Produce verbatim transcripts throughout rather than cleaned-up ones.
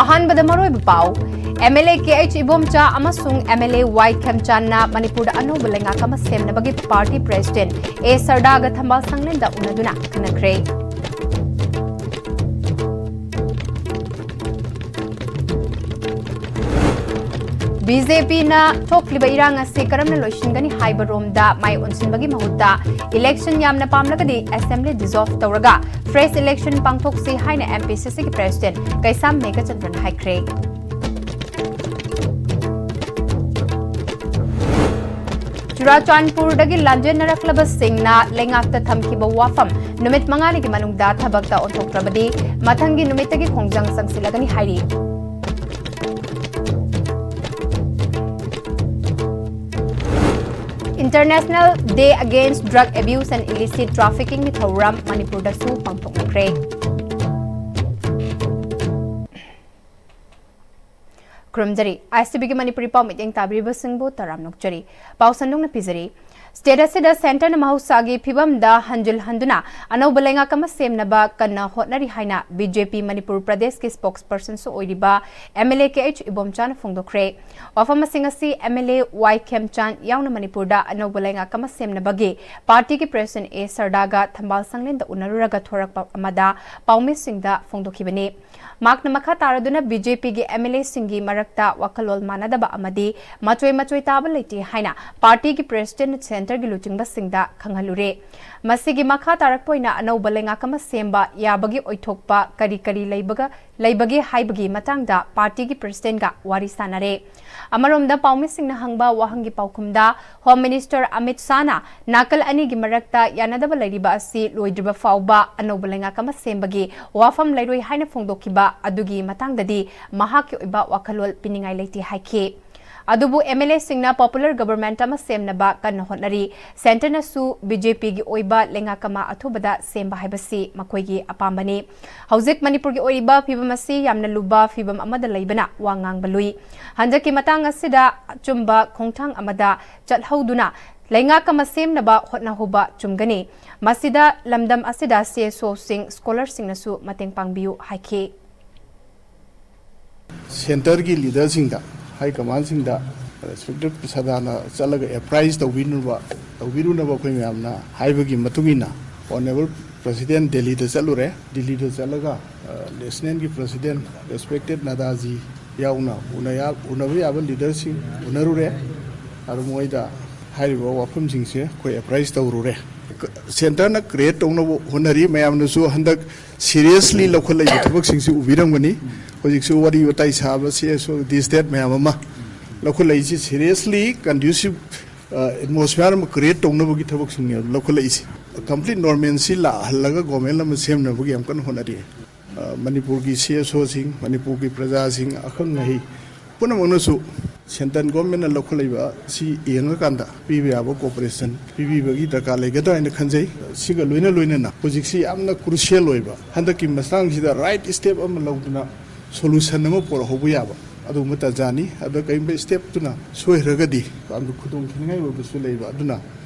ꯑꯍꯥꯟꯕꯗ ꯃꯔꯨꯑꯣꯏꯕ ꯄꯥꯎ꯫ MLA KH ꯏꯕꯣꯝꯆꯥ ꯑꯃꯁꯨꯡ MLA Y ꯈꯦꯝꯆꯥꯟꯅ ꯃꯅꯤꯄꯨꯔꯗ ꯑꯅꯧꯕ ꯂꯩꯉꯥꯛ ꯑꯃ ꯁꯦꯝꯅꯕꯒꯤ party president A ꯁꯔꯗꯥꯒ ꯊꯝꯕꯥꯜ ꯁꯪꯂꯦꯟꯗ ꯎꯅꯗꯨꯅ ꯈꯟꯅꯈ꯭ꯔꯦ꯫ BJPꯅ ꯊꯣꯛꯂꯤꯕ ꯏꯔꯥꯡ ꯑꯁꯤ ꯀꯔꯝꯅ ꯂꯣꯏꯁꯤꯟꯒꯅꯤ ꯍꯥꯏꯕ ꯔꯣꯝꯗ ꯃꯥꯏ ꯑꯣꯟꯁꯤꯟꯕꯒꯤ ꯃꯍꯨꯠꯇ election ꯌꯥꯝꯅ ꯄꯥꯝꯂꯒꯗꯤ assembly dissolve ꯇꯧꯔꯒ fresh election ꯄꯥꯡꯊꯣꯛꯁꯤ ꯍꯥꯏꯅ MPCCꯒꯤ president ꯀꯩꯁꯥꯝ ꯃꯦꯘꯆꯟꯗ꯭ꯔꯅ ꯍꯥꯏꯈ꯭ꯔꯦ꯫ ꯆꯨꯔꯥꯆꯥꯟꯄꯨꯔꯗꯒꯤ ꯂꯥꯟꯖꯦꯟꯅꯔꯛꯂꯕꯁꯤꯡꯅ ꯂꯩꯉꯥꯛꯇ ꯊꯝꯈꯤꯕ ꯋꯥꯐꯝ ꯅꯨꯃꯤꯠ ꯃꯉꯥꯅꯤꯒꯤ ꯃꯅꯨꯡꯗ ꯊꯕꯛꯇ ꯑꯣꯟꯊꯣꯛꯇ꯭ꯔꯕꯗꯤ ꯃꯊꯪꯒꯤ ꯅꯨꯃꯤꯠꯇꯒꯤ ꯈꯣꯡꯖꯪ ꯆꯪꯁꯤꯜꯂꯒꯅꯤ ꯍꯥꯏꯔꯤ꯫ International Day Against Drug Abuse and Illicit Traffickingꯒꯤ ꯊꯧꯔꯝ ꯃꯅꯤꯄꯨꯔꯗꯁꯨ ꯄꯥꯡꯊꯣꯛꯅꯈ꯭ꯔꯦ꯫ ꯈꯨꯔꯨꯝꯖꯔꯤ꯫ ICBꯒꯤ ꯃꯅꯤꯄꯨꯔꯤ ꯄꯥꯎ ꯃꯤꯠꯌꯦꯡ ꯇꯥꯕꯤꯔꯤꯕꯁꯤꯡꯕꯨ ꯇꯔꯥꯝꯅ ꯑꯣꯛꯆꯔꯤ꯫ ꯄꯥꯎ ꯁꯟꯗꯣꯛꯅ ꯄꯤꯖꯔꯤ꯫ State ꯑꯁꯤꯗ centreꯅ ꯃꯍꯧꯁꯥꯒꯤ ꯐꯤꯕꯝꯗ ꯍꯟꯖꯤꯜꯍꯟꯗꯨꯅ ꯑꯅꯧꯕ ꯂꯩꯉꯥꯛ ꯑꯃ ꯁꯦꯝꯅꯕ ꯀꯟꯅ ꯍꯣꯠꯅꯔꯤ ꯍꯥꯏꯅ BJP ꯃꯅꯤꯄꯨꯔ ꯄ꯭ꯔꯗꯦꯁꯀꯤ spokespersonꯁꯨ ꯑꯣꯏꯔꯤꯕ MLA KH ꯏꯕꯣꯝꯆꯥꯅ ꯐꯣꯡꯗꯣꯛꯈ꯭ꯔꯦ꯫ ꯋꯥꯐꯝ ꯑꯁꯤꯡ ꯑꯁꯤ MLA Y ꯈꯦꯝꯆꯥꯟ ꯌꯥꯎꯅ ꯃꯅꯤꯄꯨꯔꯗ ꯑꯅꯧꯕ ꯂꯩꯉꯥꯛ ꯑꯃ ꯁꯦꯝꯅꯕꯒꯤ partyꯒꯤ president A ꯁꯔꯗꯥꯒ ꯊꯝꯕꯥꯜ ꯁꯪꯂꯦꯟꯗ ꯎꯅꯔꯨꯔꯒ ꯊꯣꯔꯛꯄ ꯑꯃꯗ ꯄꯥꯎꯃꯤꯁꯤꯡꯗ ꯐꯣꯡꯗꯣꯛꯈꯤꯕꯅꯤ꯫ ꯃꯍꯥꯛꯅ ꯃꯈꯥ ꯇꯥꯔꯗꯨꯅ BJPꯒꯤ MLAꯁꯤꯡꯒꯤ ꯃꯔꯛꯇ ꯋꯥꯈꯜꯂꯣꯟ ꯃꯥꯟꯅꯗꯕ ꯑꯃꯗꯤ ꯃꯆꯣꯏ ꯃꯆꯣꯏ ꯇꯥꯕ ꯂꯩꯇꯦ ꯍꯥꯏꯅ partyꯒꯤ presidentꯅ centreꯒꯤ ꯂꯨꯆꯤꯡꯕꯁꯤꯡꯗ ꯈꯪꯍꯜꯂꯨꯔꯦ꯫ ꯃꯁꯤꯒꯤ ꯃꯈꯥ ꯇꯥꯔꯛꯄ ꯑꯣꯏꯅ ꯑꯅꯧꯕ ꯂꯩꯉꯥꯛ ꯑꯃ ꯁꯦꯝꯕ ꯌꯥꯕꯒꯤ ꯑꯣꯏꯊꯣꯛꯄ ꯀꯔꯤ ꯀꯔꯤ ꯂꯩꯕꯒ, ꯂꯩꯕꯒꯦ ꯍꯥꯏꯕꯒꯤ ꯃꯇꯥꯡꯗ partyꯒꯤ presidentꯒ ꯋꯥꯔꯤ ꯁꯥꯟꯅꯔꯦ꯫ ꯑꯃꯔꯣꯝꯗ ꯄꯥꯎꯃꯤꯁꯤꯡꯅ ꯍꯪꯕ ꯋꯥꯍꯪꯒꯤ ꯄꯥꯎꯈꯨꯝꯗ Home Minister ꯑꯃꯤꯠ ꯁꯥꯍꯅ ꯅꯥꯀꯜ ꯑꯅꯤꯒꯤ ꯃꯔꯛꯇ ꯌꯥꯅꯗꯕ ꯂꯩꯔꯤꯕ ꯑꯁꯤ ꯂꯣꯏꯗ꯭ꯔꯤꯕ ꯐꯥꯎꯕ ꯑꯅꯧꯕ ꯂꯩꯉꯥꯛ ꯑꯃ ꯁꯦꯝꯕꯒꯤ ꯋꯥꯐꯝ ꯂꯩꯔꯣꯏ ꯍꯥꯏꯅ ꯐꯣꯡꯗꯣꯛꯈꯤꯕ ꯑꯗꯨꯒꯤ ꯃꯇꯥꯡꯗꯗꯤ ꯃꯍꯥꯛꯀꯤ ꯑꯣꯏꯕ ꯋꯥꯈꯜꯂꯣꯟ ꯄꯤꯅꯤꯡꯉꯥꯏ ꯂꯩꯇꯦ ꯍꯥꯏꯈꯤ꯫ ꯑꯗꯨꯕꯨ MLAꯁꯤꯡꯅ popular government ꯑꯃ ꯁꯦꯝꯅꯕ ꯀꯟꯅ ꯍꯣꯠꯅꯔꯤ꯫ Centreꯅꯁꯨ BJPꯒꯤ ꯑꯣꯏꯕ ꯂꯩꯉꯥꯛ ꯑꯃ ꯑꯊꯨꯕꯗ ꯁꯦꯝꯕ ꯍꯥꯏꯕꯁꯤ ꯃꯈꯣꯏꯒꯤ ꯑꯄꯥꯝꯕꯅꯤ꯫ ꯍꯧꯖꯤꯛ ꯃꯅꯤꯄꯨꯔꯒꯤ ꯑꯣꯏꯔꯤꯕ ꯐꯤꯕꯝ ꯑꯁꯤ ꯌꯥꯝꯅ ꯂꯨꯕ ꯐꯤꯕꯝ ꯑꯃꯗ ꯂꯩꯕꯅ ꯋꯥ ꯉꯥꯡꯕ ꯂꯨꯏ꯫ ꯍꯟꯗꯛꯀꯤ ꯃꯇꯥꯡ ꯑꯁꯤꯗ ꯑꯆꯨꯝꯕ ꯈꯣꯡꯊꯥꯡ ꯑꯃꯗ ꯆꯠꯍꯧꯗꯨꯅ ꯂꯩꯉꯥꯛ ꯑꯃ ꯁꯦꯝꯅꯕ ꯍꯣꯠꯅꯍꯧꯕ ꯆꯨꯝꯒꯅꯤ꯫ ꯃꯁꯤꯗ ꯂꯝꯗꯝ ꯑꯁꯤꯗ CSOꯁꯤꯡ, scholarꯁꯤꯡꯅꯁꯨ ꯃꯇꯦꯡ ꯄꯥꯡꯕꯤꯌꯨ ꯍꯥꯏꯈꯤ꯫ ꯁꯦꯟꯇꯔꯒꯤ ꯂꯤꯗꯔꯁꯤꯡꯗ, ꯍꯥꯏ ꯀꯃꯥꯟꯁꯤꯡꯗ ꯔꯦꯁꯄꯦꯛꯇꯦꯠ ꯁꯗꯥꯅ ꯆꯠꯂꯒ ꯑꯦꯄ꯭ꯔꯥꯏꯁ ꯇꯧꯕꯤꯅꯕ, ꯇꯧꯕꯤꯔꯨꯅꯕ ꯑꯩꯈꯣꯏ ꯃꯌꯥꯝꯅ ꯍꯥꯏꯕꯒꯤ ꯃꯇꯨꯡ ꯏꯟꯅ ꯑꯣꯅꯔꯦꯕꯜ ꯄ꯭ꯔꯁꯤꯗꯦꯟ ꯗꯦꯜꯂꯤꯗ ꯆꯠꯂꯨꯔꯦ꯫ ꯗꯦꯜꯂꯤꯗ ꯆꯠꯂꯒ, ꯑ, ꯅꯦꯁꯅꯦꯜꯒꯤ ꯄ꯭ꯔꯁꯤꯗꯦꯟ ꯔꯦꯁꯄꯦꯛꯇꯦꯠ ꯅꯗꯥꯖꯤ ꯌꯥꯎꯅ ꯎꯅ-, ꯎꯅꯕ ꯌꯥꯕ ꯂꯤꯗꯔꯁꯤꯡ ꯎꯅꯔꯨꯔꯦ꯫ ꯑꯗꯨ ꯃꯣꯏꯗ ꯍꯥꯏꯔꯤꯕ ꯋꯥꯐꯝꯁꯤꯡꯁꯦ ꯑꯩꯈꯣꯏ ꯑꯦꯄ꯭ꯔꯥꯏꯁ ꯇꯧꯔꯨꯔꯦ꯫ ꯁꯦꯟꯇꯔꯅ ꯀ꯭ꯔꯤꯌꯦꯠ ꯇꯧꯅꯕ ꯍꯣꯠꯅꯔꯤ꯫ ꯃꯌꯥꯝꯅꯁꯨ ꯍꯟꯗꯛ ꯁꯤꯔꯤꯌꯁꯂꯤ ꯂꯧꯈꯠꯂꯛꯏꯕ ꯊꯕꯛꯁꯤꯡꯁꯤ ꯎꯕꯤꯔꯝꯒꯅꯤ꯫ ꯍꯧꯖꯤꯛꯁꯨ ꯋꯥꯔꯤ ꯋꯥꯇꯥꯏ ꯁꯥꯕ, ꯁꯤ ꯑꯦꯁ ꯑꯣ, ꯗꯤꯁ ꯗꯦꯠ ꯃꯌꯥꯝ ꯑꯃ ꯂꯧꯈꯠꯂꯛꯏꯁꯤ ꯁꯤꯔꯤꯌꯁꯂꯤ ꯀꯟꯗ꯭ꯌꯨꯁꯤꯞ ꯑꯦꯠꯃꯣꯁꯐꯤꯌꯥꯔ ꯑꯃ ꯀ꯭ꯔꯤꯌꯦꯠ ꯇꯧꯅꯕꯒꯤ ꯊꯕꯛꯁꯤꯡꯅꯦ ꯂꯧꯈꯠꯂꯛꯏꯁꯦ꯫ ꯀꯝꯄ꯭ꯂꯤꯠ ꯅꯣꯔꯃꯦꯜꯁꯤ ꯂꯥꯛꯍꯜꯂꯒ ꯒꯣꯔꯃꯦꯟ ꯑꯃ ꯁꯦꯝꯅꯕꯒꯤ ꯌꯥꯝ ꯀꯟꯅ ꯍꯣꯠꯅꯔꯤ꯫ ꯑ, ꯃꯅꯤꯄꯨꯔꯒꯤ ꯁꯤ ꯑꯦꯁ ꯑꯣꯁꯤꯡ, ꯃꯅꯤꯄꯨꯔꯒꯤ ꯄ꯭ꯔꯖꯥꯁꯤꯡ, ꯑꯈꯪ ꯑꯍꯩ ꯄꯨꯝꯅꯃꯛꯅꯁꯨ ꯁꯦꯟꯇ꯭ꯔꯦꯜ ꯒꯣꯔꯃꯦꯟꯅ ꯂꯧꯈꯠꯂꯛꯏꯕ ꯑꯁꯤ ꯌꯦꯡꯉꯀꯥꯟꯗ ꯄꯤꯕ ꯌꯥꯕ ꯀꯣꯑꯣꯄꯔꯦꯁꯟ ꯄꯤꯕꯤꯕꯒꯤ ꯗꯔꯀꯥꯔ ꯂꯩꯒꯗ꯭ꯔꯥ ꯍꯥꯏꯅ ꯈꯟꯖꯩ꯫ ꯁꯤꯒ ꯂꯣꯏꯅ ꯂꯣꯏꯅꯅ ꯍꯧꯖꯤꯛꯁꯤ ꯌꯥꯝꯅ ꯀ꯭ꯔꯨꯁꯤꯌꯦꯜ ꯑꯣꯏꯕ, ꯍꯟꯗꯛꯀꯤ ꯃꯇꯥꯡꯁꯤꯗ ꯔꯥꯏꯠ ꯁ꯭ꯇꯦꯞ ꯑꯃ ꯂꯧꯗꯨꯅ ꯁꯣꯂꯨꯁꯟ ꯑꯃ ꯄꯨꯔꯛꯍꯧꯕ ꯌꯥꯕ ꯑꯗꯨꯒꯨꯝꯕ ꯇꯥꯟꯖꯥꯅꯤ꯫ ꯑꯗ ꯀꯔꯤꯒꯨꯝꯕ ꯁ꯭ꯇꯦꯞꯇꯨꯅ ꯁꯣꯏꯈ꯭ꯔꯒꯗꯤ ꯌꯥꯝꯅ ꯈꯨꯗꯣꯡ ꯊꯤꯅꯤꯡꯉꯥꯏ ꯑꯣꯏꯕꯁꯨ ꯂꯩꯕ꯫ ꯑꯗꯨꯅ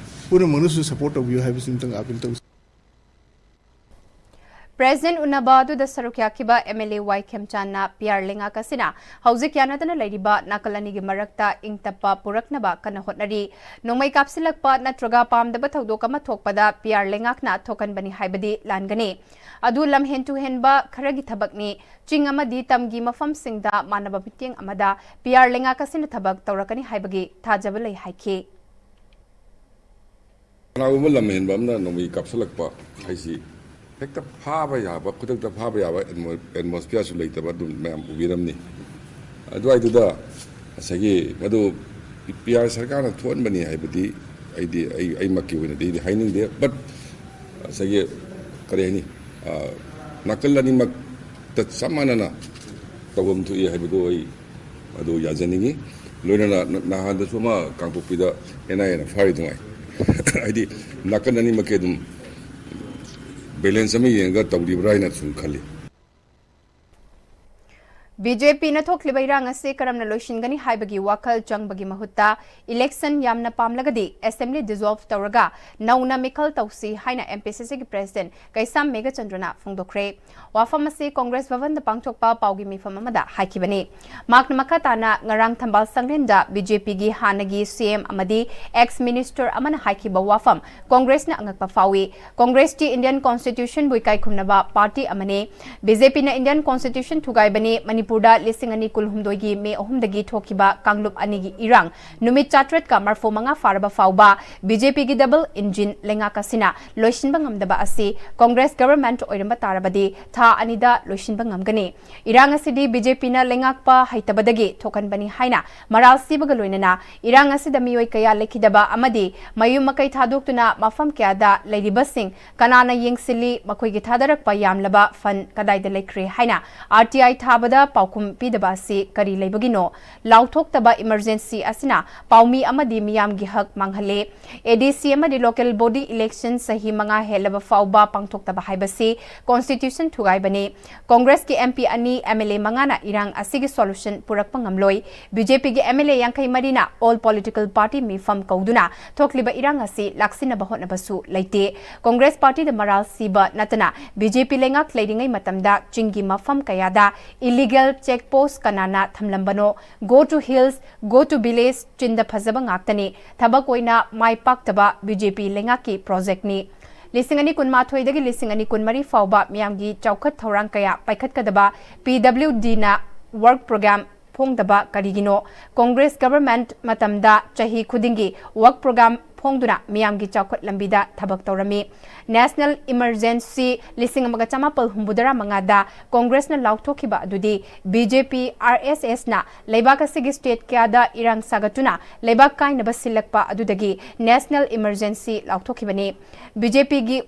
ꯄꯨꯝꯅꯃꯛꯅꯁꯨ ꯁꯄꯣꯔꯠ ꯇꯧꯕꯤꯌꯨ ꯍꯥꯏꯕꯁꯤꯃꯇꯪ ꯑꯥꯄꯤꯜ ꯇꯧꯖꯩ꯫ ꯄ꯭ꯔꯦꯁꯤꯗꯦꯟꯠ ꯎꯅꯕ ꯑꯗꯨꯗ ꯁꯔꯨꯛ ꯌꯥꯈꯤꯕ ꯑꯦꯝ ꯑꯦꯜ ꯑꯦ ꯋꯥꯏ ꯈꯦꯝꯆꯥꯟꯅ ꯄꯤ ꯑꯥꯔ ꯂꯩꯉꯥꯛ ꯑꯁꯤꯅ ꯍꯧꯖꯤꯛ ꯌꯥꯅꯗꯅ ꯂꯩꯔꯤꯕ ꯅꯥꯀꯜ ꯑꯅꯤꯒꯤ ꯃꯔꯛꯇ ꯏꯪ ꯇꯞꯄ ꯄꯨꯔꯛꯅꯕ ꯀꯟꯅ ꯍꯣꯠꯅꯔꯤ꯫ ꯅꯣꯡꯃꯩ ꯀꯥꯞꯁꯤꯜꯂꯛꯄ ꯅꯠꯇ꯭ꯔꯒ ꯄꯥꯝꯗꯕ ꯊꯧꯗꯣꯛ ꯑꯃ ꯊꯣꯛꯄꯗ ꯄꯤ ꯑꯥꯔ ꯂꯩꯉꯥꯛꯅ ꯊꯣꯛꯍꯟꯕꯅꯤ ꯍꯥꯏꯕꯗꯤ ꯂꯥꯟꯒꯅꯤ꯫ ꯑꯗꯨ ꯂꯝꯍꯦꯟ ꯇꯨꯍꯦꯟꯕ ꯈꯔꯒꯤ ꯊꯕꯛꯅꯤ꯫ ꯆꯤꯡ ꯑꯃꯗꯤ ꯇꯝꯒꯤ ꯃꯐꯝꯁꯤꯡꯗ ꯃꯥꯟꯅꯕ ꯃꯤꯠꯌꯦꯡ ꯑꯃꯗ ꯄꯤ ꯑꯥꯔ ꯂꯩꯉꯥꯛ ꯑꯁꯤꯅ ꯊꯕꯛ ꯇꯧꯔꯛꯀꯅꯤ ꯍꯥꯏꯕꯒꯤ ꯊꯥꯖꯕ ꯂꯩ ꯍꯥꯏꯈꯤ꯫ ꯀꯅꯥꯒꯨꯝꯕ ꯂꯝꯍꯦꯟꯕ ꯑꯃꯅ ꯅꯣꯡꯃꯩ ꯀꯥꯞꯁꯤꯜꯂꯛꯄ ꯍꯥꯏꯁꯤ ꯍꯦꯛꯇ ꯐꯥꯕ ꯌꯥꯕ, ꯈꯨꯗꯛꯇ ꯐꯥꯕ ꯌꯥꯕ ꯑꯦꯠꯃꯣ-, ꯑꯦꯠꯃꯣꯁꯐꯤꯌꯥꯔꯁꯨ ꯂꯩꯇꯕ ꯑꯗꯨꯝ ꯃꯌꯥꯝ ꯎꯕꯤꯔꯝꯅꯤ꯫ ꯑꯗꯨꯋꯥꯏꯗꯨꯗ ꯉꯁꯥꯏꯒꯤ ꯃꯗꯨ ꯄꯤ ꯑꯥꯔ ꯁꯔꯀꯥꯔꯅ ꯊꯣꯛꯍꯟꯕꯅꯤ ꯍꯥꯏꯕꯗꯤ ꯑꯩꯗꯤ, ꯑꯩ, ꯑꯩꯃꯛꯀꯤ ꯑꯣꯏꯅꯗꯤ ꯑꯩꯗꯤ ꯍꯥꯏꯅꯤꯡꯗꯦ꯫ But ꯉꯁꯥꯏꯒꯤ, ꯀꯔꯤ ꯍꯥꯏꯅꯤ, ꯑ, ꯅꯥꯀꯜ ꯑꯅꯤꯃꯛꯇ ꯆꯞ ꯃꯥꯟꯅꯅ ꯇꯧꯐꯝ ꯊꯣꯛꯏ ꯍꯥꯏꯕꯗꯨ ꯑꯩ ꯑꯗꯨ ꯌꯥꯖꯅꯤꯡꯉꯤ꯫ ꯂꯣꯏꯅꯅ ꯅ-, ꯅꯍꯥꯟꯗꯁꯨ ꯑꯃ ꯀꯥꯡꯄꯣꯛꯄꯤꯗ ꯑꯦꯟ ꯑꯥꯏ ꯑꯦꯅ ꯐꯥꯔꯤꯗꯨꯉꯥꯏ꯫ ꯍꯥꯏꯗꯤ ꯅꯥꯀꯟ ꯑꯅꯤꯃꯛꯀꯤ ꯑꯗꯨꯝ ꯕꯦꯂꯦꯟꯁ ꯑꯃ ꯌꯦꯡꯉꯒ ꯇꯧꯔꯤꯕ꯭ꯔꯥ ꯍꯥꯏꯅ ꯁꯨꯝ ꯈꯜꯂꯤ꯫ ꯕꯤ ꯖꯦ ꯄꯤꯅ ꯊꯣꯛꯂꯤꯕ ꯏꯔꯥꯡ ꯑꯁꯤ ꯀꯔꯝꯅ ꯂꯣꯏꯁꯤꯟꯒꯅꯤ ꯍꯥꯏꯕꯒꯤ ꯋꯥꯈꯜ ꯆꯪꯕꯒꯤ ꯃꯍꯨꯠꯇ election ꯌꯥꯝꯅ ꯄꯥꯝꯂꯒꯗꯤ assembly dissolve ꯇꯧꯔꯒ ꯅꯧꯅ ꯃꯤꯈꯜ ꯇꯧꯁꯤ ꯍꯥꯏꯅ M P C C ꯒꯤ president ꯀꯩꯁꯥꯝ ꯃꯦꯘꯆꯟꯗ꯭ꯔꯅ ꯐꯣꯡꯗꯣꯛꯈ꯭ꯔꯦ꯫ ꯋꯥꯐꯝ ꯑꯁꯤ ꯀꯣꯡꯒ꯭ꯔꯦꯁ ꯚꯕꯟꯗ ꯄꯥꯡꯊꯣꯛꯄ ꯄꯥꯎꯒꯤ ꯃꯤꯐꯝ ꯑꯃꯗ ꯍꯥꯏꯈꯤꯕꯅꯤ꯫ ꯃꯍꯥꯛꯅ ꯃꯈꯥ ꯇꯥꯅ ꯉꯔꯥꯡ ꯊꯝꯕꯥꯜ ꯁꯪꯂꯦꯟꯗ B J P ꯒꯤ ꯍꯥꯟꯅꯒꯤ C M ꯑꯃꯗꯤ ex minister ꯑꯃꯅ ꯍꯥꯏꯈꯤꯕ ꯋꯥꯐꯝ ꯀꯣꯡꯒ꯭ꯔꯦꯁꯅ ꯑꯉꯛꯄ ꯐꯥꯎꯏ꯫ ꯀꯣꯡꯒ꯭ꯔꯦꯁꯇꯤ Indian Constitution ꯕꯨ ꯏꯀꯥꯏ ꯈꯨꯝꯅꯕ party ꯑꯃꯅꯤ꯫ B J P ꯅ Indian Constitution ꯊꯨꯒꯥꯏꯕꯅꯤ꯫ ꯃꯅꯤꯄꯨꯔꯗ ꯂꯤꯁꯤꯡ ꯑꯅꯤ ꯀꯨꯟꯍꯨꯝꯗꯣꯏꯒꯤ May ꯑꯍꯨꯝꯗꯒꯤ ꯊꯣꯛꯈꯤꯕ ꯀꯥꯡꯂꯨꯞ ꯑꯅꯤꯒꯤ ꯏꯔꯥꯡ ꯅꯨꯃꯤꯠ ꯆꯥꯇ꯭ꯔꯦꯠꯀ ꯃꯔꯐꯨ ꯃꯉꯥ ꯐꯥꯔꯕ ꯐꯥꯎꯕ B J P ꯒꯤ double engine ꯂꯩꯉꯥꯛ ꯑꯁꯤꯅ ꯂꯣꯏꯁꯤꯟꯕ ꯉꯝꯗꯕ ꯑꯁꯤ ꯀꯣꯡꯒ꯭ꯔꯦꯁ government ꯑꯣꯏꯔꯝꯕ ꯇꯥꯔꯕꯗꯤ ꯊꯥ ꯑꯅꯤꯗ ꯂꯣꯏꯁꯤꯟꯕ ꯉꯝꯒꯅꯤ꯫ ꯏꯔꯥꯡ ꯑꯁꯤꯗꯤ B J P ꯅ ꯂꯩꯉꯥꯛꯄ ꯍꯩꯇꯕꯗꯒꯤ ꯊꯣꯛꯍꯟꯕꯅꯤ ꯍꯥꯏꯅ ꯃꯔꯥꯜ ꯁꯤꯕꯒ ꯂꯣꯏꯅꯅ ꯏꯔꯥꯡ ꯑꯁꯤꯗ ꯃꯤꯑꯣꯏ ꯀꯌꯥ ꯂꯩꯈꯤꯗꯕ ꯑꯃꯗꯤ ꯃꯌꯨꯝ ꯃꯀꯩ ꯊꯥꯗꯣꯛꯇꯨꯅ ꯃꯐꯝ ꯀꯌꯥꯗ ꯂꯩꯔꯤꯕꯁꯤꯡ ꯀꯅꯥꯅ ꯌꯦꯡꯁꯤꯜꯂꯤ, ꯃꯈꯣꯏꯒꯤ ꯊꯥꯗꯔꯛꯄ ꯌꯥꯝꯂꯕ fund ꯀꯗꯥꯏꯗ ꯂꯩꯈ꯭ꯔꯦ ꯍꯥꯏꯅ R T I ꯊꯥꯕꯗ ꯄꯥꯎꯈꯨꯝ ꯄꯤꯗꯕ ꯑꯁꯤ ꯀꯔꯤ ꯂꯩꯕꯒꯤꯅꯣ? ꯂꯥꯎꯊꯣꯛꯇꯕ emergency ꯑꯁꯤꯅ ꯄꯥꯎꯃꯤ ꯑꯃꯗꯤ ꯃꯤꯌꯥꯝꯒꯤ ꯍꯛ ꯃꯥꯡꯍꯜꯂꯦ꯫ A D C ꯑꯃꯗꯤ local body election ꯆꯍꯤ ꯃꯉꯥ ꯍꯦꯜꯂꯕ ꯐꯥꯎꯕ ꯄꯥꯡꯊꯣꯛꯇꯕ ꯍꯥꯏꯕꯁꯤ constitution ꯊꯨꯒꯥꯏꯕꯅꯤ꯫ ꯀꯣꯡꯒ꯭ꯔꯦꯁꯀꯤ M P ꯑꯅꯤ, M L A ꯃꯉꯥꯅ ꯏꯔꯥꯡ ꯑꯁꯤꯒꯤ solution ꯄꯨꯔꯛꯄ ꯉꯝꯂꯣꯏ꯫ B J P ꯒꯤ M L A ꯌꯥꯡꯈꯩ ꯃꯔꯤꯅ all political party ꯃꯤꯐꯝ ꯀꯧꯗꯨꯅ ꯊꯣꯛꯂꯤꯕ ꯏꯔꯥꯡ ꯑꯁꯤ ꯂꯥꯛꯁꯤꯟꯅꯕ ꯍꯣꯠꯅꯕꯁꯨ ꯂꯩꯇꯦ꯫ ꯀꯣꯡꯒ꯭ꯔꯦꯁ party ꯗ ꯃꯔꯥꯜ ꯁꯤꯕ ꯅꯠꯇꯅ B J P ꯂꯩꯉꯥꯛ ꯂꯩꯔꯤꯉꯩ ꯃꯇꯝꯗ ꯆꯤꯡꯒꯤ ꯃꯐꯝ ꯀꯌꯥꯗ illegal check post ꯀꯅꯥꯅ ꯊꯝꯂꯝꯕꯅꯣ? Go to hills, go to village, ꯆꯤꯟꯗ ꯐꯖꯕ ꯉꯥꯛꯇꯅꯤ꯫ ꯊꯕꯛ ꯑꯣꯏꯅ ꯃꯥꯏ ꯄꯥꯛꯇꯕ B J P ꯂꯩꯉꯥꯛꯀꯤ project ꯅꯤ꯫ ꯂꯤꯁꯤꯡ ꯑꯅꯤ ꯀꯨꯟꯃꯥꯊꯣꯏꯗꯒꯤ ꯂꯤꯁꯤꯡ ꯑꯅꯤ ꯀꯨꯟꯃꯔꯤ ꯐꯥꯎꯕ ꯃꯤꯌꯥꯝꯒꯤ ꯆꯥꯎꯈꯠ ꯊꯧꯔꯥꯡ ꯀꯌꯥ ꯄꯥꯏꯈꯠꯀꯗꯕ P W D ꯅ work program ꯐꯣꯡꯗꯕ ꯀꯔꯤꯒꯤꯅꯣ? ꯀꯣꯡꯒ꯭ꯔꯦꯁ government ꯃꯇꯝꯗ ꯆꯍꯤ ꯈꯨꯗꯤꯡꯒꯤ work program ꯐꯣꯡꯗꯨꯅ ꯃꯤꯌꯥꯝꯒꯤ ꯆꯥꯎꯈꯠ ꯂꯝꯕꯤꯗ ꯊꯕꯛ ꯇꯧꯔꯝꯃꯤ꯫ National emergency ꯂꯤꯁꯤꯡ ꯑꯃꯒ ꯆꯃꯥꯄꯜ ꯍꯨꯝꯐꯨꯇꯔꯥ ꯃꯉꯥꯗ ꯀꯣꯡꯒ꯭ꯔꯦꯁꯅ ꯂꯥꯎꯊꯣꯛꯈꯤꯕ ꯑꯗꯨꯗꯤ B J P R S S ꯅ ꯂꯩꯕꯥꯛ ꯑꯁꯤꯒꯤ state ꯀꯌꯥꯗ ꯏꯔꯥꯡ ꯁꯥꯒꯠꯇꯨꯅ ꯂꯩꯕꯥꯛ ꯀꯥꯏꯅꯕ ꯁꯤꯜꯂꯛꯄ ꯑꯗꯨꯗꯒꯤ national emergency ꯂꯥꯎꯊꯣꯛꯈꯤꯕꯅꯤ꯫ B J P ꯒꯤ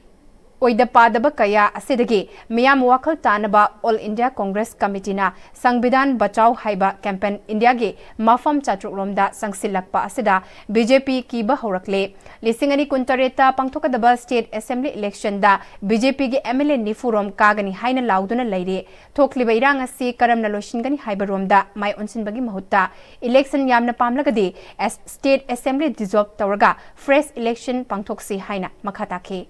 ꯑꯣꯏꯗ ꯄꯥꯗꯕ ꯀꯌꯥ ꯑꯁꯤꯗꯒꯤ ꯃꯤꯌꯥꯝ ꯋꯥꯈꯜ ꯇꯥꯅꯕ All India Congress Committeeꯅ ꯁꯪꯕꯤꯙꯥꯟ ꯕꯆꯥꯎ ꯍꯥꯏꯕ campaign ꯏꯟꯗꯤꯌꯥꯒꯤ ꯃꯐꯝ ꯆꯥꯇ꯭ꯔꯨꯛ ꯔꯣꯝꯗ ꯆꯪꯁꯤꯜꯂꯛꯄ ꯑꯁꯤꯗ BJP ꯀꯤꯕ ꯍꯧꯔꯛꯂꯦ꯫ ꯂꯤꯁꯤꯡ ꯑꯅꯤ ꯀꯨꯟꯇꯔꯦꯠꯇ ꯄꯥꯡꯊꯣꯛꯀꯗꯕ state assembly electionꯗ BJPꯒꯤ MLA ꯅꯤꯐꯨ ꯔꯣꯝ ꯀꯥꯒꯅꯤ ꯍꯥꯏꯅ ꯂꯥꯎꯗꯨꯅ ꯂꯩꯔꯦ꯫ ꯊꯣꯛꯂꯤꯕ ꯏꯔꯥꯡ ꯑꯁꯤ ꯀꯔꯝꯅ ꯂꯣꯏꯁꯤꯟꯒꯅꯤ ꯍꯥꯏꯕ ꯔꯣꯝꯗ ꯃꯥꯏ ꯑꯣꯟꯁꯤꯟꯕꯒꯤ ꯃꯍꯨꯠꯇ election ꯌꯥꯝꯅ ꯄꯥꯝꯂꯒꯗꯤ ꯑꯦꯁ-, state assembly dissolve ꯇꯧꯔꯒ fresh election ꯄꯥꯡꯊꯣꯛꯁꯤ ꯍꯥꯏꯅ ꯃꯈꯥ ꯇꯥꯈꯤ꯫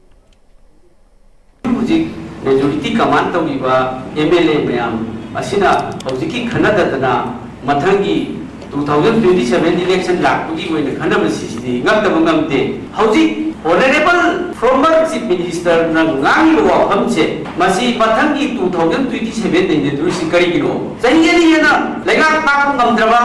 ꯍꯧꯖꯤꯛ majority command ꯇꯧꯔꯤꯕ MLA ꯃꯌꯥꯝ ꯑꯁꯤꯅ ꯍꯧꯖꯤꯛꯀꯤ ꯈꯟꯅꯗꯗꯅ ꯃꯊꯪꯒꯤ two thousand twenty seven election ꯂꯥꯛꯄꯒꯤ ꯑꯣꯏꯅ ꯈꯟꯅꯕꯁꯤꯗꯤ ꯉꯛꯇꯕ ꯉꯝꯗꯦ꯫ ꯍꯧꯖꯤꯛ Honourable former Chief Ministerꯅ ꯉꯥꯡꯉꯤꯕ ꯋꯥꯐꯝꯁꯦ, ꯃꯁꯤ ꯃꯊꯪꯒꯤ two thousand twenty seven ꯂꯩꯅꯗꯣꯔꯤꯁꯤ ꯀꯔꯤꯒꯤꯅꯣ? ꯆꯍꯤ ꯑꯅꯤ ꯍꯦꯟꯅ ꯂꯩꯉꯥꯛ ꯉꯥꯛꯄ ꯉꯝꯗ꯭ꯔꯕ,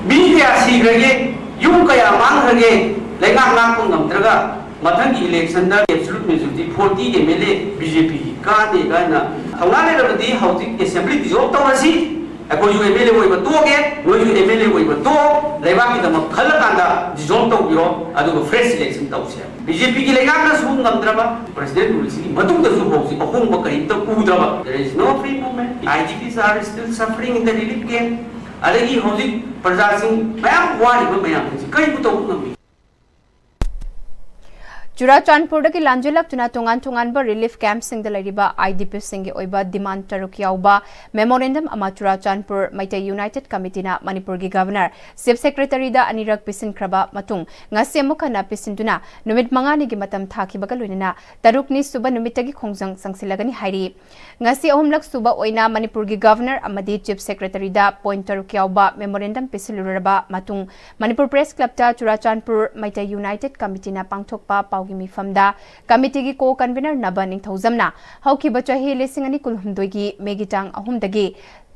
ꯃꯤ ꯀꯌꯥ ꯁꯤꯈ꯭ꯔꯒꯦ, ꯌꯨꯝ ꯀꯌꯥ ꯃꯥꯡꯈ꯭ꯔꯒꯦ, ꯂꯩꯉꯥꯛ ꯉꯥꯛꯄ ꯉꯝꯗ꯭ꯔꯒ ꯃꯊꯪꯒꯤ electionꯗ absolute majority forty MLA BJPꯒꯤ ꯀꯥꯗꯦ ꯀꯥꯏꯅ ꯊꯧꯅꯥ ꯂꯩꯔꯕꯗꯤ ꯍꯧꯖꯤꯛ assembly dissolve ꯇꯧꯔꯁꯤ꯫ ꯑꯩꯈꯣꯏꯁꯨ MLA ꯑꯣꯏꯕ ꯇꯣꯛꯑꯒꯦ, ꯅꯣꯏꯁꯨ MLA ꯑꯣꯏꯕ ꯇꯣꯛꯑꯣ, ꯂꯩꯕꯥꯛꯀꯤꯗꯃꯛ ꯈꯜꯂꯀꯥꯟꯗ dissolve ꯇꯧꯕꯤꯔꯣ, ꯑꯗꯨꯒ fresh election ꯇꯧꯁꯦ꯫ BJPꯒꯤ ꯂꯩꯉꯥꯛꯅꯁꯨ ꯉꯝꯗ꯭ꯔꯕ, president ruleꯁꯤꯒꯤ ꯃꯇꯨꯡꯗꯁꯨ ꯍꯧꯖꯤꯛ ꯑꯍꯣꯡꯕ ꯀꯔꯤꯝꯇ ꯎꯗ꯭ꯔꯕ, there is no free movement, IGPs are still suffering in the relief camp, ꯑꯗꯒꯤ ꯍꯧꯖꯤꯛ ꯄ꯭ꯔꯖꯥꯁꯤꯡ ꯃꯌꯥꯝ ꯋꯥꯔꯤꯕ ꯃꯌꯥꯝꯁꯤꯡꯁꯤ ꯀꯔꯤꯕꯨ ꯇꯧꯕ ꯉꯝꯃꯤ? ꯆꯨꯔꯥꯆꯥꯟꯄꯨꯔꯗꯒꯤ ꯂꯥꯟꯖꯦꯜꯂꯛꯇꯨꯅ ꯇꯣꯉꯥꯟ ꯇꯣꯉꯥꯟꯕ relief campꯁꯤꯡꯗ ꯂꯩꯔꯤꯕ IDPꯁꯤꯡꯒꯤ ꯑꯣꯏꯕ demand ꯇꯔꯨꯛ ꯌꯥꯎꯕ memorandum ꯑꯃ ꯆꯨꯔꯥꯆꯥꯟꯄꯨꯔ ꯃꯩꯇꯩ United Committeeꯅ ꯃꯅꯤꯄꯨꯔꯒꯤ Governor, Chief Secretaryꯗ ꯑꯅꯤꯔꯛ ꯄꯤꯁꯤꯟꯈ꯭ꯔꯕ ꯃꯇꯨꯡ ꯉꯁꯤ ꯑꯃꯨꯛ ꯍꯟꯅ ꯄꯤꯁꯤꯟꯗꯨꯅ ꯅꯨꯃꯤꯠ ꯃꯉꯥꯅꯤꯒꯤ ꯃꯇꯝ ꯊꯥꯈꯤꯕꯒ ꯂꯣꯏꯅꯅ ꯇꯔꯨꯛꯅꯤ ꯁꯨꯕ ꯅꯨꯃꯤꯠꯇꯒꯤ ꯈꯣꯡꯖꯪ ꯆꯪꯁꯤꯜꯂꯒꯅꯤ ꯍꯥꯏꯔꯤ꯫ ꯉꯁꯤ ꯑꯍꯨꯝꯂꯛ ꯁꯨꯕ ꯑꯣꯏꯅ ꯃꯅꯤꯄꯨꯔꯒꯤ Governor ꯑꯃꯗꯤ Chief Secretaryꯗ point ꯇꯔꯨꯛ ꯌꯥꯎꯕ memorandum ꯄꯤꯁꯤꯜꯂꯨꯔꯕ ꯃꯇꯨꯡ, ꯃꯅꯤꯄꯨꯔ Press Clubꯇ ꯆꯨꯔꯥꯆꯥꯟꯄꯨꯔ ꯃꯩꯇꯩ United Committeeꯅ ꯄꯥꯡꯊꯣꯛꯄ ꯄꯥꯎꯒꯤ ꯃꯤꯐꯝꯗ committeeꯒꯤ co-convener ꯅꯕ ꯅꯤꯡꯊꯧꯖꯝꯅ ꯍꯧꯈꯤꯕ ꯆꯍꯤ ꯂꯤꯁꯤꯡ ꯑꯅꯤ ꯀꯨꯟꯍꯨꯝꯗꯣꯏꯒꯤ ꯃꯦꯒꯤ ꯇꯥꯡ ꯑꯍꯨꯝꯗꯒꯤ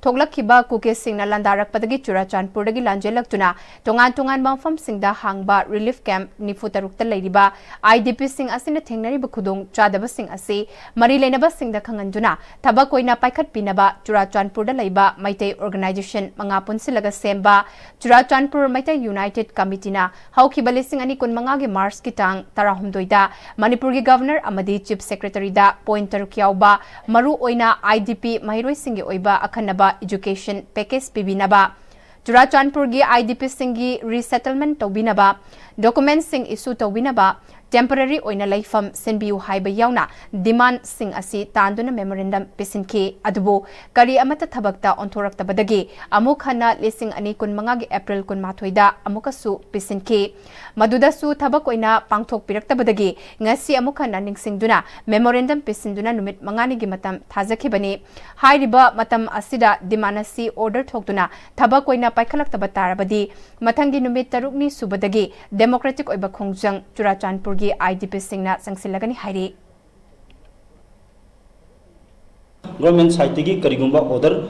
ꯊꯣꯛꯂꯛꯈꯤꯕ ꯀꯨꯀꯤꯁꯤꯡꯅ ꯂꯥꯟꯗꯥꯔꯛꯄꯗꯒꯤ ꯆꯨꯔꯥꯆꯥꯟꯄꯨꯔꯗꯒꯤ ꯂꯥꯟꯖꯦꯜꯂꯛꯇꯨꯅ ꯇꯣꯉꯥꯟ ꯇꯣꯉꯥꯟꯕ ꯃꯐꯝꯁꯤꯡꯗ ꯍꯥꯡꯕ ꯔꯤꯂꯤꯐ ꯀꯦꯝꯞ ꯅꯤꯐꯨ ꯇꯔꯨꯛꯇ ꯂꯩꯔꯤꯕ ꯑꯥꯏ ꯗꯤ ꯄꯤꯁꯤꯡ ꯑꯁꯤꯅ ꯊꯦꯡꯅꯔꯤꯕ ꯈꯨꯗꯣꯡ ꯆꯥꯗꯕꯁꯤꯡ ꯑꯁꯤ ꯃꯔꯤ ꯂꯩꯅꯕꯁꯤꯡꯗ ꯈꯪꯍꯟꯗꯨꯅ ꯊꯕꯛ ꯑꯣꯏꯅ ꯄꯥꯏꯈꯠꯄꯤꯅꯕ ꯆꯨꯔꯥꯆꯥꯟꯄꯨꯔꯗ ꯂꯩꯕ ꯃꯩꯇꯩ ꯑꯣꯔꯒꯅꯥꯏꯖꯦꯁꯟ ꯃꯉꯥ ꯄꯨꯟꯁꯤꯜꯂꯒ ꯁꯦꯝꯕ ꯆꯨꯔꯥꯆꯥꯟꯄꯨꯔ ꯃꯩꯇꯩ ꯌꯨꯅꯥꯏꯇꯦꯗ ꯀꯃꯤꯇꯤꯅ ꯍꯧꯈꯤꯕ ꯂꯤꯁꯤꯡ ꯑꯅꯤ ꯀꯨꯟꯃꯉꯥꯒꯤ ꯃꯥꯔꯆꯀꯤ ꯇꯥꯡ ꯇꯔꯥꯍꯨꯝꯗꯣꯏꯗ ꯃꯅꯤꯄꯨꯔꯒꯤ ꯒꯚꯔꯅꯔ ꯑꯃꯗꯤ ꯆꯤꯐ ꯁꯦꯀ꯭ꯔꯦꯇꯔꯤꯗ ꯄꯣꯏꯟꯠ ꯇꯔꯨꯛ ꯌꯥꯎꯕ ꯃꯔꯨꯑꯣꯏꯅ ꯑꯥꯏ ꯗꯤ ꯄꯤ ꯃꯍꯩꯔꯣꯏꯁꯤꯡꯒꯤ ꯑꯣꯏꯕ ꯑꯈꯟꯅꯕ ꯏꯖꯨꯀꯦꯁꯟ ꯄꯦꯀꯦꯖ ꯄꯤꯕꯤꯅꯕ, ꯆꯨꯔꯥꯆꯥꯟꯄꯨꯔꯒꯤ ꯑꯥꯏ ꯗꯤ ꯄꯤꯁꯤꯡꯒꯤ ꯔꯤꯁꯦꯇꯜꯃꯦꯟꯠ ꯇꯧꯕꯤꯅꯕ, ꯗꯣꯀꯨꯃꯦꯟꯠꯁꯤꯡ ꯏꯁꯨ ꯇꯧꯕꯤꯅꯕ, ꯇꯦꯝꯄꯔꯔꯤ ꯑꯣꯏꯅ ꯂꯩꯐꯝ ꯁꯤꯟꯕꯤꯌꯨ ꯍꯥꯏꯕ ꯌꯥꯎꯅ ꯗꯤꯃꯥꯟꯁꯤꯡ ꯑꯁꯤ ꯇꯥꯟꯗꯨꯅ ꯃꯦꯃꯣꯔꯦꯟꯗꯝ ꯄꯤꯁꯤꯟꯈꯤ꯫ ꯑꯗꯨꯕꯨ ꯀꯔꯤ ꯑꯃꯠꯇ ꯊꯕꯛꯇ ꯑꯣꯟꯊꯣꯔꯛꯇꯕꯗꯒꯤ ꯑꯃꯨꯛ ꯍꯟꯅ ꯂꯤꯁꯤꯡ ꯑꯅꯤ ꯀꯨꯟꯃꯉꯥꯒꯤ ꯑꯦꯄ꯭ꯔꯤꯜ ꯀꯨꯟꯃꯥꯊꯣꯏꯗ ꯑꯃꯨꯛꯀꯁꯨ ꯄꯤꯁꯤꯟꯈꯤ꯫ ꯃꯗꯨꯗꯁꯨ ꯊꯕꯛ ꯑꯣꯏꯅ ꯄꯥꯡꯊꯣꯛꯄꯤꯔꯛꯇꯕꯗꯒꯤ ꯉꯁꯤ ꯑꯃꯨꯛ ꯍꯟꯅ ꯅꯤꯡꯁꯤꯡꯗꯨꯅ ꯃꯦꯃꯣꯔꯦꯟꯗꯝ ꯄꯤꯁꯤꯟꯗꯨꯅ ꯅꯨꯃꯤꯠ ꯃꯉꯥꯅꯤꯒꯤ ꯃꯇꯝ ꯊꯥꯖꯈꯤꯕꯅꯤ꯫ ꯍꯥꯏꯔꯤꯕ ꯃꯇꯝ ꯑꯁꯤꯗ ꯗꯤꯃꯥꯟ ꯑꯁꯤ ꯑꯣꯔꯗꯔ ꯊꯣꯛꯇꯨꯅ ꯊꯕꯛ ꯑꯣꯏꯅ ꯄꯥꯏꯈꯠꯂꯛꯇꯕ ꯇꯥꯔꯕꯗꯤ ꯃꯊꯪꯒꯤ ꯅꯨꯃꯤꯠ ꯇꯔꯨꯛꯅꯤ ꯁꯨꯕꯗꯒꯤ ꯗꯦꯃꯣꯀ꯭ꯔꯦꯇꯤꯛ ꯑꯣꯏꯕ ꯈꯣꯡꯖꯪ ꯆꯨꯔꯥꯆꯥꯟꯄꯨꯔꯒꯤ ꯑꯥꯏ ꯗꯤ ꯄꯤꯁꯤꯡꯅ ꯆꯪꯁꯤꯜꯂꯒꯅꯤ ꯍꯥꯏꯔꯤ꯫ ꯒꯣꯔꯃꯦꯟ ꯁꯥꯏꯠꯇꯒꯤ ꯀꯔꯤꯒꯨꯝꯕ ꯑꯣꯔꯗꯔ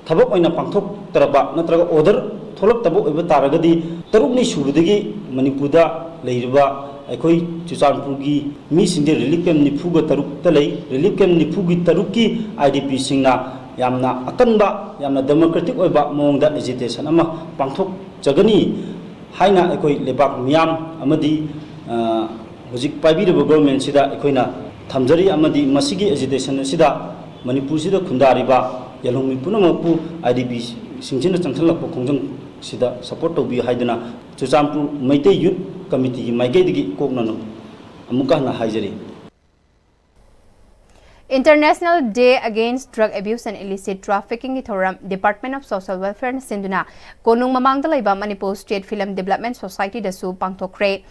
ꯊꯕꯛ ꯑꯣꯏꯅ ꯄꯥꯡꯊꯣꯛꯇ꯭ꯔꯕ ꯅꯠꯇ꯭ꯔꯒ ꯑꯣꯔꯗꯔ ꯊꯣꯛꯂꯛꯇꯕ ꯑꯣꯏꯕ ꯇꯥꯔꯒꯗꯤ ꯇꯔꯨꯛꯅꯤ ꯁꯨꯕꯗꯒꯤ ꯃꯅꯤꯄꯨꯔꯗ ꯂꯩꯔꯤꯕ ꯑꯩꯈꯣꯏ ꯆꯨꯔꯆꯥꯟꯄꯨꯔꯒꯤ ꯃꯤꯁꯤꯡꯁꯦ ꯔꯤꯂꯤꯐ ꯀꯦꯝꯞ ꯅꯤꯐꯨꯒ ꯇꯔꯨꯛꯇ ꯂꯩ꯫ ꯔꯤꯂꯤꯐ ꯀꯦꯝꯞ ꯅꯤꯐꯨꯒꯤ ꯇꯔꯨꯛꯀꯤ ꯑꯥꯏ ꯗꯤ ꯄꯤꯁꯤꯡꯅ ꯌꯥꯝꯅ ꯑꯀꯟꯕ, ꯌꯥꯝꯅ ꯗꯦꯃꯣꯀ꯭ꯔꯦꯇꯤꯛ ꯑꯣꯏꯕ ꯃꯑꯣꯡꯗ ꯑꯦꯖꯤꯇꯦꯁꯟ ꯑꯃ ꯄꯥꯡꯊꯣꯛꯆꯒꯅꯤ ꯍꯥꯏꯅ ꯑꯩꯈꯣꯏ ꯂꯩꯕꯥꯛ ꯃꯤꯌꯥꯝ ꯑꯃꯗꯤ, ꯑ, ꯍꯧꯖꯤꯛ ꯄꯥꯏꯕꯤꯔꯤꯕ ꯒꯣꯔꯃꯦꯟꯁꯤꯗ ꯑꯩꯈꯣꯏꯅ ꯊꯝꯖꯔꯤ ꯑꯃꯗꯤ ꯃꯁꯤꯒꯤ ꯑꯦꯖꯤꯇꯦꯁꯟ ꯑꯁꯤꯗ ꯃꯅꯤꯄꯨꯔꯁꯤꯗ ꯈꯨꯟꯗꯥꯔꯤꯕ ꯌꯦꯜꯍꯧꯃꯤ ꯄꯨꯝꯅꯃꯛꯄꯨ ꯑꯥꯏ ꯗꯤ ꯄꯤꯁꯤꯡꯁꯤꯅ ꯆꯪꯁꯤꯜꯂꯛꯄ ꯈꯣꯡꯖꯪꯁꯤꯗ ꯁꯄꯣꯔꯠ ꯇꯧꯕꯤꯌꯨ ꯍꯥꯏꯗꯨꯅ ꯆꯨꯔꯆꯥꯟꯄꯨꯔ ꯃꯩꯇꯩ ꯌꯨꯠ ꯀꯃꯤꯇꯤꯒꯤ ꯃꯥꯏꯀꯩꯗꯒꯤ ꯏꯀꯣꯛꯅꯅ ꯑꯃꯨꯛꯀ ꯍꯟꯅ ꯍꯥꯏꯖꯔꯤ꯫ International Day Against Drug Abuse and Illicit Traffickingꯒꯤ ꯊꯧꯔꯝ Department of Social Welfareꯅ ꯁꯤꯟꯗꯨꯅ ꯀꯣꯅꯨꯡ ꯃꯃꯥꯡꯗ ꯂꯩꯕ Manipur State Film Development Societyꯗꯁꯨ ꯄꯥꯡꯊꯣꯛꯈ꯭ꯔꯦ꯫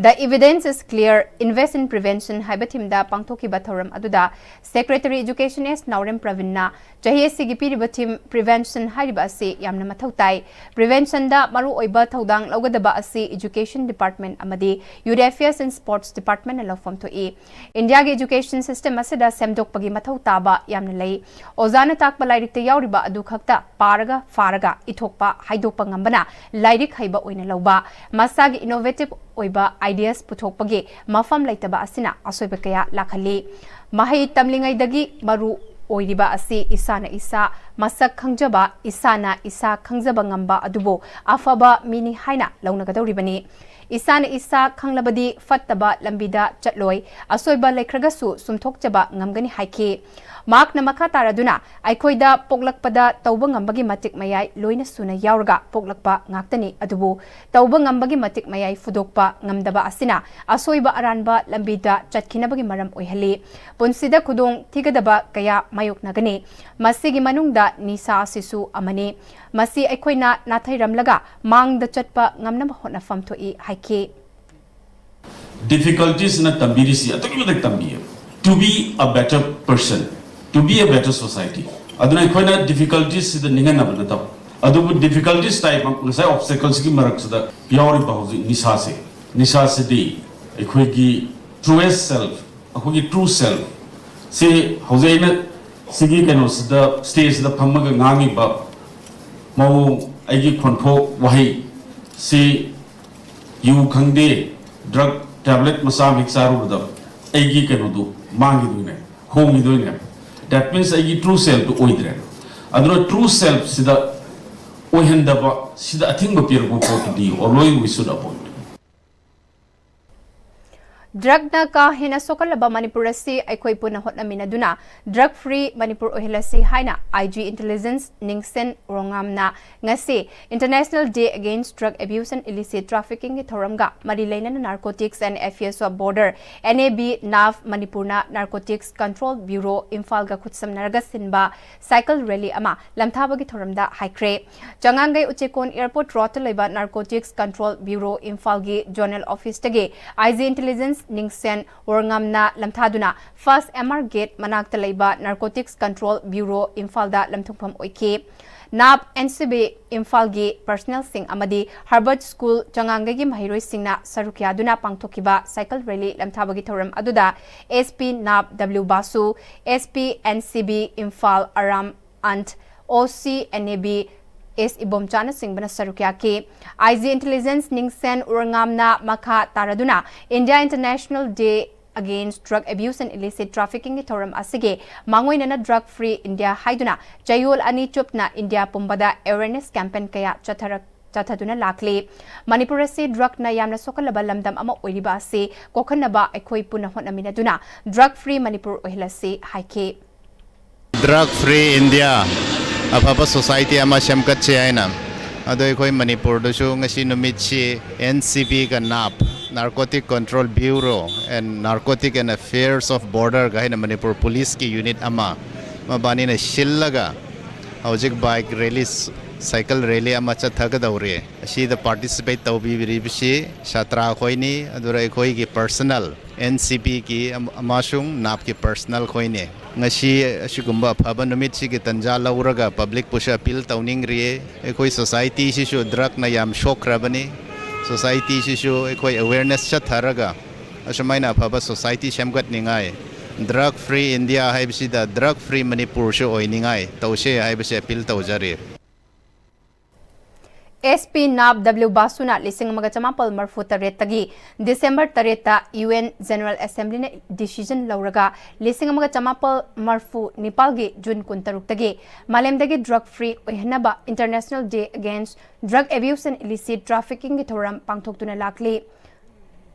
The Evidence is Clear, Invest in Prevention ꯍꯥꯏꯕ themeꯗ ꯄꯥꯡꯊꯣꯛꯈꯤꯕ ꯊꯧꯔꯝ ꯑꯗꯨꯗ Secretary Education S ꯅꯥꯎꯔꯦꯝ ꯄ꯭ꯔꯕꯤꯟꯅ ꯆꯍꯤ ꯑꯁꯤꯒꯤ ꯄꯤꯔꯤꯕ theme Prevention ꯍꯥꯏꯔꯤꯕ ꯑꯁꯤ ꯌꯥꯝꯅ ꯃꯊꯧ ꯇꯥꯏ꯫ Preventionꯗ ꯃꯔꯨꯑꯣꯏꯕ ꯊꯧꯗꯥꯡ ꯂꯧꯒꯗꯕ ꯑꯁꯤ Education Department ꯑꯃꯗꯤ Youth Affairs and Sports Departmentꯅ ꯂꯧꯐꯝ ꯊꯣꯛꯏ꯫ ꯏꯟꯗꯤꯌꯥꯒꯤ education system ꯑꯁꯤꯗ ꯁꯦꯝꯗꯣꯛ ꯄꯒꯤ ꯃꯊꯧ ꯇꯥꯕ ꯌꯥꯝꯅ ꯂꯩ꯫ ꯑꯣꯖꯥꯅ ꯇꯥꯛꯄ ꯂꯥꯏꯔꯤꯛꯇ ꯌꯥꯎꯔꯤꯕ ꯑꯗꯨ ꯈꯛꯇ ꯄꯥꯔꯒ, ꯐꯥꯔꯒ, ꯏꯊꯣꯛꯄ, ꯍꯥꯏꯗꯣꯛꯄ ꯉꯝꯕꯅ ꯂꯥꯏꯔꯤꯛ ꯍꯩꯕ ꯑꯣꯏꯅ ꯂꯧꯕ, ꯃꯁꯥꯒꯤ innovative ꯑꯣꯏꯕ ideas ꯄꯨꯊꯣꯛꯄꯒꯤ ꯃꯐꯝ ꯂꯩꯇꯕ ꯑꯁꯤꯅ ꯑꯁꯣꯏꯕ ꯀꯌꯥ ꯂꯥꯛꯍꯜꯂꯤ꯫ ꯃꯍꯩ ꯇꯝꯂꯤꯉꯩꯗꯒꯤ ꯃꯔꯨ ꯑꯣꯏꯔꯤꯕ ꯑꯁꯤ ꯏꯁꯥꯅ ꯏꯁꯥ ꯃꯁꯛ ꯈꯪꯖꯕ, ꯏꯁꯥꯅ ꯏꯁꯥ ꯈꯪꯖꯕ ꯉꯝꯕ ꯑꯗꯨꯕꯨ ꯑꯐꯕ ꯃꯤꯅꯤ ꯍꯥꯏꯅ ꯂꯧꯅꯒꯗꯧꯔꯤꯕꯅꯤ꯫ ꯏꯁꯥꯅ ꯏꯁꯥ ꯈꯪꯂꯕꯗꯤ ꯐꯠꯇꯕ ꯂꯝꯕꯤꯗ ꯆꯠꯂꯣꯏ, ꯑꯁꯣꯏꯕ ꯂꯩꯈ꯭ꯔꯒꯁꯨ ꯆꯨꯝꯊꯣꯛꯆꯕ ꯉꯝꯒꯅꯤ ꯍꯥꯏꯈꯤ꯫ ꯃꯍꯥꯛꯅ ꯃꯈꯥ ꯇꯥꯔꯗꯨꯅ, ꯑꯩꯈꯣꯏꯗ ꯄꯣꯛꯂꯛꯄꯗ ꯇꯧꯕ ꯉꯝꯕꯒꯤ ꯃꯇꯤꯛ ꯃꯌꯥꯏ ꯂꯣꯏꯅ ꯁꯨꯅ ꯌꯥꯎꯔꯒ ꯄꯣꯛꯂꯛꯄ ꯉꯥꯛꯇꯅꯤ, ꯑꯗꯨꯕꯨ ꯇꯧꯕ ꯉꯝꯕꯒꯤ ꯃꯇꯤꯛ ꯃꯌꯥꯏ ꯐꯨꯗꯣꯛꯄ ꯉꯝꯗꯕ ꯑꯁꯤꯅ ꯑꯁꯣꯏꯕ ꯑꯔꯥꯟꯕ ꯂꯝꯕꯤꯗ ꯆꯠꯈꯤꯅꯕꯒꯤ ꯃꯔꯝ ꯑꯣꯏꯍꯜꯂꯤ꯫ ꯄꯨꯟꯁꯤꯗ ꯈꯨꯗꯣꯡ ꯊꯤꯒꯗꯕ ꯀꯌꯥ ꯃꯥꯌꯣꯛꯅꯒꯅꯤ꯫ ꯃꯁꯤꯒꯤ ꯃꯅꯨꯡꯗ ꯅꯤꯁꯥ ꯑꯁꯤꯁꯨ ꯑꯃꯅꯤ꯫ ꯃꯁꯤ ꯑꯩꯈꯣꯏꯅ ꯅꯥꯊꯩꯔꯝꯂꯒ ꯃꯥꯡꯗ ꯆꯠꯄ ꯉꯝꯅꯕ ꯍꯣꯠꯅꯐꯝ ꯊꯣꯛꯏ ꯍꯥꯏꯈꯤ꯫ Difficultiesꯅ ꯇꯝꯕꯤꯔꯤꯁꯤ ꯑꯗꯨꯛꯀꯤ ꯃꯇꯤꯛ ꯇꯝꯕꯤꯌꯦ, to be a better person, to be a better society꯫ ꯑꯗꯨꯅ ꯑꯩꯈꯣꯏꯅ difficultiesꯁꯤꯗ ꯅꯤꯡꯍꯟꯅꯕ ꯅꯠꯇꯕ, ꯑꯗꯨꯕꯨ difficulties type ꯉꯁꯥꯏ obstaclesꯀꯤ ꯃꯔꯛꯁꯤꯗ ꯌꯥꯎꯔꯤꯕ ꯍꯧꯖꯤꯛ ꯅꯤꯁꯥꯁꯦ, ꯅꯤꯁꯥꯁꯤꯗꯤ ꯑꯩꯈꯣꯏꯒꯤ truest self, ꯑꯩꯈꯣꯏꯒꯤ true self ꯁꯤ ꯍꯧꯖꯤꯛ ꯑꯩꯅ ꯁꯤꯒꯤ ꯀꯩꯅꯣꯁꯤꯗ stageꯁꯤꯗ ꯐꯝꯃꯒ ꯉꯥꯡꯉꯤꯕ ꯃꯑꯣꯡ, ꯑꯩꯒꯤ ꯈꯣꯟꯊꯣꯛ ꯋꯥꯍꯩ ꯁꯤ ꯌꯨ ꯈꯪꯗꯦ, drug tablet ꯃꯆꯥ ꯑꯃ ꯍꯦꯛ ꯆꯥꯔꯨꯕꯗ ꯑꯩꯒꯤ ꯀꯩꯅꯣꯗꯨ ꯃꯥꯡꯈꯤꯗꯣꯏꯅꯦ, ꯍꯣꯡꯈꯤꯗꯣꯏꯅꯦ꯫ That means ꯑꯩꯒꯤ true selfꯇꯨ ꯑꯣꯏꯗ꯭ꯔꯦ꯫ ꯑꯗꯨꯅ true selfꯁꯤꯗ ꯑꯣꯏꯍꯟꯗꯕ, ꯁꯤꯗ ꯑꯊꯤꯡꯕ ꯄꯤꯔꯛꯄ ꯄꯣꯠꯇꯨꯗꯤ always we should avoid꯫ Drugꯅ ꯀꯥ ꯍꯦꯟꯅ ꯁꯣꯛꯍꯜꯂꯕ ꯃꯅꯤꯄꯨꯔ ꯑꯁꯤ ꯑꯩꯈꯣꯏ ꯄꯨꯟꯅ ꯍꯣꯠꯅꯃꯤꯟꯅꯗꯨꯅ drug free ꯃꯅꯤꯄꯨꯔ ꯑꯣꯏꯍꯜꯂꯁꯤ ꯍꯥꯏꯅ IG intelligence ꯅꯤꯡꯁꯦꯟ ꯋꯥꯉꯥꯝꯅ ꯉꯁꯤ International Day Against Drug Abuse and Illicit Traffickingꯒꯤ ꯊꯧꯔꯝꯒ ꯃꯔꯤ ꯂꯩꯅꯅ Narcotics and Affairs of Border, NAB NAF ꯃꯅꯤꯄꯨꯔꯅ Narcotics Control Bureau ꯏꯝꯐꯥꯜꯒ ꯈꯨꯠꯁꯝꯅꯔꯒ ꯁꯤꯟꯕ cycle rally ꯑꯃ ꯂꯝꯊꯥꯕꯒꯤ ꯊꯧꯔꯝꯗ ꯍꯥꯏꯈ꯭ꯔꯦ꯫ ꯆꯉꯥꯡꯒꯩ ꯎꯆꯦꯀꯣꯟ airport roadꯇ ꯂꯩꯕ Narcotics Control Bureau ꯏꯝꯐꯥꯜꯒꯤ zonal officeꯇꯒꯤ IG intelligence ꯅꯤꯡꯁꯦꯟ ꯋꯥꯉꯥꯝꯅ ꯂꯝꯊꯥꯗꯨꯅ first MR gate ꯃꯅꯥꯛꯇ ꯂꯩꯕ Narcotics Control Bureau ꯏꯝꯐꯥꯜꯗ ꯂꯝꯊꯨꯡꯐꯝ ꯑꯣꯏꯈꯤ꯫ ꯅꯥꯞ ꯑꯦꯟ ꯁꯤ ꯕꯤ ꯏꯝꯐꯥꯜꯒꯤ ꯄꯔꯁꯅꯦꯜꯁꯤꯡ ꯑꯃꯗꯤ ꯍꯔꯕꯔꯠ ꯁ꯭ꯀꯨꯜ ꯆꯉꯥꯡꯒꯩꯒꯤ ꯃꯍꯩꯔꯣꯏꯁꯤꯡꯅ ꯁꯔꯨꯛ ꯌꯥꯗꯨꯅ ꯄꯥꯡꯊꯣꯛꯈꯤꯕ ꯁꯥꯏꯀꯜ ꯔꯦꯂꯤ ꯂꯝꯊꯥꯕꯒꯤ ꯊꯧꯔꯝ ꯑꯗꯨꯗ S P NAB W Basu, S P N C B Imphal ꯑꯔꯥꯝ ꯑꯟꯠ, O C N A B ꯑꯦꯁ ꯏꯕꯣꯝꯆꯥꯅꯆꯤꯡꯕꯅ ꯁꯔꯨꯛ ꯌꯥꯈꯤ꯫ ꯑꯥꯏ ꯖꯤ ꯏꯟꯇꯦꯂꯤꯖꯦꯟꯁ ꯅꯤꯡꯁꯦꯟ ꯎꯔꯉꯥꯝꯅ ꯃꯈꯥ ꯇꯥꯔꯗꯨꯅ India International Day Against Drug Abuse and Illicit Traffickingꯒꯤ ꯊꯧꯔꯝ ꯑꯁꯤꯒꯤ ꯃꯥꯡꯑꯣꯏꯅꯅ Drug Free India ꯍꯥꯏꯗꯨꯅ ꯆꯌꯣꯜ ꯑꯅꯤ ꯆꯨꯞꯅ ꯏꯟꯗꯤꯌꯥ ꯄꯨꯝꯕꯗ awareness campaign ꯀꯌꯥ ꯆꯠꯊꯔꯛ-, ꯆꯠꯊꯗꯨꯅ ꯂꯥꯛꯂꯤ꯫ ꯃꯅꯤꯄꯨꯔ ꯑꯁꯤ ꯗ꯭ꯔꯒꯅ ꯌꯥꯝꯅ ꯁꯣꯛꯍꯜꯂꯕ ꯂꯝꯗꯝ ꯑꯃ ꯑꯣꯏꯔꯤꯕ ꯑꯁꯤ ꯀꯣꯛꯍꯟꯅꯕ ꯑꯩꯈꯣꯏ ꯄꯨꯟꯅ ꯍꯣꯠꯅꯃꯤꯟꯅꯗꯨꯅ Drug Free ꯃꯅꯤꯄꯨꯔ ꯑꯣꯏꯍꯜꯂꯁꯤ ꯍꯥꯏꯈꯤ꯫ Drug Free India, ꯑꯐꯕ ꯁꯣꯁꯥꯏꯇꯤ ꯑꯃ ꯁꯦꯝꯒꯠꯁꯦ ꯍꯥꯏꯅ꯫ ꯑꯗꯣ ꯑꯩꯈꯣꯏ ꯃꯅꯤꯄꯨꯔꯗꯁꯨ ꯉꯁꯤ ꯅꯨꯃꯤꯠꯁꯤ N C B NAB, Narcotic Control Bureau and Narcotic and Affairs of Borderꯒ ꯍꯥꯏꯅ ꯃꯅꯤꯄꯨꯔ ꯄꯨꯂꯤꯁꯀꯤ ꯌꯨꯅꯤꯠ ꯑꯃ, ꯃꯕꯥꯅꯤꯅ ꯁꯤꯜꯂꯒ ꯍꯧꯖꯤꯛ ꯕꯥꯏꯛ ꯔꯦꯂꯤ, ꯁꯥꯏꯀꯜ ꯔꯦꯂꯤ ꯑꯃ ꯆꯠꯊꯒꯗꯧꯔꯤ꯫ ꯑꯁꯤꯗ ꯄꯥꯔꯇꯤꯁꯤꯄꯦꯠ ꯇꯧꯕꯤꯔꯤꯕꯁꯤ ꯁꯥꯇ꯭ꯔ ꯑꯩꯈꯣꯏꯅꯤ, ꯑꯗꯨꯒ ꯑꯩꯈꯣꯏꯒꯤ ꯄꯔꯁꯅꯦꯜ, ꯑꯦꯟ ꯁꯤ ꯕꯤꯒꯤ ꯑꯃ-, ꯑꯃꯁꯨꯡ ꯅꯥꯞꯀꯤ ꯄꯔꯁꯅꯦꯜ ꯈꯣꯏꯅꯤ꯫ ꯉꯁꯤ ꯑꯁꯤꯒꯨꯝꯕ ꯑꯐꯕ ꯅꯨꯃꯤꯠꯁꯤꯒꯤ ꯇꯟꯖꯥ ꯂꯧꯔꯒ ꯄꯕ꯭ꯂꯤꯛꯄꯨꯁꯨ ꯑꯄꯤꯜ ꯇꯧꯅꯤꯡꯔꯤꯌꯦ꯫ ꯑꯩꯈꯣꯏ ꯁꯣꯁꯥꯏꯇꯤꯁꯤꯁꯨ ꯗ꯭ꯔꯒꯅ ꯌꯥꯝ ꯁꯣꯛꯈ꯭ꯔꯕꯅꯤ꯫ ꯁꯣꯁꯥꯏꯇꯤꯁꯤꯁꯨ ꯑꯩꯈꯣꯏ ꯑꯦꯋꯦꯔꯅꯦꯁ ꯆꯠꯊꯔꯒ ꯑꯁꯨꯃꯥꯏꯅ ꯑꯐꯕ ꯁꯣꯁꯥꯏꯇꯤ ꯁꯦꯝꯒꯠꯅꯤꯡꯉꯥꯏ, Drug Free India ꯍꯥꯏꯕꯁꯤꯗ Drug Free ꯃꯅꯤꯄꯨꯔꯁꯨ ꯑꯣꯏꯅꯤꯡꯉꯥꯏ ꯇꯧꯁꯦ ꯍꯥꯏꯕꯁꯦ ꯑꯄꯤꯜ ꯇꯧꯖꯔꯤ꯫ ꯑꯦꯁ ꯄꯤ ꯅꯥꯞ ꯗꯕ꯭ꯂꯤꯎ ꯕꯥꯁꯨꯅ ꯂꯤꯁꯤꯡ ꯑꯃꯒ ꯆꯃꯥꯄꯜ ꯃꯔꯐꯨ ꯇꯔꯦꯠꯇꯒꯤ ꯗꯤꯁꯦꯝꯕꯔ ꯇꯔꯦꯠꯇ ꯌꯨ ꯑꯦꯟ ꯖꯦꯅꯔꯦꯜ ꯑꯦꯁꯦꯝꯕ꯭ꯂꯤꯅ ꯗꯤꯁꯤꯖꯟ ꯂꯧꯔꯒ ꯂꯤꯁꯤꯡ ꯑꯃꯒ ꯆꯃꯥꯄꯜ ꯃꯔꯐꯨ ꯅꯤꯄꯥꯜꯒꯤ ꯖꯨꯟ ꯀꯨꯟꯇꯔꯨꯛꯇꯒꯤ ꯃꯥꯂꯦꯝꯗꯒꯤ ꯗ꯭ꯔꯒ ꯐ꯭ꯔꯤ ꯑꯣꯏꯍꯟꯅꯕ International Day Against Drug Abuse and Illicit Traffickingꯒꯤ ꯊꯧꯔꯝ ꯄꯥꯡꯊꯣꯛꯇꯨꯅ ꯂꯥꯛꯂꯤ꯫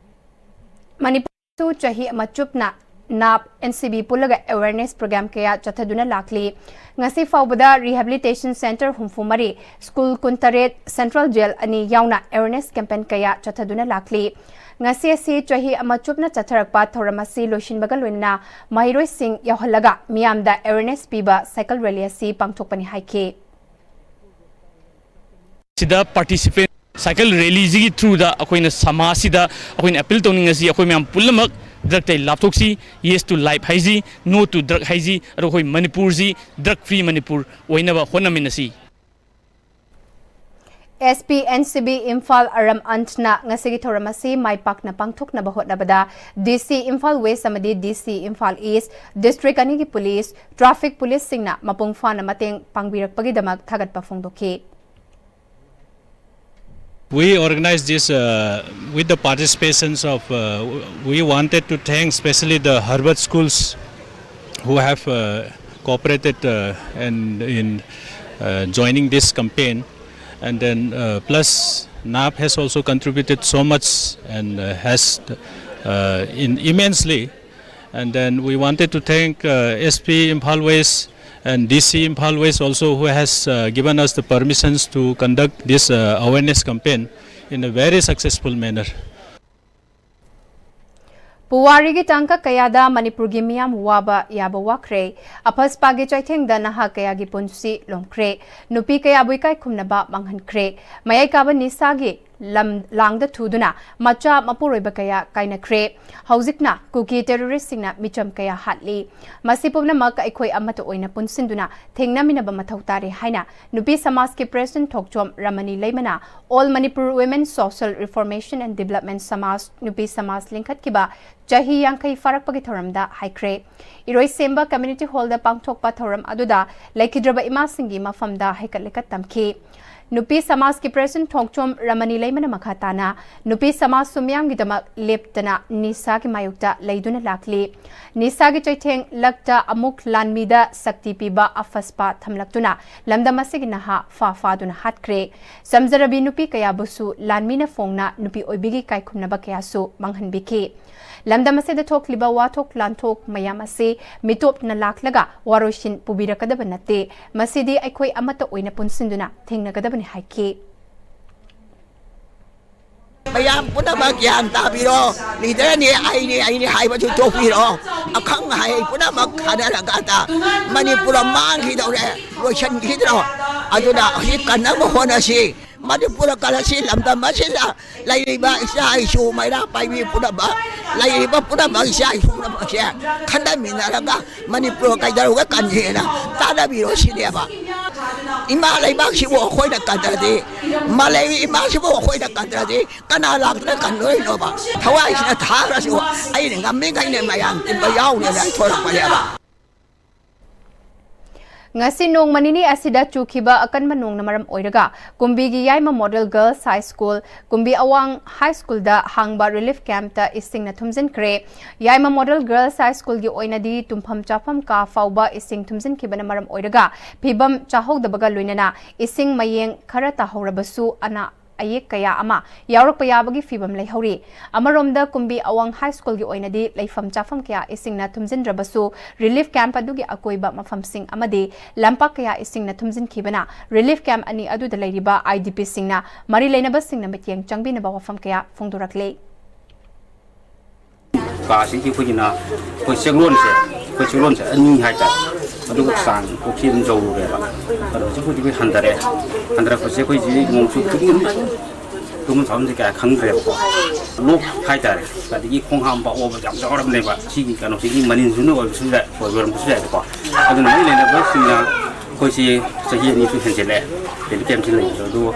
ꯃꯅꯤꯄꯨꯔꯁꯨ ꯆꯍꯤ ꯑꯃ ꯆꯨꯞꯅ ꯅꯥꯞ, ꯑꯦꯟ ꯁꯤ ꯕꯤ ꯄꯨꯜꯂꯒ awareness program ꯀꯌꯥ ꯆꯠꯊꯗꯨꯅ ꯂꯥꯛꯂꯤ꯫ ꯉꯁꯤ ꯐꯥꯎꯕꯗ rehabilitation centre ꯍꯨꯝꯐꯨ ꯃꯔꯤ, ꯁ꯭ꯀꯨꯜ ꯀꯨꯟꯇꯔꯦꯠ, ꯁꯦꯟꯇ꯭ꯔꯦꯜ ꯖꯦꯜ ꯑꯅꯤ ꯌꯥꯎꯅ awareness campaign ꯀꯌꯥ ꯆꯠꯊꯗꯨꯅ ꯂꯥꯛꯂꯤ꯫ ꯉꯁꯤ ꯑꯁꯤ ꯆꯍꯤ ꯑꯃ ꯆꯨꯞꯅ ꯆꯠꯊꯔꯛꯄ ꯊꯧꯔꯝ ꯑꯁꯤ ꯂꯣꯏꯁꯤꯟꯕꯒ ꯂꯣꯏꯅꯅ ꯃꯍꯩꯔꯣꯏꯁꯤꯡ ꯌꯥꯎꯍꯜꯂꯒ ꯃꯤꯌꯥꯝꯗ awareness ꯄꯤꯕ ꯁꯥꯏꯀꯜ ꯔꯦꯂꯤ ꯑꯁꯤ ꯄꯥꯡꯊꯣꯛꯄꯅꯤ ꯍꯥꯏꯈꯤ꯫ ꯁꯤꯗ ꯄꯥꯔꯇꯤꯁꯤꯄꯦꯟ ꯁꯥꯏꯀꯜ ꯔꯦꯂꯤꯁꯤꯒꯤ ꯊ꯭ꯔꯨꯗ ꯑꯩꯈꯣꯏꯅ ꯁꯃꯥꯖꯁꯤꯗ ꯑꯩꯈꯣꯏꯅ ꯑꯦꯄꯤꯜ ꯇꯧꯅꯤꯡꯉꯁꯤ, ꯑꯩꯈꯣꯏ ꯃꯌꯥꯝ ꯄꯨꯝꯅꯃꯛ ꯗ꯭ꯔꯒꯇꯩ ꯂꯥꯞꯊꯣꯛꯁꯤ, Yes to Life ꯍꯥꯏꯁꯤ, No to Drug ꯍꯥꯏꯁꯤ, ꯑꯗꯣ ꯑꯩꯈꯣꯏ ꯃꯅꯤꯄꯨꯔꯁꯤ ꯗ꯭ꯔꯒ ꯐ꯭ꯔꯤ ꯃꯅꯤꯄꯨꯔ ꯑꯣꯏꯅꯕ ꯍꯣꯠꯅꯃꯤꯟꯅꯁꯤ꯫ S P N C B Imphal ꯑꯔꯝ ꯑꯟꯠꯅ ꯉꯁꯤꯒꯤ ꯊꯧꯔꯝ ꯑꯁꯤ ꯃꯥꯏ ꯄꯥꯛꯅ ꯄꯥꯡꯊꯣꯛꯅꯕ ꯍꯣꯠꯅꯕꯗ ꯗꯤ ꯁꯤ ꯏꯝꯐꯥꯜ ꯋꯦꯁ ꯑꯃꯗꯤ ꯗꯤ ꯁꯤ ꯏꯝꯐꯥꯜ ꯏꯁ, ꯗꯤꯁꯇ꯭ꯔꯤꯛ ꯑꯅꯤꯒꯤ ꯄꯨꯂꯤꯁ, ꯇ꯭ꯔꯥꯐꯤꯛ ꯄꯨꯂꯤꯁꯁꯤꯡꯅ ꯃꯄꯨꯡ ꯐꯥꯅ ꯃꯇꯦꯡ ꯄꯥꯡꯕꯤꯔꯛꯄꯒꯤꯗꯃꯛ ꯊꯥꯒꯠꯄ ꯐꯣꯡꯗꯣꯛꯈꯤ꯫ We organized this uh, with the participations of, uh, we wanted to thank specially the Harvard schools who have uh, cooperated uh, and in uh, joining this campaign. And then uh, plus NAP has also contributed so much and uh, has uh, in immensely. And then we wanted to thank uh, S P Imphal West and D C Imphal West also, who has uh, given us the permissions to conduct this uh, awareness campaign in a very successful manner. ꯄꯨꯋꯥꯔꯤꯒꯤ ꯇꯥꯡꯀꯛ ꯀꯌꯥꯗ ꯃꯅꯤꯄꯨꯔꯒꯤ ꯃꯤꯌꯥꯝ ꯋꯥꯕ ꯌꯥꯕ ꯋꯥꯈ꯭ꯔꯦ꯫ ꯑꯐꯁꯄꯥꯒꯤ ꯆꯩꯊꯦꯡꯗ ꯅꯍꯥ ꯀꯌꯥꯒꯤ ꯄꯨꯟꯁꯤ ꯂꯣꯝꯈ꯭ꯔꯦ꯫ ꯅꯨꯄꯤ ꯀꯌꯥꯕꯨ ꯏꯀꯥꯏ ꯈꯨꯝꯅꯕ ꯃꯥꯡꯍꯟꯈ꯭ꯔꯦ꯫ ꯃꯌꯥꯏ ꯀꯥꯕ ꯅꯤꯁꯥꯒꯤ ꯂꯝ ꯂꯥꯡꯗ ꯊꯨꯗꯨꯅ ꯃꯆꯥ ꯃꯄꯨꯔꯣꯏꯕ ꯀꯌꯥ ꯀꯥꯏꯅꯈ꯭ꯔꯦ꯫ ꯍꯧꯖꯤꯛꯅ ꯀꯨꯀꯤ ꯇꯦꯔꯣꯔꯤꯁꯁꯤꯡꯅ ꯃꯤꯆꯝ ꯀꯌꯥ ꯍꯥꯠꯂꯤ꯫ ꯃꯁꯤ ꯄꯨꯝꯅꯃꯛ ꯑꯩꯈꯣꯏ ꯑꯃꯠꯇ ꯑꯣꯏꯅ ꯄꯨꯟꯁꯤꯟꯗꯨꯅ ꯊꯦꯡꯅꯃꯤꯟꯅꯕ ꯃꯊꯧ ꯇꯥꯔꯦ ꯍꯥꯏꯅ ꯅꯨꯄꯤ ꯁꯃꯥꯖꯀꯤ president Thokchom ꯔꯃꯅꯤ ꯂꯩꯃꯅ All Manipur Women Social Reformation and Development ꯁꯃꯥꯖ, ꯅꯨꯄꯤ ꯁꯃꯥꯖ ꯂꯤꯡꯈꯠꯈꯤꯕ ꯆꯍꯤ ꯌꯥꯡꯈꯩ ꯐꯥꯔꯛꯄꯒꯤ ꯊꯧꯔꯝꯗ ꯍꯥꯏꯈ꯭ꯔꯦ꯫ ꯏꯔꯣꯏꯁꯦꯝꯕ ꯀꯝꯃ꯭ꯌꯨꯅꯤꯇꯤ ꯍꯣꯜꯗ ꯄꯥꯡꯊꯣꯛꯄ ꯊꯧꯔꯝ ꯑꯗꯨꯗ ꯂꯩꯈꯤꯗ꯭ꯔꯕ ꯏꯃꯥꯁꯤꯡꯒꯤ ꯃꯐꯝꯗ ꯍꯩꯀꯠ ꯂꯩꯀꯠ ꯇꯝꯈꯤ꯫ ꯅꯨꯄꯤ ꯁꯃꯥꯖꯀꯤ ꯄ꯭ꯔꯦꯁꯤꯗꯦꯟꯠ ꯊꯣꯡꯆꯣꯝ ꯔꯃꯅꯤ ꯂꯩꯃꯅ ꯃꯈꯥ ꯇꯥꯅ ꯅꯨꯄꯤ ꯁꯃꯥꯖꯁꯨ ꯃꯤꯌꯥꯝꯒꯤꯗꯃꯛ ꯂꯦꯞꯇꯅ ꯅꯤꯁꯥꯒꯤ ꯃꯥꯌꯣꯛꯇ ꯂꯩꯗꯨꯅ ꯂꯥꯛꯂꯤ꯫ ꯅꯤꯁꯥꯒꯤ ꯆꯩꯊꯦꯡ ꯂꯛꯇ ꯑꯃꯨꯛ ꯂꯥꯟꯃꯤꯗ ꯁꯛꯇꯤ ꯄꯤꯕ ꯑꯐꯁꯄꯥ ꯊꯝꯂꯛꯇꯨꯅ ꯂꯝꯗꯝ ꯑꯁꯤꯒꯤ ꯅꯍꯥ ꯐꯥ ꯐꯥꯗꯨꯅ ꯍꯥꯠꯈ꯭ꯔꯦ꯫ ꯆꯝꯖꯔꯕꯤ ꯅꯨꯄꯤ ꯀꯌꯥꯕꯨꯁꯨ ꯂꯥꯟꯃꯤꯅ ꯐꯣꯡꯅ ꯅꯨꯄꯤ ꯑꯣꯏꯕꯤꯒꯤ ꯀꯥꯏꯈꯨꯝꯅꯕ ꯀꯌꯥꯁꯨ ꯃꯥꯡꯍꯟꯕꯤꯈꯤ꯫ ꯂꯝꯗꯝ ꯑꯁꯤꯗ ꯊꯣꯛꯂꯤꯕ ꯋꯥꯊꯣꯛ ꯂꯥꯟꯊꯣꯛ ꯃꯌꯥꯝ ꯑꯁꯤ ꯃꯤꯇꯣꯞꯅ ꯂꯥꯛꯂꯒ ꯋꯥꯔꯣꯏꯁꯤꯟ ꯄꯨꯕꯤꯔꯛꯀꯗꯕ ꯅꯠꯇꯦ꯫ ꯃꯁꯤꯗꯤ ꯑꯩꯈꯣꯏ ꯑꯃꯠꯇ ꯑꯣꯏꯅ ꯄꯨꯟꯁꯤꯟꯗꯨꯅ ꯊꯦꯡꯅꯒꯗꯕꯅꯤ ꯍꯥꯏꯈꯤ꯫ ꯃꯌꯥꯝ ꯄꯨꯝꯅꯃꯛ ꯒ꯭ꯌꯥꯟ ꯇꯥꯕꯤꯔꯣ꯫ ꯂꯤꯗꯔꯅꯤ, ꯑꯩꯅꯤ, ꯑꯩꯅꯤ ꯍꯥꯏꯕꯗꯨ ꯇꯣꯛꯄꯤꯔꯣ꯫ ꯑꯈꯪ ꯑꯍꯩ ꯄꯨꯝꯅꯃꯛ ꯈꯟꯅꯔꯀꯥꯟꯗ ꯃꯅꯤꯄꯨꯔ ꯃꯥꯡꯈꯤꯗꯧꯔꯦ, ꯂꯣꯏꯁꯤꯟꯈꯤꯗ꯭ꯔꯣ? ꯑꯗꯨꯅ ꯍꯧꯖꯤꯛ ꯀꯟꯅꯕ ꯍꯣꯠꯅꯁꯤ꯫ ꯃꯅꯤꯄꯨꯔ ꯀꯂꯥꯁꯤ ꯂꯝꯗꯝ ꯑꯁꯤꯗ ꯂꯩꯔꯤꯕ ꯏꯆꯥ ꯏꯁꯨ ꯃꯩꯔꯥ ꯄꯥꯏꯕꯤ ꯄꯨꯝꯅꯃꯛ, ꯂꯩꯔꯤꯕ ꯄꯨꯝꯅꯃꯛ ꯏꯆꯥ ꯏꯁꯨ ꯄꯨꯝꯅꯃꯛꯁꯦ ꯈꯟꯊꯃꯤꯟꯅꯔꯒ ꯃꯅꯤꯄꯨꯔ ꯀꯩꯗꯧꯔꯒ ꯀꯟꯒꯦꯅ ꯇꯥꯟꯅꯕꯤꯔꯣ ꯁꯤꯅꯦꯕ꯫ ꯏꯃꯥ ꯂꯩꯕꯥꯛꯁꯤꯕꯨ ꯑꯩꯈꯣꯏꯅ ꯀꯟꯗ꯭ꯔꯗꯤ, ꯃꯥꯂꯦꯝꯒꯤ ꯏꯃꯥꯁꯤꯕꯨ ꯑꯩꯈꯣꯏꯅ ꯀꯟꯗ꯭ꯔꯗꯤ ꯀꯅꯥ ꯂꯥꯛꯇꯅ ꯀꯟꯗꯣꯏꯅꯣꯕ? ꯊꯋꯥꯏꯁꯤꯅ ꯊꯥꯔꯁꯨ ꯑꯩꯅ ꯉꯝꯃꯤꯈꯩꯅ ꯃꯌꯥꯝ ꯇꯤꯟꯕ ꯌꯥꯎꯅꯦꯅ ꯑꯩ ꯊꯣꯔꯛꯄꯅꯦꯕ꯫ ꯉꯁꯤ ꯅꯣꯡꯃ ꯅꯤꯅꯤ ꯑꯁꯤꯗ ꯆꯨꯈꯤꯕ ꯑꯀꯟꯕ ꯅꯣꯡꯅ ꯃꯔꯝ ꯑꯣꯏꯔꯒ ꯀꯨꯝꯕꯤꯒꯤ ꯌꯥꯏꯃ ꯃꯣꯗꯦꯜ ꯒꯔꯜꯁ ꯍꯥꯏ ꯁ꯭ꯀꯨꯜ, ꯀꯨꯝꯕꯤ ꯑꯋꯥꯡ ꯍꯥꯏ ꯁ꯭ꯀꯨꯜꯗ ꯍꯥꯡꯕ ꯔꯤꯂꯤꯐ ꯀꯦꯝꯞꯇ ꯏꯁꯤꯡꯅ ꯊꯨꯝꯖꯤꯟꯈ꯭ꯔꯦ꯫ ꯌꯥꯏꯃ ꯃꯣꯗꯦꯜ ꯒꯔꯜꯁ ꯍꯥꯏ ꯁ꯭ꯀꯨꯜꯒꯤ ꯑꯣꯏꯅꯗꯤ ꯇꯨꯝꯐꯝ ꯆꯥꯐꯝ ꯀꯥ ꯐꯥꯎꯕ ꯏꯁꯤꯡ ꯊꯨꯝꯖꯤꯟꯈꯤꯕꯅ ꯃꯔꯝ ꯑꯣꯏꯔꯒ ꯐꯤꯕꯝ ꯆꯥꯍꯧꯗꯕꯒ ꯂꯣꯏꯅꯅ ꯏꯁꯤꯡ ꯃꯌꯦꯡ ꯈꯔ ꯇꯥꯍꯧꯔꯕꯁꯨ ꯑꯅꯥ ꯑꯌꯦꯛ ꯀꯌꯥ ꯑꯃ ꯌꯥꯎꯔꯛꯄ ꯌꯥꯕꯒꯤ ꯐꯤꯕꯝ ꯂꯩꯍꯧꯔꯤ꯫ ꯑꯃꯔꯣꯝꯗ ꯀꯨꯝꯕꯤ ꯑꯋꯥꯡ ꯍꯥꯏ ꯁ꯭ꯀꯨꯜꯒꯤ ꯑꯣꯏꯅꯗꯤ ꯂꯩꯐꯝ ꯆꯥꯐꯝ ꯀꯌꯥ ꯏꯁꯤꯡꯅ ꯊꯨꯝꯖꯤꯟꯗ꯭ꯔꯕꯁꯨ ꯔꯤꯂꯤꯐ ꯀꯦꯝꯞ ꯑꯗꯨꯒꯤ ꯑꯀꯣꯏꯕ ꯃꯐꯝꯁꯤꯡ ꯑꯃꯗꯤ ꯂꯝꯄꯥꯛ ꯀꯌꯥ ꯏꯁꯤꯡꯅ ꯊꯨꯝꯖꯤꯟꯈꯤꯕꯅ ꯔꯤꯂꯤꯐ ꯀꯦꯝꯞ ꯑꯅꯤ ꯑꯗꯨꯗ ꯂꯩꯔꯤꯕ ꯑꯥꯏ ꯗꯤ ꯄꯤꯁꯤꯡꯅ ꯃꯔꯤ ꯂꯩꯅꯕꯁꯤꯡꯅ ꯃꯤꯠꯌꯦꯡ ꯆꯪꯕꯤꯅꯕ ꯋꯥꯐꯝ ꯀꯌꯥ ꯐꯣꯡꯗꯣꯔꯛꯂꯤ꯫ ꯀꯥꯁꯤꯒꯤ ꯑꯩꯈꯣꯏꯒꯤꯅ ꯑꯩꯈꯣꯏ ꯆꯦꯛꯂꯣꯟꯁꯦ, ꯑꯩꯈꯣꯏ ꯆꯦꯛꯂꯣꯟꯁꯦ ꯑꯅꯤ ꯍꯥꯏꯇꯥꯔꯦ꯫ ꯑꯗꯨꯒ ꯆꯥꯡ ꯄꯣꯛꯁꯤ ꯑꯗꯨꯝ ꯌꯧꯔꯨꯔꯦꯕ꯫ ꯑꯗꯣ ꯍꯧꯖꯤꯛ ꯍꯧꯖꯤꯛ ꯑꯩꯈꯣꯏ ꯍꯟꯊꯔꯦ꯫ ꯍꯟꯊꯔꯛꯄꯁꯦ ꯑꯩꯈꯣꯏꯁꯤ ꯅꯣꯡ ꯆꯨꯕꯒꯤ ꯇꯨꯝꯐꯝ ꯆꯥꯐꯝꯁꯦ ꯀꯌꯥ ꯈꯪꯗ꯭ꯔꯦꯕꯀꯣ꯫ ꯂꯣꯛ ꯍꯥꯏꯇꯥꯔꯦ, ꯑꯗꯒꯤ ꯈꯣꯡ ꯍꯥꯝꯕ ꯑꯣꯕ ꯌꯥꯝ ꯌꯥꯎꯔꯝꯅꯦꯕ꯫ ꯁꯤꯒꯤ ꯀꯩꯅꯣꯁꯤꯒꯤ ꯃꯅꯤꯟꯁꯤꯅ ꯑꯣꯏꯕꯁꯨ ꯌꯥꯏ, ꯑꯣꯏꯔꯝꯕꯁꯨ ꯌꯥꯏꯕꯀꯣ꯫ ꯑꯗꯨꯅ ꯃꯔꯤ ꯂꯩꯅꯕꯁꯤꯡꯅ ꯑꯩꯈꯣꯏꯁꯤ ꯆꯍꯤ ꯑꯅꯤꯁꯨ ꯍꯦꯟꯖꯤꯜꯂꯛꯑꯦ ꯔꯤꯂꯤꯐ ꯀꯦꯝꯞꯁꯤ ꯂꯩꯕꯗꯣ꯫ ꯑꯗꯨ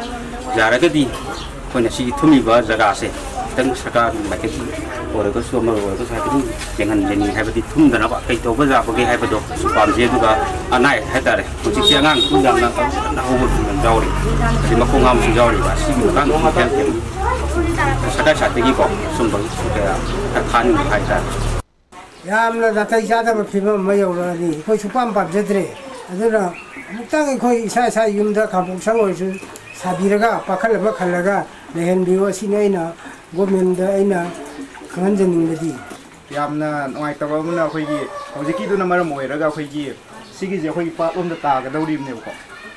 ꯌꯥꯔꯒꯗꯤ ꯑꯩꯈꯣꯏꯅ ꯁꯤꯒꯤ ꯊꯨꯝꯃꯤꯕ ꯖꯒꯥꯁꯦ ꯈꯤꯇꯪ ꯁꯔꯀꯥꯔꯒꯤ ꯃꯥꯏꯀꯩꯗꯒꯤ ꯑꯣꯏꯔꯒꯁꯨ ꯑꯃ ꯑꯣꯏꯔꯒꯁꯨ ꯍꯥꯏꯐꯦꯠꯇꯪ ꯌꯦꯡꯍꯟꯖꯅꯤꯡꯉꯤ꯫ ꯍꯥꯏꯕꯗꯤ ꯊꯨꯝꯗꯅꯕ ꯀꯩ ꯇꯧꯕ ꯌꯥꯕꯒꯦ ꯍꯥꯏꯕꯗꯣ ꯄꯥꯝꯖꯩ꯫ ꯑꯗꯨꯒ ꯑꯅꯥ ꯑꯌꯦꯛ ꯍꯥꯏꯇꯥꯔꯦ, ꯍꯧꯖꯤꯛꯁꯦ ꯑꯉꯥꯡꯁꯨ ꯌꯥꯝꯅ ꯀꯟꯅ ꯍꯧꯕꯁꯨ ꯌꯥꯝ ꯌꯥꯎꯔꯤ, ꯑꯗꯩ ꯃꯈꯣꯡ ꯍꯥꯝꯕꯁꯨ ꯌꯥꯎꯔꯤꯕ꯫ ꯑꯁꯤꯒꯤ ꯃꯇꯥꯡꯗꯁꯨ ꯍꯦꯜꯊ ꯀꯦꯝ ꯁꯔꯀꯥꯔ ꯁꯥꯏꯠꯇꯒꯤꯀꯣ ꯁꯨꯝꯕ ꯈꯔ ꯊꯥꯅꯤꯡꯕ ꯍꯥꯏꯇꯥꯔꯦ꯫ ꯌꯥꯝꯅ ꯅꯥꯇꯩ ꯆꯥꯗꯕ ꯐꯤꯕꯝ ꯑꯃ ꯌꯧꯔꯛꯑꯗꯤ ꯑꯩꯈꯣꯏ ꯁꯨꯛꯄꯥꯝ ꯄꯥꯝꯖꯗ꯭ꯔꯦ꯫ ꯑꯗꯨꯅ ꯑꯃꯨꯛꯇꯪ ꯑꯩꯈꯣꯏ ꯏꯁꯥ ꯏꯁꯥ ꯌꯨꯝꯗ ꯈꯥꯡꯄꯣꯛꯁꯪ ꯑꯣꯏꯔꯁꯨ ꯁꯥꯕꯤꯔꯒ ꯄꯥꯈꯜ ꯑꯃ ꯈꯜꯂꯒ ꯂꯩꯍꯟꯕꯤꯌꯨ꯫ ꯑꯁꯤꯅꯤ ꯑꯩꯅ ꯒꯣꯔꯃꯦꯟꯗ ꯑꯩꯅ ꯈꯪꯍꯟꯖꯅꯤꯡꯕꯗꯤ꯫ ꯌꯥꯝꯅ ꯅꯨꯡꯉꯥꯏꯇꯕ ꯑꯃꯅ ꯑꯩꯈꯣꯏꯒꯤ ꯍꯧꯖꯤꯛꯀꯤꯗꯨꯅ ꯃꯔꯝ ꯑꯣꯏꯔꯒ ꯑꯩꯈꯣꯏꯒꯤ ꯁꯤꯒꯤꯁꯦ ꯑꯩꯈꯣꯏꯒꯤ ꯄꯥꯠꯂꯣꯝꯗ ꯇꯥꯒꯗꯧꯔꯤꯕꯅꯦꯕꯀꯣ꯫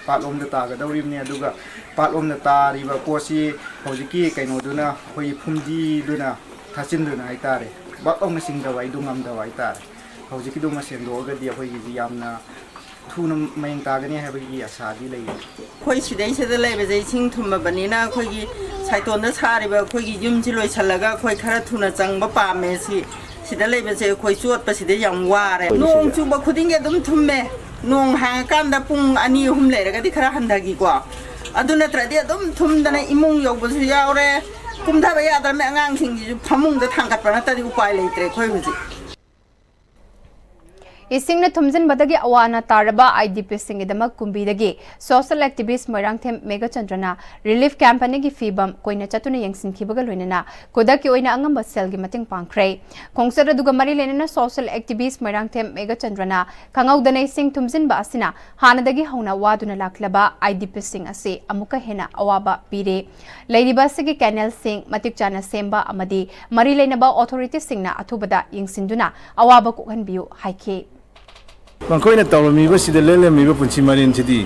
ꯄꯥꯠꯂꯣꯝꯗ ꯇꯥꯒꯗꯧꯔꯤꯕꯅꯦ꯫ ꯑꯗꯨꯒ ꯄꯥꯠꯂꯣꯝꯗ ꯇꯥꯔꯤꯕ ꯄꯣꯠꯁꯤ ꯍꯧꯖꯤꯛꯀꯤ ꯀꯩꯅꯣꯗꯨꯅ ꯑꯩꯈꯣꯏꯒꯤ ꯐꯨꯝꯗꯤꯗꯨꯅ ꯊꯥꯆꯤꯟꯗꯨꯅ ꯍꯥꯏꯇꯥꯔꯦ, ꯕꯛ ꯂꯥꯎꯅ ꯆꯤꯡꯊꯕ ꯍꯥꯏꯗꯨ ꯉꯝꯗꯕ ꯍꯥꯏꯇꯥꯔꯦ꯫ ꯍꯧꯖꯤꯛꯀꯤꯗꯨꯃ ꯁꯦꯡꯗꯣꯛꯑꯒꯗꯤ ꯑꯩꯈꯣꯏꯒꯤꯗꯤ ꯌꯥꯝꯅ ꯊꯨꯅ ꯃꯌꯦꯡ ꯇꯥꯒꯅꯤ ꯍꯥꯏꯕꯒꯤ ꯑꯁꯥꯗꯤ ꯂꯩ꯫ ꯑꯩꯈꯣꯏ ꯁꯤꯗꯩꯁꯤꯗ ꯂꯩꯕꯁꯦ ꯏꯁꯤꯡ ꯊꯨꯝꯃꯕꯅꯤꯅ ꯑꯩꯈꯣꯏꯒꯤ ꯁꯥꯏꯇꯣꯟꯗ ꯁꯥꯔꯤꯕ ꯑꯩꯈꯣꯏꯒꯤ ꯌꯨꯝꯁꯤ ꯂꯣꯏꯁꯤꯜꯂꯒ ꯑꯩꯈꯣꯏ ꯈꯔ ꯊꯨꯅ ꯆꯪꯕ ꯄꯥꯝꯃꯦ꯫ ꯁꯤ ꯁꯤꯗ ꯂꯩꯕꯁꯦ ꯑꯩꯈꯣꯏ ꯆꯣꯠꯄꯁꯤꯗ ꯌꯥꯝ ꯋꯥꯔꯦ꯫ ꯅꯣꯡ ꯆꯨꯕ ꯈꯨꯗꯤꯡꯒꯤ ꯑꯗꯨꯝ ꯊꯨꯝꯃꯦ꯫ ꯅꯣꯡ ꯍꯥꯡꯉꯀꯥꯟꯗ ꯄꯨꯡ ꯑꯅꯤ ꯑꯍꯨꯝ ꯂꯩꯔꯒꯗꯤ ꯈꯔ ꯍꯟꯊꯈꯤꯀꯣ꯫ ꯑꯗꯨ ꯅꯠꯇ꯭ꯔꯗꯤ ꯑꯗꯨꯝ ꯊꯨꯝꯗꯅ ꯏꯃꯨꯡ ꯌꯧꯕꯁꯨ ꯌꯥꯎꯔꯦ꯫ ꯀꯨꯝꯊꯕ ꯌꯥꯗ꯭ꯔꯕꯅꯤ꯫ ꯑꯉꯥꯡꯁꯤꯡꯁꯤꯁꯨ ꯐꯃꯨꯡꯗ ꯊꯥꯡꯒꯠꯄ ꯅꯠꯇ꯭ꯔꯗꯤ ꯎꯄꯥꯏ ꯂꯩꯇ꯭ꯔꯦ ꯑꯩꯈꯣꯏ ꯍꯧꯖꯤꯛ꯫ ꯏꯁꯤꯡꯅ ꯊꯨꯝꯖꯤꯟꯕꯗꯒꯤ ꯑꯋꯥ ꯑꯅꯥ ꯇꯥꯔꯕ I D ꯄꯤꯁꯤꯡꯒꯤꯗꯃꯛ ꯀꯨꯝꯕꯤꯗꯒꯤ social activist Moirangthem ꯃꯦꯘꯆꯟꯗ꯭ꯔꯅ relief camp ꯑꯅꯤꯒꯤ ꯐꯤꯕꯝ ꯀꯨꯏꯅ ꯆꯠꯇꯨꯅ ꯌꯦꯡꯁꯤꯟꯈꯤꯕꯒ ꯂꯣꯏꯅꯅ ꯈꯨꯗꯛꯀꯤ ꯑꯣꯏꯅ ꯑꯉꯝꯕ ꯁꯦꯜꯒꯤ ꯃꯇꯦꯡ ꯄꯥꯡꯈ꯭ꯔꯦ꯫ ꯈꯣꯡꯆꯠ ꯑꯗꯨꯒ ꯃꯔꯤ ꯂꯩꯅꯅ social activist ꯃꯣꯏꯔꯥꯡꯊꯦꯝ ꯃꯦꯘꯆꯟꯗ꯭ꯔꯅ ꯈꯪꯍꯧꯗꯅ ꯏꯁꯤꯡ ꯊꯨꯝꯖꯤꯟꯕ ꯑꯁꯤꯅ ꯍꯥꯟꯅꯗꯒꯤ ꯍꯧꯅ ꯋꯥꯗꯨꯅ ꯂꯥꯛꯂꯕ ꯑꯥꯏ ꯗꯤ ꯄꯤꯁꯤꯡ ꯑꯁꯤ ꯑꯃꯨꯛꯀ ꯍꯦꯟꯅ ꯑꯋꯥꯕ ꯄꯤꯔꯦ꯫ ꯂꯩꯔꯤꯕ ꯑꯁꯤꯒꯤ canalꯁꯤꯡ ꯃꯇꯤꯛ ꯆꯥꯅ ꯁꯦꯝꯕ ꯑꯃꯗꯤ ꯃꯔꯤ ꯂꯩꯅꯕ authorityꯁꯤꯡꯅ ꯑꯊꯨꯕꯗ ꯌꯦꯡꯁꯤꯟꯗꯨꯅ ꯑꯋꯥꯕ ꯀꯣꯛꯍꯟꯕꯤꯌꯨ ꯍꯥꯏꯈꯤ꯫ ꯃꯈꯣꯏꯅ ꯇꯧꯔꯝꯃꯤꯕꯁꯤꯗ ꯂꯦꯜꯂꯝꯃꯤꯕ ꯄꯨꯟꯁꯤ ꯃꯔꯦꯟꯁꯤꯗꯤ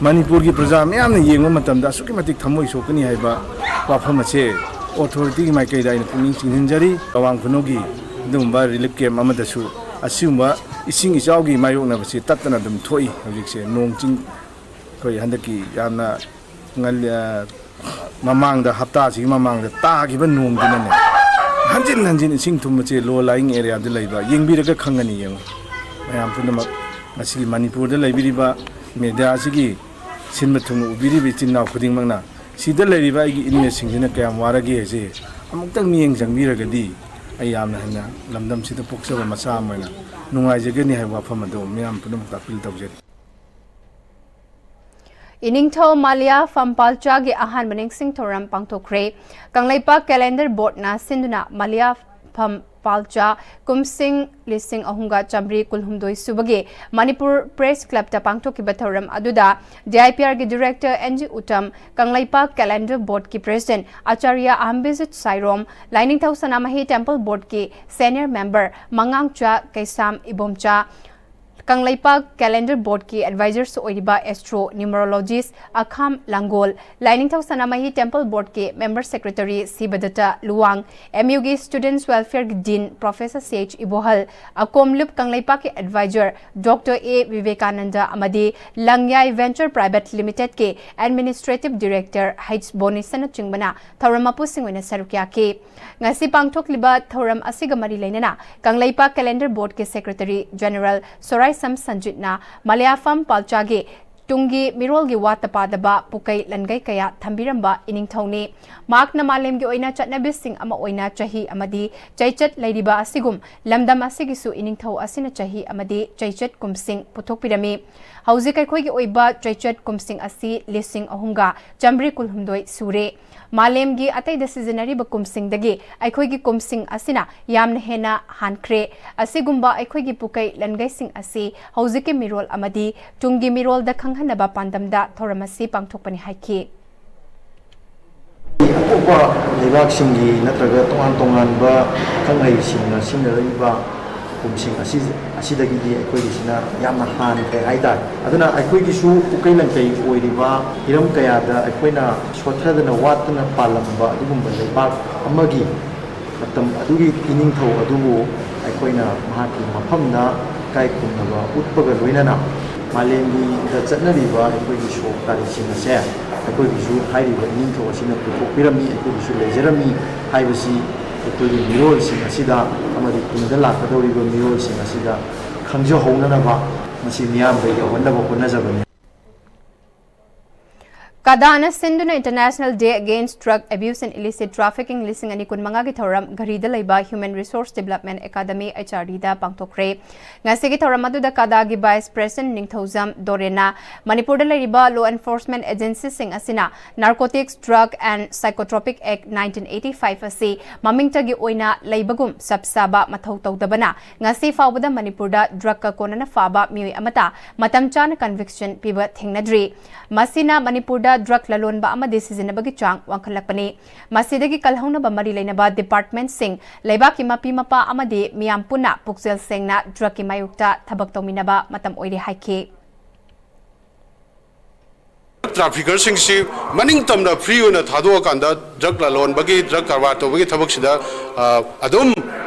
ꯃꯅꯤꯄꯨꯔꯒꯤ ꯄ꯭ꯔꯖꯥ ꯃꯤꯌꯥꯝꯅ ꯌꯦꯡꯕ ꯃꯇꯝꯗ ꯑꯁꯨꯛꯀꯤ ꯃꯇꯤꯛ ꯊꯃꯣꯏ ꯁꯣꯛꯀꯅꯤ ꯍꯥꯏꯕ ꯋꯥꯐꯝ ꯑꯁꯦ authorityꯒꯤ ꯃꯥꯏꯀꯩꯗ ꯑꯩꯅ ꯄꯨꯛꯅꯤꯡ ꯆꯤꯡꯁꯤꯟꯖꯔꯤ꯫ ꯑꯋꯥꯡ ꯈꯨꯅꯧꯒꯤ ꯑꯗꯨꯒꯨꯝꯕ relief camp ꯑꯃꯗꯁꯨ ꯑꯁꯤꯒꯨꯝꯕ ꯏꯁꯤꯡ ꯏꯆꯥꯎꯒꯤ ꯃꯥꯌꯣꯛꯅꯕꯁꯤ ꯇꯠꯇꯅ ꯑꯗꯨꯝ ꯊꯣꯛꯏ꯫ ꯍꯧꯖꯤꯛꯁꯦ ꯅꯣꯡ ꯆꯤꯡ ꯑꯩꯈꯣꯏ ꯍꯟꯗꯛꯀꯤ ꯌꯥꯝꯅ ꯉꯜ-, ꯑ, ꯃꯃꯥꯡꯗ, ꯍꯞꯇꯥꯁꯤꯒꯤ ꯃꯃꯥꯡꯗ ꯇꯥꯈꯤꯕ ꯅꯣꯡꯗꯨꯅꯅꯦ, ꯍꯟꯖꯤꯟ ꯍꯟꯖꯤꯟ ꯏꯁꯤꯡ ꯊꯨꯝꯕꯁꯦ low lying areaꯗ ꯂꯩꯕ ꯌꯦꯡꯕꯤꯔꯒ ꯈꯪꯒꯅꯤ꯫ ꯌꯦꯡꯉꯨ, ꯃꯌꯥꯝ ꯄꯨꯝꯅꯃꯛ ꯉꯁꯤꯒꯤ ꯃꯅꯤꯄꯨꯔꯗ ꯂꯩꯕꯤꯔꯤꯕ mediaꯁꯤꯒꯤ ꯁꯤꯟꯕ ꯊꯨꯡꯅ ꯎꯕꯤꯔꯤꯕ ꯏꯆꯤꯟ ꯏꯅꯥꯎ ꯈꯨꯗꯤꯡꯃꯛꯅ ꯁꯤꯗ ꯂꯩꯔꯤꯕ ꯑꯩꯒꯤ inmateꯁꯤꯡꯁꯤꯅ ꯀꯌꯥꯝ ꯋꯥꯔꯒꯦ ꯍꯥꯏꯁꯦ ꯑꯃꯨꯛꯇꯪ ꯃꯤꯠꯌꯦꯡ ꯆꯪꯕꯤꯔꯒꯗꯤ ꯑꯩ ꯌꯥꯝꯅ ꯍꯦꯟꯅ ꯂꯝꯗꯝꯁꯤꯗ ꯄꯣꯛꯆꯕ ꯃꯆꯥ ꯑꯃ ꯑꯣꯏꯅ ꯅꯨꯡꯉꯥꯏꯖꯒꯅꯤ ꯍꯥꯏꯕ ꯋꯥꯐꯝ ꯑꯗꯨ ꯃꯤꯌꯥꯝ ꯄꯨꯝꯅꯃꯛꯇ appeal ꯇꯧꯖꯔꯤ꯫ ꯏꯅꯤꯡꯊꯧ ꯃꯥꯂꯤꯌꯥ ꯐꯝ ꯄꯥꯜꯆꯥꯒꯤ ꯑꯍꯥꯟꯕ ꯅꯤꯡꯁꯤꯡ ꯊꯧꯔꯝ ꯄꯥꯡꯊꯣꯛꯈ꯭ꯔꯦ꯫ ꯀꯪꯂꯩꯄꯥꯛ calendar boardꯅ ꯁꯤꯟꯗꯨꯅ ꯃꯥꯂꯤꯌꯥ ꯐꯝ ꯄꯥꯜꯆꯥ ꯀꯨꯝꯁꯤꯡ ꯂꯤꯁꯤꯡ ꯑꯍꯨꯝꯒ ꯆꯥꯃꯔꯤ ꯀꯨꯟꯍꯨꯝꯗꯣꯏ ꯁꯨꯕꯒꯤ ꯃꯅꯤꯄꯨꯔ Press Clubꯇ ꯄꯥꯡꯊꯣꯛꯈꯤꯕ ꯊꯧꯔꯝ ꯑꯗꯨꯗ D I P Rꯒꯤ director N G Uttam, Kangleipak calendar boardꯀꯤ president ꯑꯆꯥꯔꯌ ꯑꯍꯝꯕꯤꯖꯤꯠ ꯁꯥꯏꯔꯣꯝ, ꯂꯥꯏꯅꯤꯡꯊꯧ ꯁꯅꯥꯃꯍꯤ temple boardꯀꯤ senior member ꯃꯉꯥꯡꯆꯥ ꯀꯩꯁꯥꯝ ꯏꯕꯣꯝꯆꯥ, ꯀꯪꯂꯩꯄꯥꯛ ꯀꯦꯂꯦꯟꯗꯔ ꯕꯣꯔꯗꯀꯤ ꯑꯦꯗꯚꯥꯏꯖꯔꯁꯨ ꯑꯣꯏꯔꯤꯕ astro numerologist Akham Langol, Lainingthou Sanamahi temple ꯕꯣꯔꯗꯀꯤ member secretary Shibdatta Luwang, M ꯌꯨꯒꯤ ꯁ꯭ꯇꯨꯗꯦꯟꯠꯁ ꯋꯦꯜꯐꯤꯌꯔꯒꯤ ꯗꯤꯟ ꯄ꯭ꯔꯣꯐꯦꯁꯔ ꯁꯤ ꯑꯩꯆ ꯏꯕꯣꯍꯜ, ꯑꯀꯣꯝꯂꯨꯞ ꯀꯪꯂꯩꯄꯥꯛꯀꯤ ꯑꯦꯗꯚꯥꯏꯖꯔ ꯗꯣꯛꯇꯔ ꯑꯦ ꯚꯤꯕꯦꯀꯥꯅꯟꯗ ꯑꯃꯗꯤ ꯂꯪꯌꯥꯏ ꯚꯦꯟꯆꯔ ꯄ꯭ꯔꯥꯏꯚꯦꯠ ꯂꯤꯃꯤꯇꯦꯗꯀꯤ ꯑꯦꯗꯃꯤꯅꯤꯁꯇ꯭ꯔꯦꯇꯤꯚ ꯗꯤꯔꯦꯛꯇꯔ ꯍꯩꯆ ꯕꯣꯅꯤꯁꯟꯅꯆꯤꯡꯕꯅ ꯊꯧꯔꯝ ꯃꯄꯨꯁꯤꯡ ꯑꯣꯏꯅ ꯁꯔꯨꯛ ꯌꯥꯈꯤ꯫ ꯉꯁꯤ ꯄꯥꯡꯊꯣꯛꯂꯤꯕ ꯊꯧꯔꯝ ꯑꯁꯤꯒ ꯃꯔꯤ ꯂꯩꯅꯅ ꯀꯪꯂꯩꯄꯥꯛ ꯀꯦꯂꯦꯟꯗꯔ ꯕꯣꯔꯗꯀꯤ ꯁꯦꯀ꯭ꯔꯦꯇꯔꯤ ꯖꯦꯅꯔꯦꯜ ꯁꯣꯔꯥꯏꯁꯝ ꯁꯟꯖꯤꯠꯅ ꯃꯂꯌꯥꯐꯝ ꯄꯥꯜꯆꯥꯒꯤ ꯇꯨꯡꯒꯤ ꯃꯤꯔꯣꯜꯒꯤ ꯋꯥꯠꯇ ꯄꯥꯗꯕ ꯄꯨꯀꯩ ꯂꯟꯒꯩ ꯀꯌꯥ ꯊꯝꯕꯤꯔꯝꯕ ꯏꯅꯤꯡꯊꯧꯅꯤ꯫ ꯃꯍꯥꯛꯅ ꯃꯥꯂꯦꯝꯒꯤ ꯑꯣꯏꯅ ꯆꯠꯅꯕꯤꯁꯤꯡ ꯑꯃ ꯑꯣꯏꯅ ꯆꯍꯤ ꯑꯃꯗꯤ ꯆꯩꯆꯠ ꯂꯩꯔꯤꯕ ꯑꯁꯤꯒꯨꯝ ꯂꯝꯗꯝ ꯑꯁꯤꯒꯤꯁꯨ ꯏꯅꯤꯡꯊꯧ ꯑꯁꯤꯅ ꯆꯍꯤ ꯑꯃꯗꯤ ꯆꯩꯆꯠ ꯀꯨꯝꯁꯤꯡ ꯄꯨꯊꯣꯛꯄꯤꯔꯝꯃꯤ꯫ ꯍꯧꯖꯤꯛ ꯑꯩꯈꯣꯏꯒꯤ ꯑꯣꯏꯕ ꯆꯩꯆꯠ ꯀꯨꯝꯁꯤꯡ ꯑꯁꯤ ꯂꯤꯁꯤꯡ ꯑꯍꯨꯝꯒ ꯆꯥꯃꯔꯤ ꯀꯨꯟꯍꯨꯝꯗꯣꯏ ꯁꯨꯔꯦ꯫ ꯃꯥꯂꯦꯝꯒꯤ ꯑꯇꯩꯗ ꯁꯤꯖꯤꯟꯅꯔꯤꯕ ꯀꯨꯝꯁꯤꯡꯗꯒꯤ ꯑꯩꯈꯣꯏꯒꯤ ꯀꯨꯝꯁꯤꯡ ꯑꯁꯤꯅ ꯌꯥꯝꯅ ꯍꯦꯟꯅ ꯍꯥꯟꯈ꯭ꯔꯦ꯫ ꯑꯁꯤꯒꯨꯝꯕ ꯑꯩꯈꯣꯏꯒꯤ ꯄꯨꯀꯩ ꯂꯟꯒꯩꯁꯤꯡ ꯑꯁꯤ ꯍꯧꯖꯤꯛꯀꯤ ꯃꯤꯔꯣꯜ ꯑꯃꯗꯤ ꯇꯨꯡꯒꯤ ꯃꯤꯔꯣꯜꯗ ꯈꯪꯍꯟꯅꯕ ꯄꯥꯟꯗꯝꯗ ꯊꯧꯔꯝ ꯑꯁꯤ ꯄꯥꯡꯊꯣꯛꯄꯅꯤ ꯍꯥꯏꯈꯤ꯫ ꯑꯇꯣꯞꯄ ꯂꯩꯕꯥꯛꯁꯤꯡꯒꯤ ꯅꯠꯇ꯭ꯔꯒ ꯇꯣꯉꯥꯟ ꯇꯣꯉꯥꯟꯕ ꯑꯈꯪ ꯑꯍꯩꯁꯤꯡꯅ ꯁꯤꯖꯤꯟꯅꯔꯛꯏꯕ ꯀꯨꯝꯁꯤꯡ ꯑꯁꯤ, ꯑꯁꯤꯗꯒꯤꯗꯤ ꯑꯩꯈꯣꯏꯒꯤꯁꯤꯅ ꯌꯥꯝꯅ ꯍꯥꯟꯈ꯭ꯔꯦ ꯍꯥꯏꯇꯥꯔꯦ꯫ ꯑꯗꯨꯅ ꯑꯩꯈꯣꯏꯒꯤꯁꯨ ꯎꯀꯩ ꯂꯪꯀꯩ ꯑꯣꯏꯔꯤꯕ ꯍꯤꯔꯝ ꯀꯌꯥꯗ ꯑꯩꯈꯣꯏꯅ ꯁꯣꯠꯊꯗꯅ ꯋꯥꯠꯇꯅ ꯄꯥꯜꯂꯝꯕ ꯑꯗꯨꯒꯨꯝꯕ ꯂꯩꯕꯥꯛ ꯑꯃꯒꯤ ꯃꯇꯝ ꯑꯗꯨꯒꯤ ꯏꯅꯤꯡꯊꯧ ꯑꯗꯨꯕꯨ ꯑꯩꯈꯣꯏꯅ ꯃꯍꯥꯛꯀꯤ ꯃꯐꯝꯗ ꯏꯀꯥꯏ ꯈꯨꯝꯅꯕ ꯎꯠꯄꯒ ꯂꯣꯏꯅꯅ ꯃꯥꯂꯦꯝꯒꯤꯗ ꯆꯠꯅꯔꯤꯕ ꯑꯩꯈꯣꯏꯒꯤ ꯁꯣꯛ ꯇꯥꯔꯤꯛꯁꯤꯡ ꯑꯁꯦ ꯑꯩꯈꯣꯏꯒꯤꯁꯨ ꯍꯥꯏꯔꯤꯕ ꯏꯅꯤꯡꯊꯧ ꯑꯁꯤꯅ ꯄꯨꯊꯣꯛꯄꯤꯔꯝꯃꯤ, ꯑꯩꯈꯣꯏꯒꯤꯁꯨ ꯂꯩꯖꯔꯝꯃꯤ ꯍꯥꯏꯕꯁꯤ ꯑꯩꯈꯣꯏꯒꯤ ꯃꯤꯔꯣꯜꯁꯤꯡ ꯑꯁꯤꯗ ꯑꯃꯗꯤ ꯇꯨꯡꯗ ꯂꯥꯛꯀꯗꯧꯔꯤꯕ ꯃꯤꯔꯣꯜꯁꯤꯡ ꯑꯁꯤꯗ ꯈꯪꯖꯍꯧꯅꯅꯕ ꯃꯁꯤ ꯃꯤꯌꯥꯝꯗ ꯌꯧꯍꯟꯅꯕ ꯍꯣꯠꯅꯖꯕꯅꯤ꯫ ꯀꯗꯥꯅ ꯁꯤꯟꯗꯨꯅ International Day Against Drug Abuse and Illicit Trafficking ꯂꯤꯁꯤꯡ ꯑꯅꯤ ꯀꯨꯟꯃꯉꯥꯒꯤ ꯊꯧꯔꯝ ꯘꯔꯤꯗ ꯂꯩꯕ Human Resource Development Academy, H R Dꯗ ꯄꯥꯡꯊꯣꯛꯈ꯭ꯔꯦ꯫ ꯉꯁꯤꯒꯤ ꯊꯧꯔꯝ ꯑꯗꯨꯗ ꯀꯗꯥꯒꯤ Vice President ꯅꯤꯡꯊꯧꯖꯝ ꯗꯣꯔꯦꯟꯅ ꯃꯅꯤꯄꯨꯔꯗ ꯂꯩꯔꯤꯕ law enforcement agencyꯁꯤꯡ ꯑꯁꯤꯅ Narcotics, Drug and Psychotropic Act nineteen eighty five ꯑꯁꯤ ꯃꯃꯤꯡꯇꯒꯤ ꯑꯣꯏꯅ ꯂꯩꯕꯒꯨꯝ ꯆꯞ ꯆꯥꯕ ꯃꯊꯧ ꯇꯧꯗꯕꯅ ꯉꯁꯤ ꯐꯥꯎꯕꯗ ꯃꯅꯤꯄꯨꯔꯗ drugꯀ ꯀꯣꯟꯅꯅ ꯐꯥꯕ ꯃꯤꯑꯣꯏ ꯑꯃꯠꯇ ꯃꯇꯝ ꯆꯥꯅ conviction ꯄꯤꯕ ꯊꯦꯡꯅꯗ꯭ꯔꯤ꯫ ꯃꯁꯤꯅ ꯃꯅꯤꯄꯨꯔꯗ ꯗ꯭ꯔꯒ ꯂꯂꯣꯟꯕ ꯑꯃꯗꯤ ꯁꯤꯖꯤꯟꯅꯕꯒꯤ ꯆꯥꯡ ꯋꯥꯡꯈꯠꯂꯛꯄꯅꯤ꯫ ꯃꯁꯤꯗꯒꯤ ꯀꯜꯍꯧꯅꯕ ꯃꯔꯤ ꯂꯩꯅꯕ ꯗꯤꯄꯥꯔꯠꯃꯦꯟꯠꯁꯤꯡ, ꯂꯩꯕꯥꯛꯀꯤ ꯃꯄꯤ ꯃꯄꯥ ꯑꯃꯗꯤ ꯃꯤꯌꯥꯝ ꯄꯨꯟꯅ ꯄꯨꯛꯆꯦꯜ ꯁꯦꯡꯅ ꯗ꯭ꯔꯒꯀꯤ ꯃꯥꯌꯣꯛꯇ ꯊꯕꯛ ꯇꯧꯃꯤꯟꯅꯕ ꯃꯇꯝ ꯑꯣꯏꯔꯦ ꯍꯥꯏꯈꯤ꯫ ꯇ꯭ꯔꯥꯐꯤꯀꯔꯁꯤꯡꯁꯤ ꯃꯅꯤꯡ ꯇꯝꯅ ꯐ꯭ꯔꯤ ꯑꯣꯏꯅ ꯊꯥꯗꯣꯛꯑꯀꯥꯟꯗ ꯗ꯭ꯔꯒ ꯂꯂꯣꯟꯕꯒꯤ, ꯗ꯭ꯔꯒ ꯀꯔꯕꯥꯔ ꯇꯧꯕꯒꯤ ꯊꯕꯛꯁꯤꯗ ꯑ, ꯑꯗꯨꯝ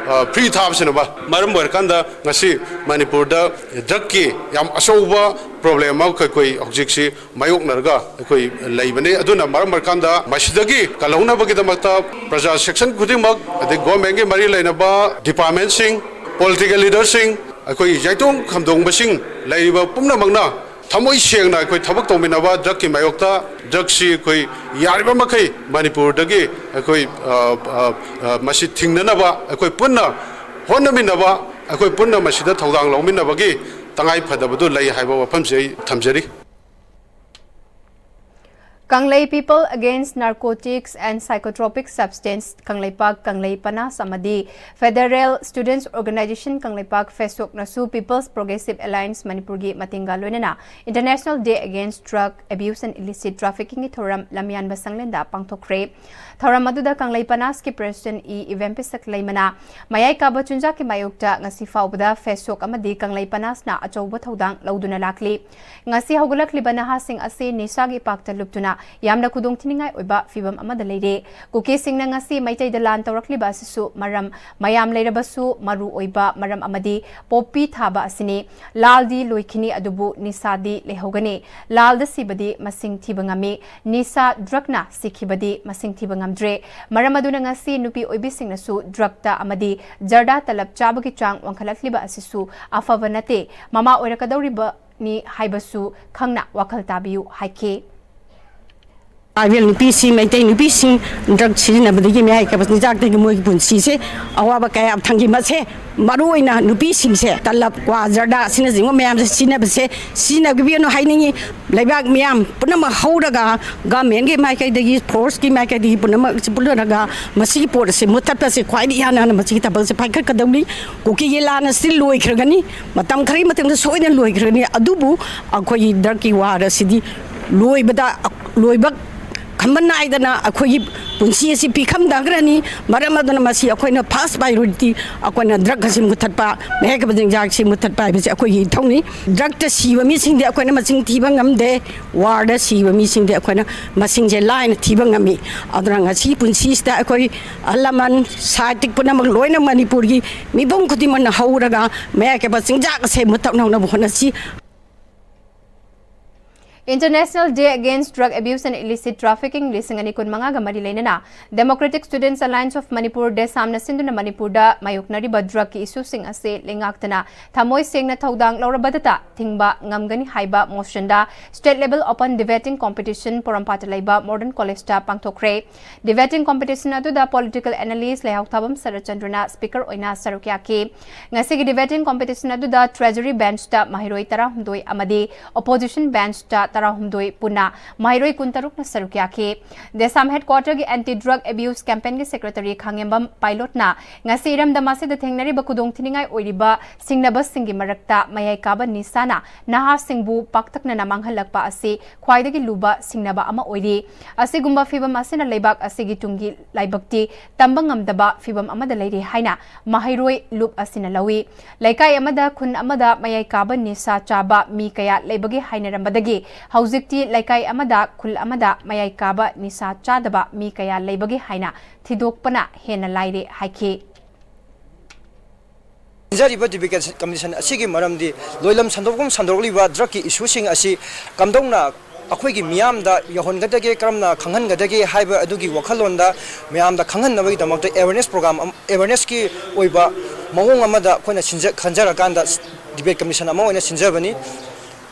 ꯐ꯭ꯔꯤ ꯊꯥꯕꯁꯤꯅ ꯃꯔꯝ ꯑꯣꯏꯔꯀꯥꯟꯗ ꯉꯁꯤ ꯃꯅꯤꯄꯨꯔꯗ ꯗ꯭ꯔꯒꯀꯤ ꯌꯥꯝ ꯑꯆꯧꯕ ꯄ꯭ꯔꯣꯕ꯭ꯂꯦꯝ ꯑꯃ ꯑꯩꯈꯣꯏ ꯍꯧꯖꯤꯛꯁꯤ ꯃꯥꯌꯣꯛꯅꯔꯒ ꯑꯩꯈꯣꯏ ꯂꯩꯕꯅꯤ꯫ ꯑꯗꯨꯅ ꯃꯔꯝ ꯑꯣꯏꯔꯀꯥꯟꯗ ꯃꯁꯤꯗꯒꯤ ꯀꯜꯍꯧꯅꯕꯒꯤꯗꯃꯛꯇ ꯄ꯭ꯔꯖꯥ ꯁꯦꯛꯁꯟ ꯈꯨꯗꯤꯡꯃꯛ, ꯑꯗꯩ ꯒꯣꯔꯃꯦꯟꯒꯤ ꯃꯔꯤ ꯂꯩꯅꯕ ꯗꯤꯄꯥꯔꯠꯃꯦꯟꯁꯤꯡ, ꯄꯣꯂꯤꯇꯤꯀꯦꯜ ꯂꯤꯗꯔꯁꯤꯡ, ꯑꯩꯈꯣꯏ ꯌꯥꯏꯇꯣꯡ ꯈꯝꯗꯣꯡꯕꯁꯤꯡ ꯂꯩꯔꯤꯕ ꯄꯨꯝꯅꯃꯛꯅ ꯊꯃꯣꯏ ꯁꯦꯡꯅ ꯑꯩꯈꯣꯏ ꯊꯕꯛ ꯇꯧꯃꯤꯟꯅꯕ, ꯗ꯭ꯔꯒꯀꯤ ꯃꯥꯌꯣꯛꯇ, ꯗ꯭ꯔꯒꯁꯤ ꯑꯩꯈꯣꯏ ꯌꯥꯔꯤꯕ ꯃꯈꯩ ꯃꯅꯤꯄꯨꯔꯗꯒꯤ ꯑꯩꯈꯣꯏ ꯑ, ꯑ, ꯑ, ꯃꯁꯤ ꯊꯤꯡꯅꯅꯕ ꯑꯩꯈꯣꯏ ꯄꯨꯟꯅ ꯍꯣꯠꯅꯃꯤꯟꯅꯕ, ꯑꯩꯈꯣꯏ ꯄꯨꯟꯅ ꯃꯁꯤꯗ ꯊꯧꯗꯥꯡ ꯂꯧꯃꯤꯟꯅꯕꯒꯤ ꯇꯉꯥꯏ ꯐꯗꯕꯗꯨ ꯂꯩ ꯍꯥꯏꯕ ꯋꯥꯐꯝꯁꯤ ꯑꯩ ꯊꯝꯖꯔꯤ꯫ ꯀꯪꯂꯩ People Against Narcotics and Psychotropic Substance Kangleipak, ꯀꯪꯂꯩ ꯄꯅꯥꯁ ꯑꯃꯗꯤ Federal Students Organisation Kangleipak, ꯐꯦꯁꯣꯛꯅꯁꯨ People's Progressive Alliance ꯃꯅꯤꯄꯨꯔꯒꯤ ꯃꯇꯦꯡꯒ ꯂꯣꯏꯅꯅ International Day Against Drug Abuse and Illicit Traffickingꯒꯤ ꯊꯧꯔꯝ ꯂꯝꯌꯥꯟꯕ ꯁꯪꯂꯦꯟꯗ ꯄꯥꯡꯊꯣꯛꯈ꯭ꯔꯦ꯫ ꯊꯧꯔꯝ ꯑꯗꯨꯗ ꯀꯪꯂꯩ ꯄꯅꯥꯁꯀꯤ ꯄ꯭ꯔꯦꯁꯤꯗꯦꯟꯠ ꯏ ꯏꯕꯦꯝꯄꯤꯁꯛ ꯂꯩꯃꯅ ꯃꯌꯥꯏ ꯀꯥꯕ ꯆꯤꯟꯖꯥꯛꯀꯤ ꯃꯥꯌꯣꯛꯇ ꯉꯁꯤ ꯐꯥꯎꯕꯗ ꯐꯦꯁꯣꯛ ꯑꯃꯗꯤ ꯀꯪꯂꯩ ꯄꯅꯥꯁꯅ ꯑꯆꯧꯕ ꯊꯧꯗꯥꯡ ꯂꯧꯗꯨꯅ ꯂꯥꯛꯂꯤ꯫ ꯉꯁꯤ ꯍꯧꯒꯠꯂꯛꯂꯤꯕ ꯅꯍꯥꯁꯤꯡ ꯑꯁꯤ ꯅꯤꯁꯥꯒꯤ ꯏꯄꯥꯛꯇ ꯂꯨꯞꯇꯨꯅ ꯌꯥꯝꯅ ꯈꯨꯗꯣꯡꯊꯤꯅꯤꯡꯉꯥꯏ ꯑꯣꯏꯕ ꯐꯤꯚꯝ ꯑꯃꯗ ꯂꯩꯔꯦ꯫ ꯀꯨꯀꯤꯁꯤꯡꯅ ꯉꯁꯤ ꯃꯩꯇꯩꯗ ꯂꯥꯟ ꯇꯧꯔꯛꯂꯤꯕ ꯑꯁꯤꯁꯨ ꯃꯔꯝ ꯃꯌꯥꯝ ꯂꯩꯔꯕꯁꯨ ꯃꯔꯨ ꯑꯣꯏꯕ ꯃꯔꯝ ꯑꯃꯗꯤ ꯄꯣꯄꯤ ꯊꯥꯕ ꯑꯁꯤꯅꯤ꯫ ꯂꯥꯜꯗꯤ ꯂꯣꯏꯈꯤꯅꯤ, ꯑꯗꯨꯕꯨ ꯅꯤꯁꯥꯗꯤ ꯂꯩꯍꯧꯒꯅꯤ꯫ ꯂꯥꯜꯗ ꯁꯤꯕꯗꯤ ꯃꯁꯤꯡ ꯊꯤꯕ ꯉꯝꯃꯤ, ꯅꯤꯁꯥ ꯗ꯭ꯔꯒꯅ ꯁꯤꯈꯤꯕꯗꯤ ꯃꯁꯤꯡ ꯊꯤꯕ ꯉꯝꯗ꯭ꯔꯦ꯫ ꯃꯔꯝ ꯑꯗꯨꯅ ꯉꯁꯤ ꯅꯨꯄꯤ ꯑꯣꯏꯕꯤꯁꯤꯡꯅꯁꯨ ꯗ꯭ꯔꯒꯇ ꯑꯃꯗꯤ ꯖꯔꯗꯥ ꯇꯂꯕ ꯆꯥꯕꯒꯤ ꯆꯥꯡ ꯋꯥꯡꯈꯠꯂꯛꯂꯤꯕ ꯑꯁꯤꯁꯨ ꯑꯐꯕ ꯅꯠꯇꯦ꯫ ꯃꯃꯥ ꯑꯣꯏꯔꯛꯀꯗꯧꯔꯤꯕꯅꯤ ꯍꯥꯏꯕꯁꯨ ꯈꯪꯅ ꯋꯥꯈꯜ ꯇꯥꯕꯤꯌꯨ ꯍꯥꯏꯈꯤ꯫ ꯇ꯭ꯔꯥꯏꯕꯦꯜ ꯅꯨꯄꯤꯁꯤꯡ, ꯃꯩꯇꯩ ꯅꯨꯄꯤꯁꯤꯡ ꯗ꯭ꯔꯒ ꯁꯤꯖꯤꯟꯅꯕꯗꯒꯤ, ꯃꯌꯥꯏ ꯀꯥꯕ ꯆꯤꯟꯖꯥꯛꯇꯒꯤ ꯃꯣꯏꯒꯤ ꯄꯨꯟꯁꯤꯁꯦ ꯑꯋꯥꯕ ꯀꯌꯥ ꯊꯥꯡꯒꯤ꯫ ꯃꯁꯦ ꯃꯔꯨꯑꯣꯏꯅ ꯅꯨꯄꯤꯁꯤꯡꯁꯦ ꯇꯂꯕ, ꯀ꯭ꯋꯥ, ꯖꯔꯗꯥ ꯑꯁꯤꯅꯆꯤꯡꯕ ꯃꯌꯥꯝꯁꯦ ꯁꯤꯖꯤꯟꯅꯕꯁꯦ ꯁꯤꯖꯤꯟꯅꯕꯤꯒꯅꯨ ꯍꯥꯏꯅꯤꯡꯉꯤ꯫ ꯂꯩꯕꯥꯛ ꯃꯤꯌꯥꯝ ꯄꯨꯝꯅꯃꯛ ꯍꯧꯔꯒ, ꯒꯃꯦꯟꯒꯤ ꯃꯥꯏꯀꯩꯗꯒꯤ, ꯐꯣꯔꯁꯀꯤ ꯃꯥꯏꯀꯩꯗꯒꯤ ꯄꯨꯝꯅꯃꯛ ꯄꯨꯜꯂꯔꯒ ꯃꯁꯤꯒꯤ ꯄꯣꯠ ꯑꯁꯤ ꯃꯨꯊꯠꯄꯁꯦ ꯈ꯭ꯋꯥꯏꯗꯒꯤ ꯏꯍꯥꯟ ꯍꯥꯟꯅ ꯃꯁꯤꯒꯤ ꯊꯕꯛꯁꯦ ꯄꯥꯏꯈꯠꯀꯗꯕꯅꯤ꯫ ꯀꯨꯀꯤꯒꯤ ꯂꯥꯟ ꯑꯁꯤꯗꯤ ꯂꯣꯏꯈ꯭ꯔꯒꯅꯤ, ꯃꯇꯝ ꯈꯔꯒꯤ ꯃꯇꯨꯡꯗ ꯁꯣꯏꯗꯅ ꯂꯣꯏꯈ꯭ꯔꯒꯅꯤ꯫ ꯑꯗꯨꯕꯨ ꯑꯩꯈꯣꯏꯒꯤ ꯗ꯭ꯔꯒꯀꯤ ꯋꯥꯔ ꯑꯁꯤꯗꯤ ꯂꯣꯏꯕꯗ ꯂꯣꯏꯕ ꯈꯝꯕ ꯅꯥꯏꯗꯅ ꯑꯩꯈꯣꯏꯒꯤ ꯄꯨꯟꯁꯤ ꯑꯁꯤ ꯄꯤꯈꯝꯗꯈ꯭ꯔꯅꯤ꯫ ꯃꯔꯝ ꯑꯗꯨꯅ ꯃꯁꯤ ꯑꯩꯈꯣꯏꯅ first priority ꯑꯩꯈꯣꯏꯅ drug ꯑꯁꯤ ꯃꯨꯊꯠꯄ, ꯃꯌꯥꯏ ꯀꯥꯕ ꯆꯤꯟꯖꯥꯛ ꯑꯁꯤ ꯃꯨꯊꯠꯄ ꯍꯥꯏꯕꯁꯤ ꯑꯩꯈꯣꯏꯒꯤ ꯏꯊꯧꯅꯤ꯫ Drugꯇ ꯁꯤꯕ ꯃꯤꯁꯤꯡꯗꯤ ꯑꯩꯈꯣꯏꯅ ꯃꯁꯤꯡ ꯊꯤꯕ ꯉꯝꯗꯦ, warꯗ ꯁꯤꯕ ꯃꯤꯁꯤꯡꯗꯤ ꯑꯩꯈꯣꯏꯅ ꯃꯁꯤꯡꯁꯦ ꯂꯥꯏꯅ ꯊꯤꯕ ꯉꯝꯃꯤ꯫ ꯑꯗꯨꯅ ꯉꯁꯤ ꯄꯨꯟꯁꯤꯁꯤꯗ ꯑꯩꯈꯣꯏ ꯑꯍꯜ ꯂꯃꯟ, ꯁꯥꯏꯇꯤꯛ ꯄꯨꯝꯅꯃꯛ ꯂꯣꯏꯅ ꯃꯅꯤꯄꯨꯔꯒꯤ ꯃꯤꯄꯨꯝ ꯈꯨꯗꯤꯡꯃꯛꯅ ꯍꯧꯔꯒ ꯃꯌꯥꯏ ꯀꯥꯕ ꯆꯤꯟꯖꯥꯛ ꯑꯁꯦ ꯃꯨꯊꯠꯅꯕ ꯍꯣꯠꯅꯁꯤ꯫ International Day Against Drug Abuse and Illicit Trafficking ꯂꯤꯁꯤꯡ ꯑꯅꯤ ꯀꯨꯟ ꯃꯉꯥꯒ ꯃꯔꯤ ꯂꯩꯅꯅ Democratic Students Alliance of Manipur, ꯗꯦꯁꯥꯝꯅ ꯁꯤꯟꯗꯨꯅ ꯃꯅꯤꯄꯨꯔꯗ ꯃꯥꯌꯣꯛꯅꯔꯤꯕ drugꯀꯤ issueꯁꯤꯡ ꯑꯁꯤ ꯂꯩꯉꯥꯛꯇꯅ ꯊꯃꯣꯏ ꯁꯦꯡꯅ ꯊꯧꯗꯥꯡ ꯂꯧꯔꯕꯗꯇ ꯊꯤꯡꯕ ꯉꯝꯒꯅꯤ ꯍꯥꯏꯕ motionꯗ state level open debating competition ꯄꯣꯔꯣꯝꯄꯥꯠꯇ ꯂꯩꯕ Modern Collegeꯇ ꯄꯥꯡꯊꯣꯛꯈ꯭ꯔꯦ꯫ Debating competition ꯑꯗꯨꯗ political analyst ꯂꯩꯍꯥꯎꯊꯥꯕꯝ ꯁꯔꯠꯆꯟꯗ꯭ꯔꯅ speaker ꯑꯣꯏꯅ ꯁꯔꯨꯛ ꯌꯥꯈꯤ꯫ ꯉꯁꯤꯒꯤ debating competition ꯑꯗꯨꯗ treasury benchꯇ ꯃꯍꯩꯔꯣꯏ ꯇꯔꯥꯍꯨꯝꯗꯣꯏ ꯑꯃꯗꯤ opposition benchꯇ ꯇꯔꯥꯍꯨꯝꯗꯣꯏ ꯄꯨꯟꯅ ꯃꯍꯩꯔꯣꯏ ꯀꯨꯟꯇꯔꯨꯛꯅ ꯁꯔꯨꯛ ꯌꯥꯈꯤ꯫ ꯗꯦꯁꯥꯝ headquarterꯒꯤ anti drug abuse campaignꯒꯤ secretary ꯈꯥꯉꯦꯝꯕꯝ ꯄꯥꯏꯂꯣꯠꯅ ꯉꯁꯤ ꯏꯔꯝꯗꯝ ꯑꯁꯤꯗ ꯊꯦꯡꯅꯔꯤꯕ ꯈꯨꯗꯣꯡꯊꯤꯅꯤꯡꯉꯥꯏ ꯑꯣꯏꯔꯤꯕ ꯁꯤꯡꯅꯕꯁꯤꯡꯒꯤ ꯃꯔꯛꯇ ꯃꯌꯥꯏ ꯀꯥꯕ ꯅꯤꯁꯥꯅ ꯅꯍꯥꯁꯤꯡꯕꯨ ꯄꯥꯛꯇꯛꯅꯅ ꯃꯥꯡꯍꯜꯂꯛꯄ ꯑꯁꯤ ꯈ꯭ꯋꯥꯏꯗꯒꯤ ꯂꯨꯕ ꯁꯤꯡꯅꯕ ꯑꯃ ꯑꯣꯏꯔꯤ꯫ ꯑꯁꯤꯒꯨꯝꯕ ꯐꯤꯚꯝ ꯑꯁꯤꯅ ꯂꯩꯕꯥꯛ ꯑꯁꯤꯒꯤ ꯇꯨꯡꯒꯤ ꯂꯥꯏꯕꯛꯇꯤ ꯇꯝꯕ ꯉꯝꯗꯕ ꯐꯤꯚꯝ ꯑꯃꯗ ꯂꯩꯔꯤ ꯍꯥꯏꯅ ꯃꯍꯩꯔꯣꯏ ꯂꯨꯞ ꯑꯁꯤꯅ ꯂꯧꯏ꯫ ꯂꯩꯀꯥꯏ ꯑꯃꯗ ꯈꯨꯟ ꯑꯃꯗ ꯃꯌꯥꯏ ꯀꯥꯕ ꯅꯤꯁꯥ ꯆꯥꯕ ꯃꯤ ꯀꯌꯥ ꯂꯩꯕꯒꯦ ꯍꯥꯏꯅꯔꯝꯕꯗꯒꯤ ꯍꯧꯖꯤꯛꯇꯤ ꯂꯩꯀꯥꯏ ꯑꯃꯗ ꯈꯨꯜ ꯑꯃꯗ ꯃꯌꯥꯏ ꯀꯥꯕ ꯅꯤꯁꯥ ꯆꯥꯗꯕ ꯃꯤ ꯀꯌꯥ ꯂꯩꯕꯒꯦ ꯍꯥꯏꯅ ꯊꯤꯗꯣꯛꯄꯅ ꯍꯦꯟꯅ ꯂꯥꯏꯔꯦ ꯍꯥꯏꯈꯤ꯫ ꯁꯤꯟꯖꯔꯤꯕ debate competition ꯑꯁꯤꯒꯤ ꯃꯔꯝꯗꯤ ꯂꯣꯏꯂꯝ ꯁꯟꯗꯣꯛꯐꯝ ꯁꯟꯗꯣꯛꯂꯤꯕ drugꯀꯤ issueꯁꯤꯡ ꯑꯁꯤ ꯀꯝꯗꯧꯅ ꯑꯩꯈꯣꯏꯒꯤ ꯃꯤꯌꯥꯝꯗ ꯌꯧꯍꯟꯒꯗꯒꯦ, ꯀꯔꯝꯅ ꯈꯪꯍꯟꯒꯗꯒꯦ ꯍꯥꯏꯕ ꯑꯗꯨꯒꯤ ꯋꯥꯈꯜꯂꯣꯟꯗ ꯃꯌꯥꯝꯗ ꯈꯪꯍꯟꯅꯕꯒꯤꯗꯃꯛꯇ awareness program ꯑꯃ, awarenessꯀꯤ ꯑꯣꯏꯕ ꯃꯑꯣꯡ ꯑꯃꯗ ꯑꯩꯈꯣꯏꯅ ꯁꯤꯟꯖ-, ꯈꯟꯖꯔꯀꯥꯟꯗ debate competition ꯑꯃ ꯑꯣꯏꯅ ꯁꯤꯟꯖꯕꯅꯤ꯫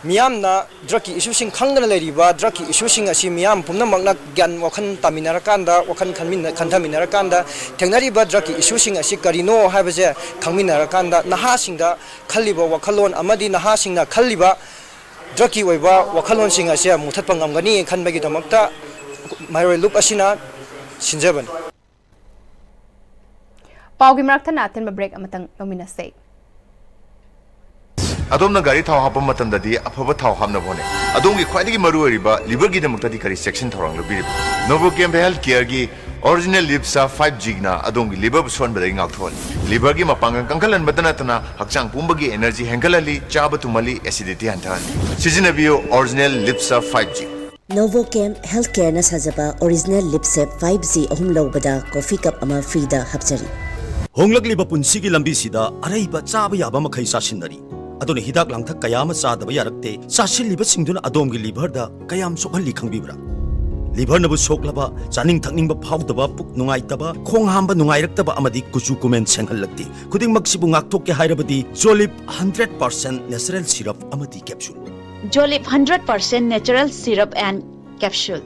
ꯃꯤꯌꯥꯝꯅ drugꯀꯤ issueꯁꯤꯡ ꯈꯪꯗꯅ ꯂꯩꯔꯤꯕ drugꯀꯤ issueꯁꯤꯡ ꯑꯁꯤ ꯃꯤꯌꯥꯝ ꯄꯨꯝꯅꯃꯛꯅ ꯒ꯭ꯌꯥꯟ ꯋꯥꯈꯜ ꯇꯥꯃꯤꯟꯅꯔꯀꯥꯟꯗ, ꯋꯥꯈꯜ ꯈꯟꯃꯤꯟꯅ-, ꯈꯟꯊꯃꯤꯟꯅꯔꯀꯥꯟꯗ ꯊꯦꯡꯅꯔꯤꯕ drugꯀꯤ issueꯁꯤꯡ ꯑꯁꯤ ꯀꯔꯤꯅꯣ ꯍꯥꯏꯕꯁꯦ ꯈꯪꯃꯤꯟꯅꯔꯀꯥꯟꯗ ꯅꯍꯥꯁꯤꯡꯗ ꯈꯜꯂꯤꯕ ꯋꯥꯈꯜꯂꯣꯟ ꯑꯃꯗꯤ ꯅꯍꯥꯁꯤꯡꯅ ꯈꯜꯂꯤꯕ drugꯀꯤ ꯑꯣꯏꯕ ꯋꯥꯈꯜꯂꯣꯟꯁꯤꯡ ꯑꯁꯦ ꯃꯨꯊꯠꯄ ꯉꯝꯒꯅꯤ ꯈꯟꯕꯒꯤꯗꯃꯛꯇ ꯃꯍꯩꯔꯣꯏ ꯂꯨꯞ ꯑꯁꯤꯅ ꯁꯤꯟꯖꯕꯅꯤ꯫ ꯄꯥꯎꯒꯤ ꯃꯔꯛ ꯊꯠꯅ ꯑꯇꯦꯟꯕ break ꯑꯃꯇꯪ ꯂꯧꯃꯤꯟꯅꯁꯦ꯫ ꯑꯗꯣꯝꯅ ꯒꯥꯔꯤ ꯊꯥꯎ ꯍꯥꯞꯄ ꯃꯇꯝꯗꯗꯤ ꯑꯐꯕ ꯊꯥꯎ ꯍꯥꯞꯅꯕ ꯍꯣꯠꯅꯩ꯫ ꯑꯗꯣꯝꯒꯤ ꯈ꯭ꯋꯥꯏꯗꯒꯤ ꯃꯔꯨꯑꯣꯏꯔꯤꯕ liverꯒꯤꯗꯃꯛꯇꯗꯤ ꯀꯔꯤ ꯆꯦꯛꯁꯤꯟ ꯊꯧꯔꯥꯡ ꯂꯧꯕꯤꯔꯤꯕꯒꯦ? Novochem Health Careꯒꯤ Original Liver Serve five Gꯅ ꯑꯗꯣꯝꯒꯤ liverꯕꯨ ꯁꯣꯛꯍꯟꯕꯗꯒꯤ ꯉꯥꯛꯊꯣꯛꯍꯜꯂꯤ꯫ Liverꯒꯤ ꯃꯄꯥꯡꯒꯜ ꯀꯟꯈꯠꯍꯟꯕꯇ ꯅꯠꯇꯅ ꯍꯛꯆꯥꯡ ꯄꯨꯝꯕꯒꯤ energy ꯍꯦꯟꯒꯠꯍꯜꯂꯤ, ꯆꯥꯕ ꯇꯨꯝꯍꯜꯂꯤ, acidity ꯍꯟꯊꯍꯜꯂꯤ꯫ ꯁꯤꯖꯤꯟꯅꯕꯤꯌꯨ Original Liver Serve five G꯫ Novochem Health Careꯅ ꯁꯥꯖꯕ Original Liver Serve five G ꯑꯍꯨꯝ ꯂꯧꯕꯗ coffee cup ꯑꯃ freeꯗ ꯍꯥꯞꯆꯔꯤ꯫ ꯍꯣꯡꯂꯛꯂꯤꯕ ꯄꯨꯟꯁꯤꯒꯤ ꯂꯝꯕꯤꯁꯤꯗ ꯑꯔꯩꯕ ꯆꯥꯕ ꯌꯥꯕ ꯃꯈꯩ ꯆꯥꯁꯤꯟꯅꯔꯤ꯫ ꯑꯗꯨꯅ ꯍꯤꯗꯥꯛ ꯂꯥꯡꯊꯛ ꯀꯌꯥ ꯑꯃ ꯆꯥꯗꯕ ꯌꯥꯔꯛꯇꯦ꯫ ꯆꯥꯁꯤꯜꯂꯤꯕꯁꯤꯡꯗꯨꯅ ꯑꯗꯣꯝꯒꯤ liverꯗ ꯀꯌꯥꯝ ꯁꯣꯛꯍꯜꯂꯤ ꯈꯪꯕꯤꯕ꯭ꯔꯥ? Liverꯅꯕꯨ ꯁꯣꯛꯂꯕ, ꯆꯥꯅꯤꯡ ꯊꯛꯅꯤꯡꯕ ꯐꯥꯎꯗꯕ, ꯄꯨꯛ ꯅꯨꯡꯉꯥꯏꯇꯕ, ꯈꯣꯡ ꯍꯥꯝꯕ ꯅꯨꯡꯉꯥꯏꯔꯛꯇꯕ ꯑꯃꯗꯤ ꯀꯨꯆꯨ ꯀꯨꯃꯦꯟ ꯁꯦꯡꯍꯜꯂꯛꯇꯦ꯫ ꯈꯨꯗꯤꯡꯃꯛꯁꯤꯕꯨ ꯉꯥꯛꯊꯣꯛꯀꯦ ꯍꯥꯏꯔꯕꯗꯤ Jolib hundred percent natural syrup ꯑꯃꯗꯤ capsule꯫ Jolib hundred percent natural syrup and capsule.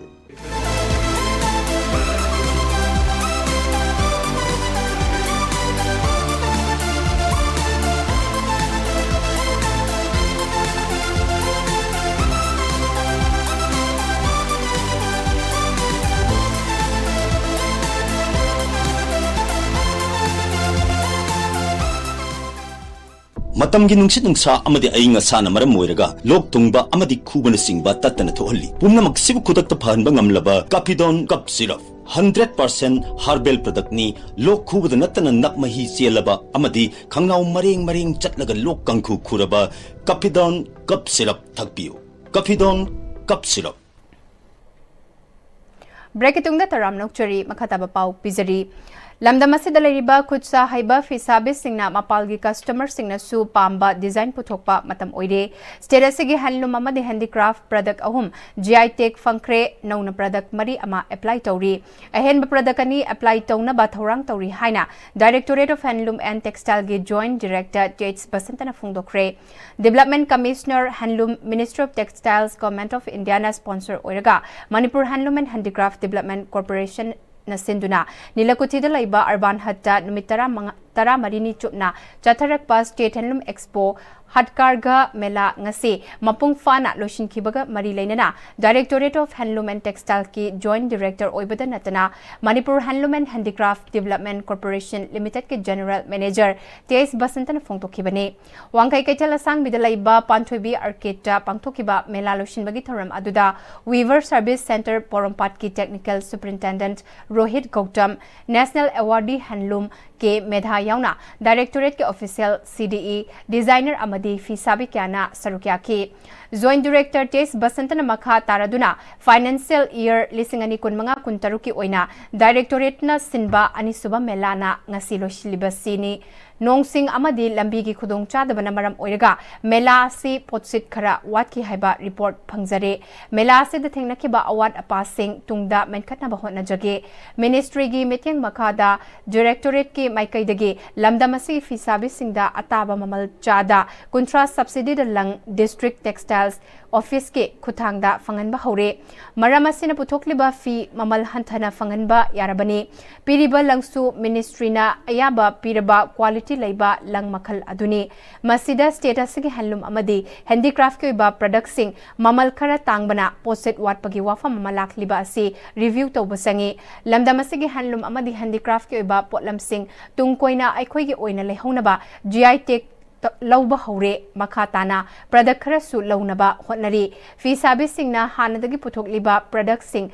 ꯃꯇꯝꯒꯤ ꯅꯨꯡꯁꯤꯠ ꯅꯨꯡꯁꯥ ꯑꯃꯗꯤ ꯑꯏꯪ ꯑꯁꯥꯅ ꯃꯔꯝ ꯑꯣꯏꯔꯒ ꯂꯣꯛ ꯊꯨꯡꯕ ꯑꯃꯗꯤ ꯈꯨꯕꯅꯆꯤꯡꯕ ꯇꯠꯇꯅ ꯊꯣꯛꯍꯜꯂꯤ꯫ ꯄꯨꯝꯅꯃꯛꯁꯤꯕꯨ ꯈꯨꯗꯛꯇ ꯐꯍꯟꯕ ꯉꯝꯂꯕ Capidon Cough Syrup꯫ Hundred percent herbal productꯅꯤ꯫ ꯂꯣꯛ ꯈꯨꯕꯗ ꯅꯠꯇꯅ ꯅꯞ ꯃꯍꯤ ꯆꯦꯜꯂꯕ ꯑꯃꯗꯤ ꯈꯪꯅꯥꯎ ꯃꯔꯦꯡ ꯃꯔꯦꯡ ꯆꯠꯂꯒ ꯂꯣꯛ ꯀꯥꯡꯈꯨ ꯈꯨꯔꯕ Capidon Cough Syrup ꯊꯛꯄꯤꯌꯨ꯫ Capidon Cough Syrup꯫ Breakꯀꯤ ꯇꯨꯡꯗ ꯇꯔꯥꯝꯅ ꯑꯣꯛꯆꯔꯤ꯫ ꯃꯈꯥ ꯇꯥꯕ ꯄꯥꯎ ꯄꯤꯖꯔꯤ꯫ ꯂꯝꯗꯝ ꯑꯁꯤꯗ ꯂꯩꯔꯤꯕ ꯈꯨꯠ ꯁꯥ ꯍꯩꯕ ꯐꯤꯁꯥꯕꯤꯁꯤꯡꯅ ꯃꯄꯥꯜꯒꯤ customerꯁꯤꯡꯅꯁꯨ ꯄꯥꯝꯕ design ꯄꯨꯊꯣꯛꯄ ꯃꯇꯝ ꯑꯣꯏꯔꯦ꯫ State ꯑꯁꯤꯒꯤ handloom ꯑꯃꯗꯤ handicraft product ꯑꯍꯨꯝ G I tag ꯐꯪꯈ꯭ꯔꯦ꯫ ꯅꯧꯅ product ꯃꯔꯤ ꯑꯃ apply ꯇꯧꯔꯤ꯫ ꯑꯍꯦꯟꯕ product ꯑꯅꯤ apply ꯇꯧꯅꯕ ꯊꯧꯔꯥꯡ ꯇꯧꯔꯤ ꯍꯥꯏꯅ Directorate of Handloom and Textileꯒꯤ Joint Director Th ꯕꯁꯟꯇꯅ ꯐꯣꯡꯗꯣꯛꯈ꯭ꯔꯦ꯫ Development Commissioner Handloom, Ministry of Textiles, Government of Indiaꯅ sponsor ꯑꯣꯏꯔꯒ Manipur Handloom and Handicraft Development Corporationꯅ ꯁꯤꯟꯗꯨꯅ ꯅꯤꯂꯀꯨꯊꯤꯗ ꯂꯩꯕ Urban Hutꯇ ꯅꯨꯃꯤꯠ ꯇꯔꯥꯃꯉꯥ, ꯇꯔꯥꯃꯔꯤꯅꯤ ꯆꯨꯞꯅ ꯆꯠꯊꯔꯛꯄ State Handloom Expo ꯍꯠꯀꯥꯔꯒ ꯃꯦꯂꯥ ꯉꯁꯤ ꯃꯄꯨꯡ ꯐꯥꯅ ꯂꯣꯏꯁꯤꯟꯈꯤꯕꯒ ꯃꯔꯤ ꯂꯩꯅꯅ Directorate of Handloom and Textileꯀꯤ Joint Director ꯑꯣꯏꯕꯗ ꯅꯠꯇꯅ Manipur Handloom and Handicraft Development Corporation Limitedꯀꯤ General Manager ꯇꯤ ꯑꯦꯁ ꯕꯁꯟꯇꯅ ꯐꯣꯡꯗꯣꯛꯈꯤꯕꯅꯤ꯫ ꯋꯥꯡꯈꯩ ꯀꯩꯊꯦꯜ ꯑꯁꯥꯡꯕꯤꯗ ꯂꯩꯕ ꯄꯥꯟꯊꯣꯏꯕꯤ ꯑꯥꯔꯀꯦꯗꯇ ꯄꯥꯡꯊꯣꯛꯈꯤꯕ ꯃꯦꯂꯥ ꯂꯣꯏꯁꯤꯟꯕꯒꯤ ꯊꯧꯔꯝ ꯑꯗꯨꯗ Weaver Service Centre ꯄꯣꯔꯣꯝꯄꯥꯠꯀꯤ Technical Superintendent Rohit Gautam, National Awardee Handloom ꯀꯦ ꯃꯦꯙꯥ ꯌꯥꯎꯅ Directorateꯀꯤ official, C D E, designer ꯑꯃꯗꯤ ꯐꯤꯁꯥꯕꯤ ꯀꯌꯥꯅ ꯁꯔꯨꯛ ꯌꯥꯈꯤ꯫ Joint Director ꯇꯤ ꯑꯦꯁ ꯕꯁꯟꯇꯅ ꯃꯈꯥ ꯇꯥꯔꯗꯨꯅ financial year ꯂꯤꯁꯤꯡ ꯑꯅꯤ ꯀꯨꯟꯃꯉꯥ ꯀꯨꯟꯇꯔꯨꯛꯀꯤ ꯑꯣꯏꯅ Directorateꯅ ꯁꯤꯟꯕ ꯑꯅꯤꯁꯨꯕ ꯃꯦꯂꯥꯅ ꯉꯁꯤ ꯂꯣꯏꯁꯤꯜꯂꯤꯕꯁꯤꯅꯤ꯫ ꯅꯣꯡꯁꯤꯡ ꯑꯃꯗꯤ ꯂꯝꯕꯤꯒꯤ ꯈꯨꯗꯣꯡꯆꯥꯗꯕꯅ ꯃꯔꯝ ꯑꯣꯏꯔꯒ ꯃꯦꯂꯥ ꯑꯁꯤ ꯄꯣꯠꯁꯤꯠ ꯈꯔ ꯋꯥꯠꯈꯤ ꯍꯥꯏꯕ report ꯐꯪꯖꯔꯦ꯫ ꯃꯦꯂꯥ ꯑꯁꯤꯗ ꯊꯦꯡꯅꯈꯤꯕ ꯑꯋꯥꯠ ꯑꯄꯥꯁꯤꯡ ꯇꯨꯡꯗ ꯃꯦꯟꯈꯠꯅꯕ ꯍꯣꯠꯅꯖꯒꯦ꯫ Ministryꯒꯤ ꯃꯤꯠꯌꯦꯡ ꯃꯈꯥꯗ Directorateꯀꯤ ꯃꯥꯏꯀꯩꯗꯒꯤ ꯂꯝꯗꯝ ꯑꯁꯤꯒꯤ ꯐꯤꯁꯥꯕꯤꯁꯤꯡꯗ ꯑꯇꯥꯕ ꯃꯃꯜ ꯆꯥꯗ ꯀꯨꯟꯊ꯭ꯔꯥ subsidyꯗ ꯂꯪ District Textiles Officeꯀꯤ ꯈꯨꯠꯊꯥꯡꯗ ꯐꯪꯍꯟꯕ ꯍꯧꯔꯦ꯫ ꯃꯔꯝ ꯑꯁꯤꯅ ꯄꯨꯊꯣꯛꯂꯤꯕ ꯐꯤ ꯃꯃꯜ ꯍꯟꯊꯅ ꯐꯪꯍꯟꯕ ꯌꯥꯔꯕꯅꯤ꯫ ꯄꯤꯔꯤꯕ ꯂꯪꯁꯨ Ministryꯅ ꯑꯌꯥꯕ ꯄꯤꯔꯕ quality ꯂꯩꯕ ꯂꯪ ꯃꯈꯜ ꯑꯗꯨꯅꯤ꯫ ꯃꯁꯤꯗ state ꯑꯁꯤꯒꯤ handloom ꯑꯃꯗꯤ handicraftꯀꯤ ꯑꯣꯏꯕ productꯁꯤꯡ ꯃꯃꯜ ꯈꯔ ꯇꯥꯡꯕꯅ ꯄꯣꯠꯁꯤꯠ ꯋꯥꯠꯄꯒꯤ ꯋꯥꯐꯝ ꯑꯃ ꯂꯥꯛꯂꯤꯕ ꯑꯁꯤ review ꯇꯧꯕ ꯆꯪꯏ꯫ ꯂꯝꯗꯝ ꯑꯁꯤꯒꯤ handloom ꯑꯃꯗꯤ handicraftꯀꯤ ꯑꯣꯏꯕ ꯄꯣꯠꯂꯝꯁꯤꯡ ꯇꯨꯡ ꯀꯣꯏꯅ ꯑꯩꯈꯣꯏꯒꯤ ꯑꯣꯏꯅ ꯂꯩꯍꯧꯅꯕ G I tag ꯇ-, ꯂꯧꯕ ꯍꯧꯔꯦ꯫ ꯃꯈꯥ ꯇꯥꯅ product ꯈꯔꯁꯨ ꯂꯧꯅꯕ ꯍꯣꯠꯅꯔꯤ꯫ ꯐꯤꯁꯥꯕꯤꯁꯤꯡꯅ ꯍꯥꯟꯅꯗꯒꯤ ꯄꯨꯊꯣꯛꯂꯤꯕ productꯁꯤꯡ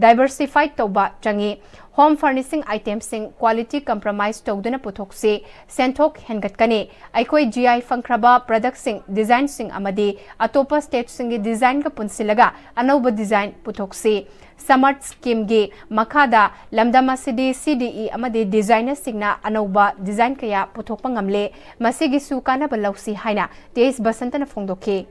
diversify ꯇꯧꯕ ꯆꯪꯏ꯫ Home furnishing itemꯁꯤꯡ quality compromise ꯇꯧꯗꯨꯅ ꯄꯨꯊꯣꯛꯁꯤ꯫ ꯁꯦꯟꯊꯣꯛ ꯍꯦꯟꯒꯠꯀꯅꯤ꯫ ꯑꯩꯈꯣꯏ G I ꯐꯪꯈ꯭ꯔꯕ productꯁꯤꯡ, designꯁꯤꯡ ꯑꯃꯗꯤ ꯑꯇꯣꯞꯄ stateꯁꯤꯡꯒꯤ designꯒ ꯄꯨꯟꯁꯤꯜꯂꯒ ꯑꯅꯧꯕ design ꯄꯨꯊꯣꯛꯁꯤ꯫ Samardh schemeꯒꯤ ꯃꯈꯥꯗ ꯂꯝꯗꯝ ꯑꯁꯤꯗꯤ C D E ꯑꯃꯗꯤ designerꯁꯤꯡꯅ ꯑꯅꯧꯕ design ꯀꯌꯥ ꯄꯨꯊꯣꯛꯄ ꯉꯝꯂꯦ꯫ ꯃꯁꯤꯒꯤꯁꯨ ꯀꯥꯟꯅꯕ ꯂꯧꯁꯤ ꯍꯥꯏꯅ ꯇꯤ ꯑꯦꯁ ꯕꯁꯟꯇꯅ ꯐꯣꯡꯗꯣꯛꯈꯤ꯫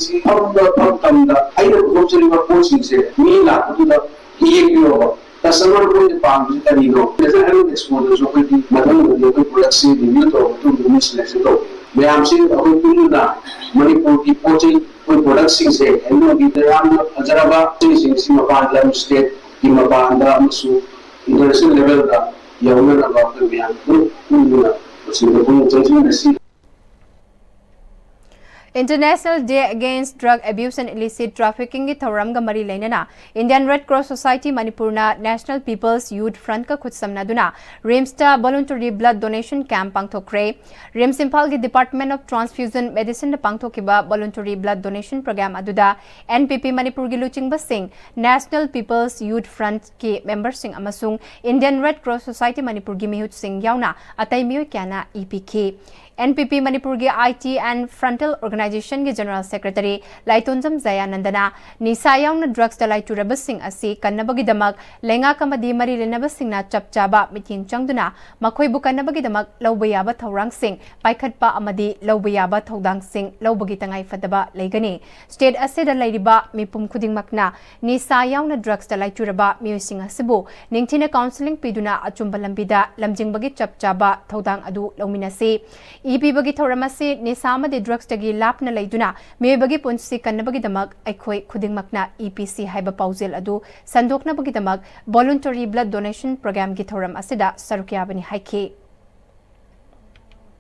ꯁꯤ ꯐꯝꯕ ꯐꯝꯐꯝꯗ ꯑꯩꯅ ꯄꯨꯊꯣꯛꯆꯔꯤꯕ ꯄꯣꯠꯁꯤꯡꯁꯦ ꯃꯤ ꯂꯥꯛꯄꯗꯨꯗ ꯌꯦꯡꯕꯤꯌꯣꯕ꯫ Customer ꯃꯣꯏꯅ ꯄꯥꯝꯕꯁꯤ ꯀꯔꯤꯅꯣ? Design Handloom Expoꯗꯁꯨ ꯑꯩꯈꯣꯏꯒꯤ ꯃꯊꯪ ꯃꯊꯪ ꯑꯩꯈꯣꯏ productꯁꯤ review ꯇꯧꯔꯕ ꯃꯇꯨꯡꯗ ꯃꯤ selection ꯇꯧꯕ꯫ ꯃꯌꯥꯝꯁꯤ ꯑꯩꯈꯣꯏ ꯄꯨꯟꯅ ꯃꯅꯤꯄꯨꯔꯒꯤ ꯄꯣꯠ ꯆꯩ, ꯑꯩꯈꯣꯏ productꯁꯤꯡꯁꯦ handloomꯒꯤ ꯌꯥꯝꯅ ꯐꯖꯔꯕ ꯄꯣꯠ ꯆꯩꯁꯤꯡꯁꯤ ꯃꯄꯥꯟ ꯂꯝ stateꯀꯤ ꯃꯄꯥꯟꯗ ꯑꯃꯁꯨꯡ ꯏꯟꯇꯔꯅꯦꯁꯅꯦꯜ ꯂꯦꯚꯦꯜꯗ ꯌꯧꯅꯅꯕ ꯑꯩꯈꯣꯏ ꯃꯌꯥꯝ ꯑꯗꯨꯝ ꯄꯨꯟꯗꯨꯅ ꯃꯁꯤꯗ ꯄꯨꯛꯅꯤꯡ ꯆꯪꯁꯤꯟꯅꯁꯤ꯫ International Day Against Drug Abuse and Illicit Traffickingꯒꯤ ꯊꯧꯔꯝꯒ ꯃꯔꯤ ꯂꯩꯅꯅ Indian Red Cross Society ꯃꯅꯤꯄꯨꯔꯅ National People's Youth Frontꯀ ꯈꯨꯠꯁꯝꯅꯗꯨꯅ RIMSꯇ voluntary blood donation camp ꯄꯥꯡꯊꯣꯛꯈ꯭ꯔꯦ꯫ RIMS ꯏꯝꯐꯥꯜꯒꯤ Department of Transfusion Medicineꯗ ꯄꯥꯡꯊꯣꯛꯈꯤꯕ voluntary blood donation program ꯑꯗꯨꯗ NPP ꯃꯅꯤꯄꯨꯔꯒꯤ ꯂꯨꯆꯤꯡꯕꯁꯤꯡ, National People's Youth Frontꯀꯤ memberꯁꯤꯡ ꯑꯃꯁꯨꯡ Indian Red Cross Society ꯃꯅꯤꯄꯨꯔꯒꯤ ꯃꯤꯍꯨꯠꯁꯤꯡ ꯌꯥꯎꯅ ꯑꯇꯩ ꯃꯤꯑꯣꯏ ꯀꯌꯥꯅ ꯏ ꯄꯤꯈꯤ꯫ NPP ꯃꯅꯤꯄꯨꯔꯒꯤ IT and Frontal Organizationꯒꯤ General Secretary ꯂꯥꯏꯇꯣꯟꯖꯝ ꯖꯌꯥꯅꯟꯗꯅ ꯅꯤꯁꯥ ꯌꯥꯎꯅ drugsꯇ ꯂꯥꯏꯆꯨꯔꯕꯁꯤꯡ ꯑꯁꯤ ꯀꯟꯅꯕꯒꯤꯗꯃꯛ ꯂꯩꯉꯥꯛ ꯑꯃꯗꯤ ꯃꯔꯤ ꯂꯩꯅꯕꯁꯤꯡꯅ ꯆꯞ ꯆꯥꯕ ꯃꯤꯠꯌꯦꯡ ꯆꯪꯗꯨꯅ ꯃꯈꯣꯏꯕꯨ ꯀꯟꯅꯕꯒꯤꯗꯃꯛ ꯂꯧꯕ ꯌꯥꯕ ꯊꯧꯔꯥꯡꯁꯤꯡ ꯄꯥꯏꯈꯠꯄ ꯑꯃꯗꯤ ꯂꯧꯕ ꯌꯥꯕ ꯊꯧꯗꯥꯡꯁꯤꯡ ꯂꯧꯕꯒꯤ ꯇꯉꯥꯏ ꯐꯗꯕ ꯂꯩꯒꯅꯤ꯫ State ꯑꯁꯤꯗ ꯂꯩꯔꯤꯕ ꯃꯤꯄꯨꯝ ꯈꯨꯗꯤꯡꯃꯛꯅ ꯅꯤꯁꯥ ꯌꯥꯎꯅ drugsꯇ ꯂꯥꯏꯆꯨꯔꯕ ꯃꯤꯑꯣꯏꯁꯤꯡ ꯑꯁꯤꯕꯨ ꯅꯤꯡꯊꯤꯅ counselling ꯄꯤꯗꯨꯅ ꯑꯆꯨꯝꯕ ꯂꯝꯕꯤꯗ ꯂꯝꯖꯤꯡꯕꯒꯤ ꯆꯞ ꯆꯥꯕ ꯊꯧꯗꯥꯡ ꯑꯗꯨ ꯂꯧꯃꯤꯟꯅꯁꯤ꯫ ꯏ ꯄꯤꯕꯒꯤ ꯊꯧꯔꯝ ꯑꯁꯤ ꯅꯤꯁꯥ ꯑꯃꯗꯤ drugsꯇꯒꯤ ꯂꯥꯞꯅ ꯂꯩꯗꯨꯅ ꯃꯤꯑꯣꯏꯕꯒꯤ ꯄꯨꯟꯁꯤ ꯀꯟꯅꯕꯒꯤꯗꯃꯛ ꯑꯩꯈꯣꯏ ꯈꯨꯗꯤꯡꯃꯛꯅ ꯏ ꯄꯤꯁꯤ ꯍꯥꯏꯕ ꯄꯥꯎꯖꯦꯜ ꯑꯗꯨ ꯁꯟꯗꯣꯛꯅꯕꯒꯤꯗꯃꯛ voluntary blood donation programꯒꯤ ꯊꯧꯔꯝ ꯑꯁꯤꯗ ꯁꯔꯨꯛ ꯌꯥꯕꯅꯤ ꯍꯥꯏꯈꯤ꯫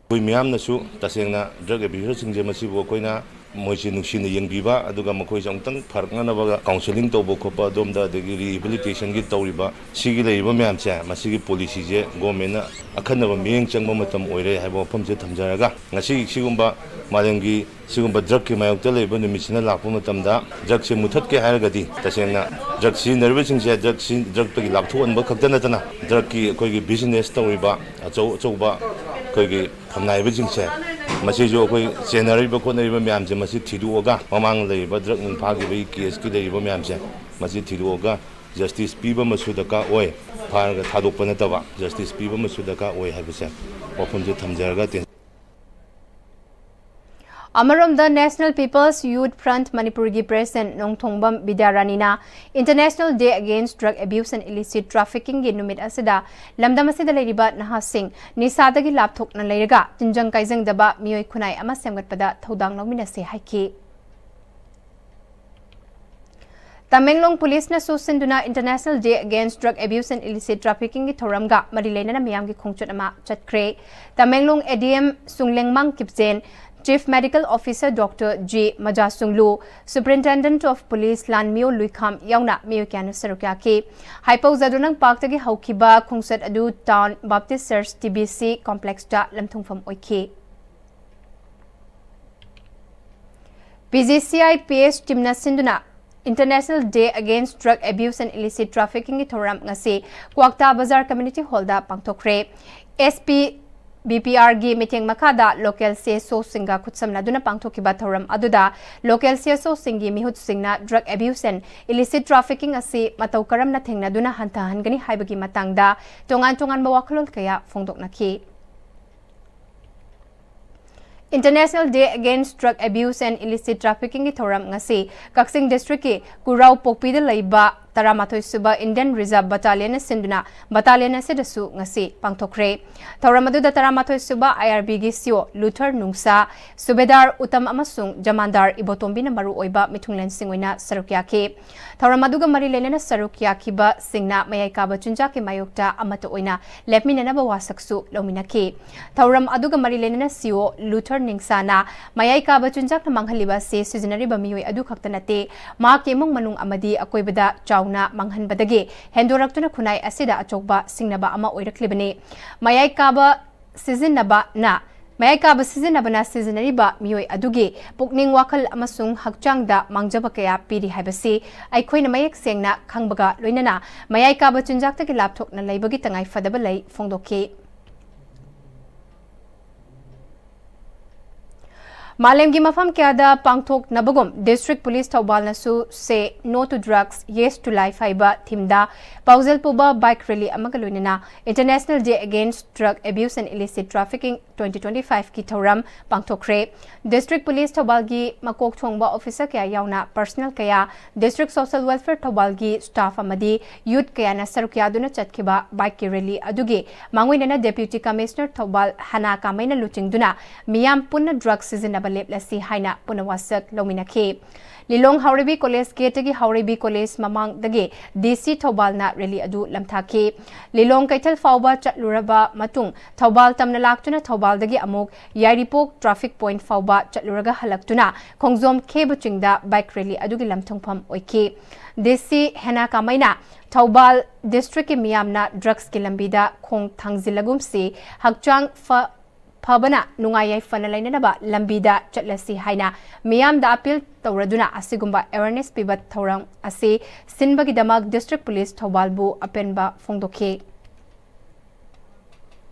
ꯑꯩꯈꯣꯏ ꯃꯤꯌꯥꯝꯅꯁꯨ ꯇꯁꯦꯡꯅ drug abuserꯁꯤꯡꯁꯦ ꯃꯁꯤꯕꯨ ꯑꯩꯈꯣꯏꯅ ꯃꯣꯏꯁꯦ ꯅꯨꯡꯁꯤꯅ ꯌꯦꯡꯕꯤꯕ, ꯑꯗꯨꯒ ꯃꯈꯣꯏꯁꯦ ꯑꯃꯨꯛꯇꯪ ꯐꯔꯛꯅꯅꯕꯒ counselling ꯇꯧꯕ ꯈꯣꯠꯄ ꯑꯗꯣꯝꯗ, ꯑꯗꯒꯤ rehabilitationꯒꯤ ꯇꯧꯔꯤꯕ ꯁꯤꯒꯤ ꯂꯩꯔꯤꯕ ꯃꯌꯥꯝꯁꯦ, ꯃꯁꯤꯒꯤ policyꯁꯦ governmentꯅ ꯑꯈꯟꯅꯕ ꯃꯤꯠꯌꯦꯡ ꯆꯪꯕ ꯃꯇꯝ ꯑꯣꯏꯔꯦ ꯍꯥꯏꯕ ꯋꯥꯐꯝꯁꯦ ꯊꯝꯖꯔꯒ, ꯉꯁꯤ ꯁꯤꯒꯨꯝꯕ ꯃꯥꯂꯦꯝꯒꯤ ꯁꯤꯒꯨꯝꯕ drugꯀꯤ ꯃꯥꯌꯣꯛꯇ ꯂꯩꯕ ꯅꯨꯃꯤꯠꯁꯤꯅ ꯂꯥꯛꯄ ꯃꯇꯝꯗ, drugꯁꯦ ꯃꯨꯊꯠꯀꯦ ꯍꯥꯏꯔꯒꯗꯤ ꯇꯁꯦꯡꯅ drug ꯁꯤꯖꯤꯟꯅꯔꯤꯕꯁꯤꯡꯁꯦ drug ꯁꯤ-, drugꯇꯒꯤ ꯂꯥꯞꯊꯣꯛꯍꯟꯕ ꯈꯛꯇ ꯅꯠꯇꯅ drugꯀꯤ ꯑꯩꯈꯣꯏꯒꯤ business ꯇꯧꯔꯤꯕ ꯑꯆꯧ ꯑꯆꯧꯕ ꯑꯩꯈꯣꯏꯒꯤ ꯐꯝꯅꯥꯏꯕꯁꯤꯡꯁꯦ, ꯃꯁꯤꯁꯨ ꯑꯩꯈꯣꯏ ꯆꯦꯟꯅꯔꯤꯕ ꯈꯣꯠꯅꯔꯤꯕ ꯃꯌꯥꯝꯁꯦ ꯃꯁꯤ ꯊꯤꯗꯣꯛꯑꯒ, ꯃꯃꯥꯡ ꯂꯩꯔꯤꯕ drug ꯅꯨꯡ ꯐꯥꯈꯤꯕꯒꯤ caseꯀꯤ ꯂꯩꯔꯤꯕ ꯃꯌꯥꯝꯁꯦ ꯃꯁꯤ ꯊꯤꯗꯣꯛꯑꯒ justice ꯄꯤꯕ ꯑꯃꯁꯨ ꯗꯔꯀꯥꯔ ꯑꯣꯏ꯫ ꯐꯥꯔꯒ ꯊꯥꯗꯣꯛꯄ ꯅꯠꯇꯕ justice ꯄꯤꯕ ꯑꯃꯁꯨ ꯗꯔꯀꯥꯔ ꯑꯣꯏ ꯍꯥꯏꯕꯁꯦ ꯋꯥꯐꯝꯁꯦ ꯊꯝꯖꯔꯒ ꯇꯦꯟ- ꯑꯃꯔꯣꯝꯗ National People's Youth Front ꯃꯅꯤꯄꯨꯔꯒꯤ President Nongthongbam ꯕꯤꯗ꯭ꯌꯥꯔꯥꯅꯤꯅ International Day Against Drug Abuse and Illicit Traffickingꯒꯤ ꯅꯨꯃꯤꯠ ꯑꯁꯤꯗ ꯂꯝꯗꯝ ꯑꯁꯤꯗ ꯂꯩꯔꯤꯕ ꯅꯍꯥꯁꯤꯡ ꯅꯤꯁꯥꯗꯒꯤ ꯂꯥꯞꯊꯣꯛꯅ ꯂꯩꯔꯒ ꯇꯤꯟꯖꯪ ꯀꯥꯏꯖꯪꯗꯕ ꯃꯤꯑꯣꯏ ꯈꯨꯟꯅꯥꯏ ꯑꯃ ꯁꯦꯝꯒꯠꯄꯗ ꯊꯧꯗꯥꯡ ꯂꯧꯃꯤꯟꯅꯁꯤ ꯍꯥꯏꯈꯤ꯫ ꯇꯃꯦꯡꯂꯣꯡ ꯄꯨꯂꯤꯁꯅꯁꯨ ꯁꯤꯟꯗꯨꯅ International Day Against Drug Abuse and Illicit Traffickingꯒꯤ ꯊꯧꯔꯝꯒ ꯃꯔꯤ ꯂꯩꯅꯅ ꯃꯤꯌꯥꯝꯒꯤ ꯈꯣꯡꯆꯠ ꯑꯃ ꯆꯠꯈ꯭ꯔꯦ꯫ Tamenglong ADM ꯁꯨꯡꯂꯦꯡꯃꯥꯡ ꯀꯤꯞꯆꯦꯟ, Chief Medical Officer Doctor G ꯃꯖꯥꯁꯨꯡꯂꯨ, Superintendent of Police ꯂꯥꯟꯃꯤꯌꯣ ꯂꯨꯏꯈꯥꯝ ꯌꯥꯎꯅ ꯃꯤꯑꯣꯏ ꯀꯌꯥꯅ ꯁꯔꯨꯛ ꯌꯥꯈꯤ꯫ ꯍꯥꯏꯄꯧ ꯖꯥꯗꯨꯅꯪ ꯄꯥꯔꯛꯇꯒꯤ ꯍꯧꯈꯤꯕ ꯈꯣꯡꯆꯠ ꯑꯗꯨ Town Baptist Church TBC complexꯇ ꯂꯝꯊꯨꯡꯐꯝ ꯑꯣꯏꯈꯤ꯫ PGCI PS teamꯅ ꯁꯤꯟꯗꯨꯅ International Day Against Drug Abuse and Illicit Traffickingꯒꯤ ꯊꯧꯔꯝ ꯉꯁꯤ ꯀ꯭ꯋꯥꯛꯇꯥ ꯕꯖꯥꯔ Community Hallꯗ ꯄꯥꯡꯊꯣꯛꯈ꯭ꯔꯦ꯫ SP BPRꯒꯤ ꯃꯤꯠꯌꯦꯡ ꯃꯈꯥꯗ local CSOꯁꯤꯡꯒ ꯈꯨꯠꯁꯝꯅꯗꯨꯅ ꯄꯥꯡꯊꯣꯛꯈꯤꯕ ꯊꯧꯔꯝ ꯑꯗꯨꯗ local CSOꯁꯤꯡꯒꯤ ꯃꯤꯍꯨꯠꯁꯤꯡꯅ drug abuse and illicit trafficking ꯑꯁꯤ ꯃꯇꯧ ꯀꯔꯝꯅ ꯊꯦꯡꯅꯗꯨꯅ ꯍꯟꯊꯍꯟꯒꯅꯤ ꯍꯥꯏꯕꯒꯤ ꯃꯇꯥꯡꯗ ꯇꯣꯉꯥꯟ ꯇꯣꯉꯥꯟꯕ ꯋꯥꯈꯜꯂꯣꯟ ꯀꯌꯥ ꯐꯣꯡꯗꯣꯛꯅꯈꯤ꯫ International Day Against Drug Abuse and Illicit Traffickingꯒꯤ ꯊꯧꯔꯝ ꯉꯁꯤ ꯀꯛꯆꯤꯡ districtꯀꯤ ꯀꯨꯔꯥꯎ ꯄꯣꯛꯄꯤꯗ ꯂꯩꯕ ꯇꯔꯥꯃꯥꯊꯣꯏ ꯁꯨꯕ Indian Reserve Battalionꯅ ꯁꯤꯟꯗꯨꯅ battalion ꯑꯁꯤꯗꯁꯨ ꯉꯁꯤ ꯄꯥꯡꯊꯣꯛꯈ꯭ꯔꯦ꯫ ꯊꯧꯔꯝ ꯑꯗꯨꯗ ꯇꯔꯥꯃꯥꯊꯣꯏ ꯁꯨꯕ IRBꯒꯤ CO ꯂꯨꯊꯔ ꯅꯨꯡꯁꯥ, ꯁꯨꯕꯦꯗꯥꯔ ꯎꯇꯝ ꯑꯃꯁꯨꯡ ꯖꯃꯥꯟꯗꯥꯔ ꯏꯕꯣꯇꯣꯝꯕꯤꯅ ꯃꯔꯨꯑꯣꯏꯕ ꯃꯤꯊꯨꯡꯂꯦꯟꯁꯤꯡ ꯑꯣꯏꯅ ꯁꯔꯨꯛ ꯌꯥꯈꯤ꯫ ꯊꯧꯔꯝ ꯑꯗꯨꯒ ꯃꯔꯤ ꯂꯩꯅꯅ ꯁꯔꯨꯛ ꯌꯥꯈꯤꯕꯁꯤꯡꯅ ꯃꯌꯥꯏ ꯀꯥꯕ ꯆꯤꯟꯖꯥꯛꯀꯤ ꯃꯥꯌꯣꯛꯇ ꯑꯃꯠꯇ ꯑꯣꯏꯅ ꯂꯦꯞꯃꯤꯟꯅꯅꯕ ꯋꯥꯁꯛꯁꯨ ꯂꯧꯃꯤꯟꯅꯈꯤ꯫ ꯊꯧꯔꯝ ꯑꯗꯨꯒ ꯃꯔꯤ ꯂꯩꯅꯅ CO ꯂꯨꯊꯔ ꯅꯤꯡꯁꯥꯅ ꯃꯌꯥꯏ ꯀꯥꯕ ꯆꯤꯟꯖꯥꯛꯅ ꯃꯥꯡꯍꯜꯂꯤꯕ ꯑꯁꯤ ꯁꯤꯖꯤꯟꯅꯔꯤꯕ ꯃꯤꯑꯣꯏ ꯑꯗꯨ ꯈꯛꯇ ꯅꯠꯇꯦ, ꯃꯍꯥꯛꯀꯤ ꯏꯃꯨꯡ ꯃꯅꯨꯡ ꯑꯃꯗꯤ ꯑꯀꯣꯏꯕꯗ ꯆꯥꯎꯅ ꯃꯥꯡꯍꯟꯕꯗꯒꯤ ꯍꯦꯟꯗꯣꯔꯛꯇꯨꯅ ꯈꯨꯟꯅꯥꯏ ꯑꯁꯤꯗ ꯑꯆꯧꯕ ꯁꯤꯡꯅꯕ ꯑꯃ ꯑꯣꯏꯔꯛꯂꯤꯕꯅꯤ꯫ ꯃꯌꯥꯏ ꯀꯥꯕ ꯁꯤꯖꯤꯟꯅꯕꯅ ꯃꯌꯥꯏ ꯀꯥꯕ ꯁꯤꯖꯤꯟꯅꯕꯅ ꯁꯤꯖꯤꯟꯅꯔꯤꯕ ꯃꯤꯑꯣꯏ ꯑꯗꯨꯒꯤ ꯄꯨꯛꯅꯤꯡ, ꯋꯥꯈꯜ ꯑꯃꯁꯨꯡ ꯍꯛꯆꯥꯡꯗ ꯃꯥꯡꯖꯕ ꯀꯌꯥ ꯄꯤꯔꯤ ꯍꯥꯏꯕꯁꯤ ꯑꯩꯈꯣꯏꯅ ꯃꯌꯦꯛ ꯁꯦꯡꯅ ꯈꯪꯕꯒ ꯂꯣꯏꯅꯅ ꯃꯌꯥꯏ ꯀꯥꯕ ꯆꯤꯟꯖꯥꯛꯇꯒꯤ ꯂꯥꯞꯊꯣꯛꯅ ꯂꯩꯕꯒꯤ ꯇꯉꯥꯏꯐꯗꯕ ꯂꯩ ꯐꯣꯡꯗꯣꯛꯈꯤ꯫ ꯃꯥꯂꯦꯝꯒꯤ ꯃꯐꯝ ꯀꯌꯥꯗ ꯄꯥꯡꯊꯣꯛꯅꯕꯒꯨꯝ district police ꯊꯧꯕꯥꯜꯅꯁꯨ Say No to Drugs, Yes to Life ꯍꯥꯏꯕ themeꯗ ꯄꯥꯎꯖꯦꯜ ꯄꯨꯕ bike rally ꯑꯃꯒ ꯂꯣꯏꯅꯅ International Day Against Drug Abuse and Illicit Trafficking twenty twenty-fiveꯀꯤ ꯊꯧꯔꯝ ꯄꯥꯡꯊꯣꯛꯈ꯭ꯔꯦ꯫ District police ꯊꯧꯕꯥꯜꯒꯤ ꯃꯀꯣꯛ ꯊꯣꯡꯕ officer ꯀꯌꯥ ꯌꯥꯎꯅ personnel ꯀꯌꯥ, District Social Welfare ꯊꯧꯕꯥꯜꯒꯤ staff ꯑꯃꯗꯤ youth ꯀꯌꯥꯅ ꯁꯔꯨꯛ ꯌꯥꯗꯨꯅ ꯆꯠꯈꯤꯕ bikeꯀꯤ rally ꯑꯗꯨꯒꯤ ꯃꯥꯡꯑꯣꯏꯅꯅ Deputy Commissioner ꯊꯧꯕꯥꯜ ꯍꯅꯥ ꯀꯥꯃꯩꯅ ꯂꯨꯆꯤꯡꯗꯨꯅ ꯃꯤꯌꯥꯝ ꯄꯨꯟꯅ drug ꯁꯤꯖꯤꯟꯅꯕ ꯂꯦꯞꯂꯁꯤ ꯍꯥꯏꯅ ꯄꯨꯟꯅ ꯋꯥꯁꯛ ꯂꯧꯃꯤꯟꯅꯈꯤ꯫ ꯂꯤꯂꯣꯡ ꯍꯥꯎꯔꯩꯕꯤ ꯀꯣꯂꯦꯖ ꯒꯦꯠꯇꯒꯤ ꯍꯥꯎꯔꯩꯕꯤ ꯀꯣꯂꯦꯖ ꯃꯃꯥꯡꯗꯒꯤ ꯗꯤ ꯁꯤ ꯊꯧꯕꯥꯜꯅ ꯔꯦꯂꯤ ꯑꯗꯨ ꯂꯝꯊꯥꯈꯤ꯫ ꯂꯤꯂꯣꯡ ꯀꯩꯊꯦꯜ ꯐꯥꯎꯕ ꯆꯠꯂꯨꯔꯕ ꯃꯇꯨꯡ ꯊꯧꯕꯥꯜ ꯇꯝꯅ ꯂꯥꯛꯇꯨꯅ ꯊꯧꯕꯥꯜꯗꯒꯤ ꯑꯃꯨꯛ ꯌꯥꯏꯔꯤꯄꯣꯛ ꯇ꯭ꯔꯥꯐꯤꯛ ꯄꯣꯏꯟꯠ ꯐꯥꯎꯕ ꯆꯠꯂꯨꯔꯒ ꯍꯜꯂꯛꯇꯨꯅ ꯈꯣꯡꯖꯣꯝ ꯈꯦꯕꯨ ꯆꯤꯡꯗ ꯕꯥꯏꯛ ꯔꯦꯂꯤ ꯑꯗꯨꯒꯤ ꯂꯝꯊꯨꯡꯐꯝ ꯑꯣꯏꯈꯤ꯫ ꯗꯤ ꯁꯤ ꯍꯦꯅꯥ ꯀꯥꯃꯩꯅ ꯊꯧꯕꯥꯜ ꯗꯤꯁꯇ꯭ꯔꯤꯛꯀꯤ ꯃꯤꯌꯥꯝꯅ ꯗ꯭ꯔꯒꯁꯀꯤ ꯂꯝꯕꯤꯗ ꯈꯣꯡ ꯊꯥꯡꯖꯤꯜꯂꯒꯨꯝꯁꯤ, ꯍꯛꯆꯥꯡ ꯐ-, ꯐꯕꯅ ꯅꯨꯡꯉꯥꯏ ꯌꯥꯏꯐꯅ ꯂꯩꯅꯅꯕ ꯂꯝꯕꯤꯗ ꯆꯠꯂꯁꯤ ꯍꯥꯏꯅ ꯃꯤꯌꯥꯝꯗ ꯑꯄꯤꯜ ꯇꯧꯔꯗꯨꯅ ꯑꯁꯤꯒꯨꯝꯕ ꯑꯦꯋꯦꯔꯅꯦꯁ ꯄꯤꯕ ꯊꯧꯔꯝ ꯑꯁꯤ ꯁꯤꯟꯕꯒꯤꯗꯃꯛ ꯗꯤꯁꯇ꯭ꯔꯤꯛ ꯄꯨꯂꯤꯁ ꯊꯧꯕꯥꯜꯕꯨ ꯑꯄꯦꯟꯕ ꯐꯣꯡꯗꯣꯛꯈꯤ꯫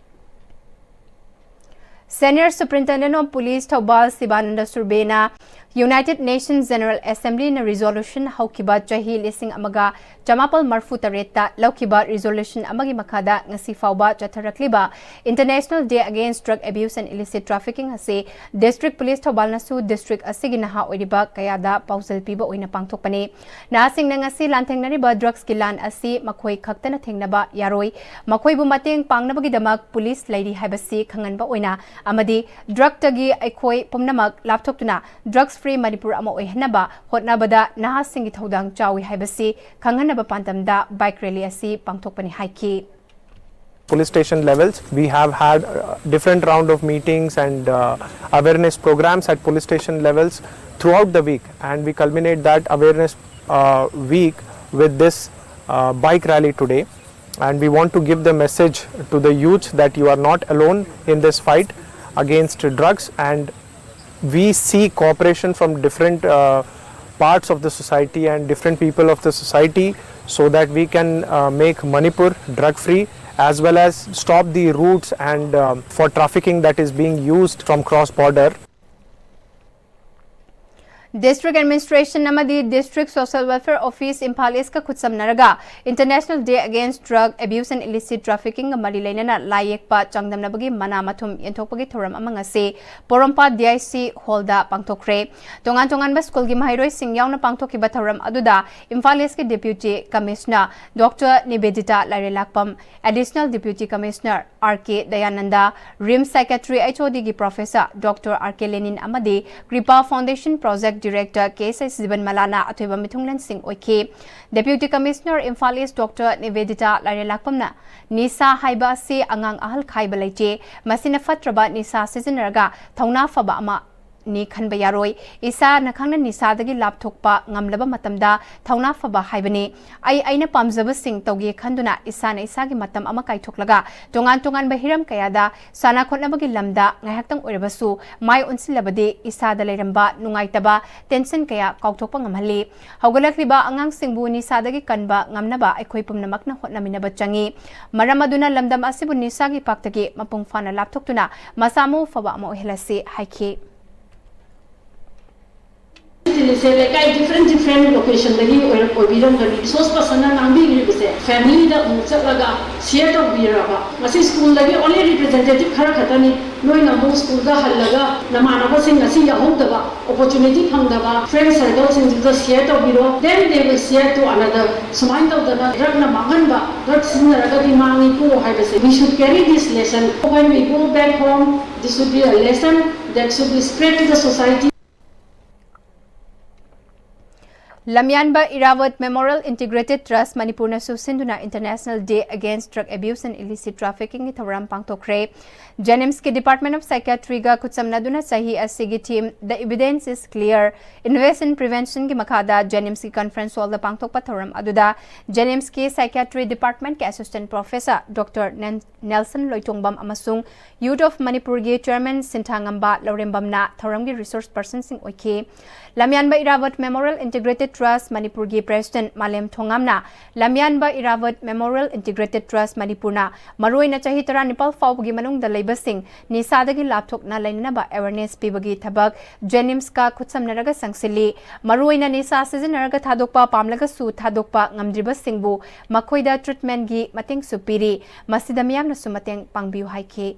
Senior Superintendent of Police Thoubal Sivananda ꯁꯨꯔꯕꯦꯅ United Nations General Assemblyꯅ resolution ꯍꯧꯈꯤꯕ ꯆꯍꯤ ꯂꯤꯁꯤꯡ ꯑꯃꯒ ꯆꯃꯥꯄꯜ ꯃꯔꯐꯨ ꯇꯔꯦꯠꯇ ꯂꯧꯈꯤꯕ resolution ꯑꯃꯒꯤ ꯃꯈꯥꯗ ꯉꯁꯤ ꯐꯥꯎꯕ ꯆꯠꯊꯔꯛꯂꯤꯕ International Day Against Drug Abuse and Illicit Trafficking ꯑꯁꯤ ꯗꯤꯁꯇ꯭ꯔꯤꯛ ꯄꯨꯂꯤꯁ ꯊꯧꯕꯥꯜꯅꯁꯨ ꯗꯤꯁꯇ꯭ꯔꯤꯛ ꯑꯁꯤꯒꯤ ꯅꯍꯥ ꯑꯣꯏꯔꯤꯕ ꯀꯌꯥꯗ ꯄꯥꯎꯖꯦꯜ ꯄꯤꯕ ꯑꯣꯏꯅ ꯄꯥꯡꯊꯣꯛꯄꯅꯤ꯫ ꯅꯍꯥꯁꯤꯡꯅ ꯉꯁꯤ ꯂꯥꯟꯊꯦꯡꯅꯔꯤꯕ ꯗ꯭ꯔꯒꯁꯀꯤ ꯂꯥꯟ ꯑꯁꯤ ꯃꯈꯣꯏ ꯈꯛꯇꯅ ꯊꯦꯡꯅꯕ ꯌꯥꯔꯣꯏ꯫ ꯃꯈꯣꯏꯕꯨ ꯃꯇꯦꯡ ꯄꯥꯡꯅꯕꯒꯤꯗꯃꯛ ꯄꯨꯂꯤꯁ ꯂꯩꯔꯤ ꯍꯥꯏꯕꯁꯤ ꯈꯪꯍꯟꯕ ꯑꯣꯏꯅ ꯑꯃꯗꯤ ꯗ꯭ꯔꯒꯇꯒꯤ ꯑꯩꯈꯣꯏ ꯄꯨꯝꯅꯃꯛ ꯂꯥꯞꯊꯣꯛꯇꯨꯅ ꯗ꯭ꯔꯒꯁ ꯐ꯭ꯔꯤ ꯃꯅꯤꯄꯨꯔ ꯑꯃ ꯑꯣꯏꯍꯟꯅꯕ ꯍꯣꯠꯅꯕꯗ ꯅꯍꯥꯁꯤꯡꯒꯤ ꯊꯧꯗꯥꯡ ꯆꯥꯎꯏ ꯍꯥꯏꯕꯁꯤ ꯈꯪꯍꯟꯅꯕ ꯄꯥꯟꯗꯝꯗ ꯕꯥꯏꯛ ꯔꯦꯂꯤ ꯑꯁꯤ ꯄꯥꯡꯊꯣꯛꯄꯅꯤ ꯍꯥꯏꯈꯤ꯫ Police station levels. We have had uh, different round of meetings and uh, awareness programs at police station levels throughout the week, and we culminate that awareness uh, week with this uh, bike rally today. And we want to give the message to the youth that you are not alone in this fight against drugs, and we seek cooperation from different uh, parts of the society and different people of the society, so that we can uh, make Manipur drug free as well as stop the routes and um, for trafficking that is being used from cross border. District Administration ꯑꯃꯗꯤ District Social Welfare Office Imphal East ꯀ ꯈꯨꯠꯁꯝꯅꯔꯒ International Day Against Drug Abuse and Illicit Trafficking ꯒ ꯃꯔꯤ ꯂꯩꯅꯅ ꯂꯥꯏ ꯌꯦꯛꯄ ꯆꯥꯡꯗꯝꯅꯕꯒꯤ ꯃꯅꯥ ꯃꯊꯨꯝ ꯌꯦꯟꯊꯣꯛꯄꯒꯤ ꯊꯧꯔꯝ ꯑꯃ ꯉꯁꯤ ꯄꯣꯔꯣꯝꯄꯥꯠ D I C hall ꯗ ꯄꯥꯡꯊꯣꯛꯈ꯭ꯔꯦ꯫ ꯇꯣꯉꯥꯟ ꯇꯣꯉꯥꯟꯕ ꯁ꯭ꯀꯨꯜꯒꯤ ꯃꯍꯩꯔꯣꯏꯁꯤꯡ ꯌꯥꯎꯅ ꯄꯥꯡꯊꯣꯛꯈꯤꯕ ꯊꯧꯔꯝ ꯑꯗꯨꯗ ꯏꯝꯐꯥꯜ East ꯀꯤ Deputy Commissioner Doctor Nivedita ꯂꯥꯏꯔꯦꯂꯥꯛꯄꯝ, Additional Deputy Commissioner R K Dayananda, RIMS Psychiatry H O D ꯒꯤ Professor Doctor R K Lenin ꯑꯃꯗꯤ Kripa Foundation Project Director K S H ꯖꯤꯕꯟ ꯃꯂꯥꯅ ꯑꯊꯣꯏꯕ ꯃꯤꯊꯨꯡꯂꯦꯟꯁꯤꯡ ꯑꯣꯏꯈꯤ꯫ Deputy Commissioner Imphal East Doctor Nivedita ꯂꯥꯏꯔꯦꯂꯥꯛꯄꯝꯅ ꯅꯤꯁꯥ ꯍꯥꯏꯕ ꯑꯁꯤ ꯑꯉꯥꯡ ꯑꯍꯜ ꯈꯥꯏꯕ ꯂꯩꯇꯦ, ꯃꯁꯤꯅ ꯐꯠꯇ꯭ꯔꯕ ꯅꯤꯁꯥ ꯁꯤꯖꯤꯟꯅꯔꯒ ꯊꯧꯅꯥ ꯐꯕ ꯑꯃ ꯅꯤ ꯈꯟꯕ ꯌꯥꯔꯣꯏ꯫ ꯏꯁꯥꯅ ꯈꯪꯅ ꯅꯤꯁꯥꯗꯒꯤ ꯂꯥꯞꯊꯣꯛꯄ ꯉꯝꯂꯕ ꯃꯇꯝꯗ ꯊꯧꯅꯥ ꯐꯕ ꯍꯥꯏꯕꯅꯤ꯫ ꯑꯩ ꯑꯩꯅ ꯄꯥꯝꯖꯕꯁꯤꯡ ꯇꯧꯒꯦ ꯈꯟꯗꯨꯅ ꯏꯁꯥꯅ ꯏꯁꯥꯒꯤ ꯃꯇꯝ ꯑꯃ ꯀꯥꯏꯊꯣꯛꯂꯒ ꯇꯣꯉꯥꯟ ꯇꯣꯉꯥꯟꯕ ꯍꯤꯔꯝ ꯀꯌꯥꯗ ꯁꯥꯟꯅ ꯈꯣꯠꯅꯕꯒꯤ ꯂꯝꯗ ꯉꯥꯏꯍꯥꯛꯇꯪ ꯑꯣꯏꯔꯕꯁꯨ ꯃꯥꯏ ꯑꯣꯟꯁꯤꯜꯂꯕꯗꯤ ꯏꯁꯥꯗ ꯂꯩꯔꯝꯕ ꯅꯨꯡꯉꯥꯏꯇꯕ, tension ꯀꯌꯥ ꯀꯥꯎꯊꯣꯛꯄ ꯉꯝꯍꯜꯂꯤ꯫ ꯍꯧꯒꯠꯂꯛꯂꯤꯕ ꯑꯉꯥꯡꯁꯤꯡꯕꯨ ꯅꯤꯁꯥꯗꯒꯤ ꯀꯟꯕ ꯉꯝꯅꯕ ꯑꯩꯈꯣꯏ ꯄꯨꯝꯅꯃꯛꯅ ꯍꯣꯠꯅꯃꯤꯟꯅꯕ ꯆꯪꯏ꯫ ꯃꯔꯝ ꯑꯗꯨꯅ ꯂꯝꯗꯝ ꯑꯁꯤꯕꯨ ꯅꯤꯁꯥꯒꯤ ꯄꯥꯛꯇꯒꯤ ꯃꯄꯨꯡ ꯐꯥꯅ ꯂꯥꯞꯊꯣꯛꯇꯨꯅ ꯃꯁꯥ ꯃꯎ ꯐꯕ ꯑꯃ ꯑꯣꯏꯍꯜꯂꯁꯤ ꯍꯥꯏꯈꯤ꯫ ꯁꯦ ꯂꯩꯀꯥꯏ different different location ꯗꯒꯤ ꯑꯣꯏꯔ-, ꯑꯣꯏꯕꯤꯔꯝꯒꯅꯤ꯫ Resource person ꯅ ꯉꯥꯡꯕꯤꯈ꯭ꯔꯤꯕꯁꯦ family ꯗ ꯑꯃꯨꯛ ꯆꯠꯂꯒ share ꯇꯧꯕꯤꯔꯕ꯫ ꯉꯁꯤ school ꯗꯒꯤ only representative ꯈꯔ ꯈꯛꯇꯅꯤ꯫ ꯅꯣꯏꯅ ꯑꯃꯨꯛ school ꯗ ꯍꯜꯂꯒ ꯅꯃꯥꯟꯅꯕꯁꯤꯡ ꯉꯁꯤ ꯌꯥꯎꯍꯧꯗꯕ, opportunity ꯐꯪꯗꯕ friend circle ꯁꯤꯡꯗꯨꯗ share ꯇꯧꯕꯤꯔꯣ꯫ Then they will share to another. ꯁꯨꯃꯥꯏꯅ ꯇꯧꯗꯅ drug ꯅ ꯃꯥꯡꯍꯟꯕ, drug ꯁꯤꯖꯤꯟꯅꯔꯒꯗꯤ ꯃꯥꯡꯉꯤꯀꯣ ꯍꯥꯏꯕꯁꯦ, we should carry this lesson. When we go back home, this should be a lesson that should be spread to the society. ꯂꯝꯌꯥꯟꯕ Irabot Memorial Integrated Trust ꯃꯅꯤꯄꯨꯔꯅꯁꯨ ꯁꯤꯟꯗꯨꯅ International Day Against Drug Abuse and Illicit Trafficking ꯒꯤ ꯊꯧꯔꯝ ꯄꯥꯡꯊꯣꯛꯈ꯭ꯔꯦ꯫ JNIMS ꯀꯤ Department of Psychiatry ꯒ ꯈꯨꯠꯁꯝꯅꯗꯨꯅ ꯆꯍꯤ ꯑꯁꯤꯒꯤ theme The Evidence is Clear, Invest in Prevention ꯒꯤ ꯃꯈꯥꯗ JNIMS ꯀꯤ conference hall ꯗ ꯄꯥꯡꯊꯣꯛꯄ ꯊꯧꯔꯝ ꯑꯗꯨꯗ JNIMS ꯀꯤ Psychiatry Department ꯀꯤ Assistant Professor Doctor ꯅꯦꯟ-, ꯅꯦꯜꯁꯟ ꯂꯣꯏꯇꯣꯡꯕꯝ ꯑꯃꯁꯨꯡ Youth of ꯃꯅꯤꯄꯨꯔꯒꯤ Chairman ꯁꯤꯟꯊꯥꯉꯝꯕ ꯂꯧꯔꯦꯝꯕꯝꯅ ꯊꯧꯔꯝꯒꯤ resource person ꯁꯤꯡ ꯑꯣꯏꯈꯤ꯫ ꯂꯝꯌꯥꯟꯕ ꯏꯔꯥꯕꯠ Memorial Integrated Trust ꯃꯅꯤꯄꯨꯔꯒꯤ President ꯃꯥꯂꯦꯝ ꯊꯣꯉꯥꯝꯅ ꯂꯝꯌꯥꯟꯕ ꯏꯔꯥꯕꯠ Memorial Integrated Trust ꯃꯅꯤꯄꯨꯔꯅ ꯃꯔꯨꯑꯣꯏꯅ ꯆꯍꯤ ꯇꯔꯥꯅꯤꯄꯥꯜ ꯐꯥꯎꯕꯒꯤ ꯃꯅꯨꯡꯗ ꯂꯩꯕꯁꯤꯡ ꯅꯤꯁꯥꯗꯒꯤ ꯂꯥꯞꯊꯣꯛꯅ ꯂꯩꯅꯅꯕ awareness ꯄꯤꯕꯒꯤ ꯊꯕꯛ JNIMSꯀ ꯈꯨꯠꯁꯝꯅꯔꯒ ꯆꯪꯁꯤꯜꯂꯤ꯫ ꯃꯔꯨꯑꯣꯏꯅ ꯅꯤꯁꯥ ꯁꯤꯖꯤꯟꯅꯔꯒ ꯊꯥꯗꯣꯛꯄ ꯄꯥꯝꯂꯒꯁꯨ ꯊꯥꯗꯣꯛꯄ ꯉꯝꯗ꯭ꯔꯤꯕꯁꯤꯡꯕꯨ ꯃꯈꯣꯏꯗ treatmentꯀꯤ ꯃꯇꯦꯡꯁꯨ ꯄꯤꯔꯤ꯫ ꯃꯁꯤꯗ ꯃꯤꯌꯥꯝꯅꯁꯨ ꯃꯇꯦꯡ ꯄꯥꯡꯕꯤꯌꯨ ꯍꯥꯏꯈꯤ꯫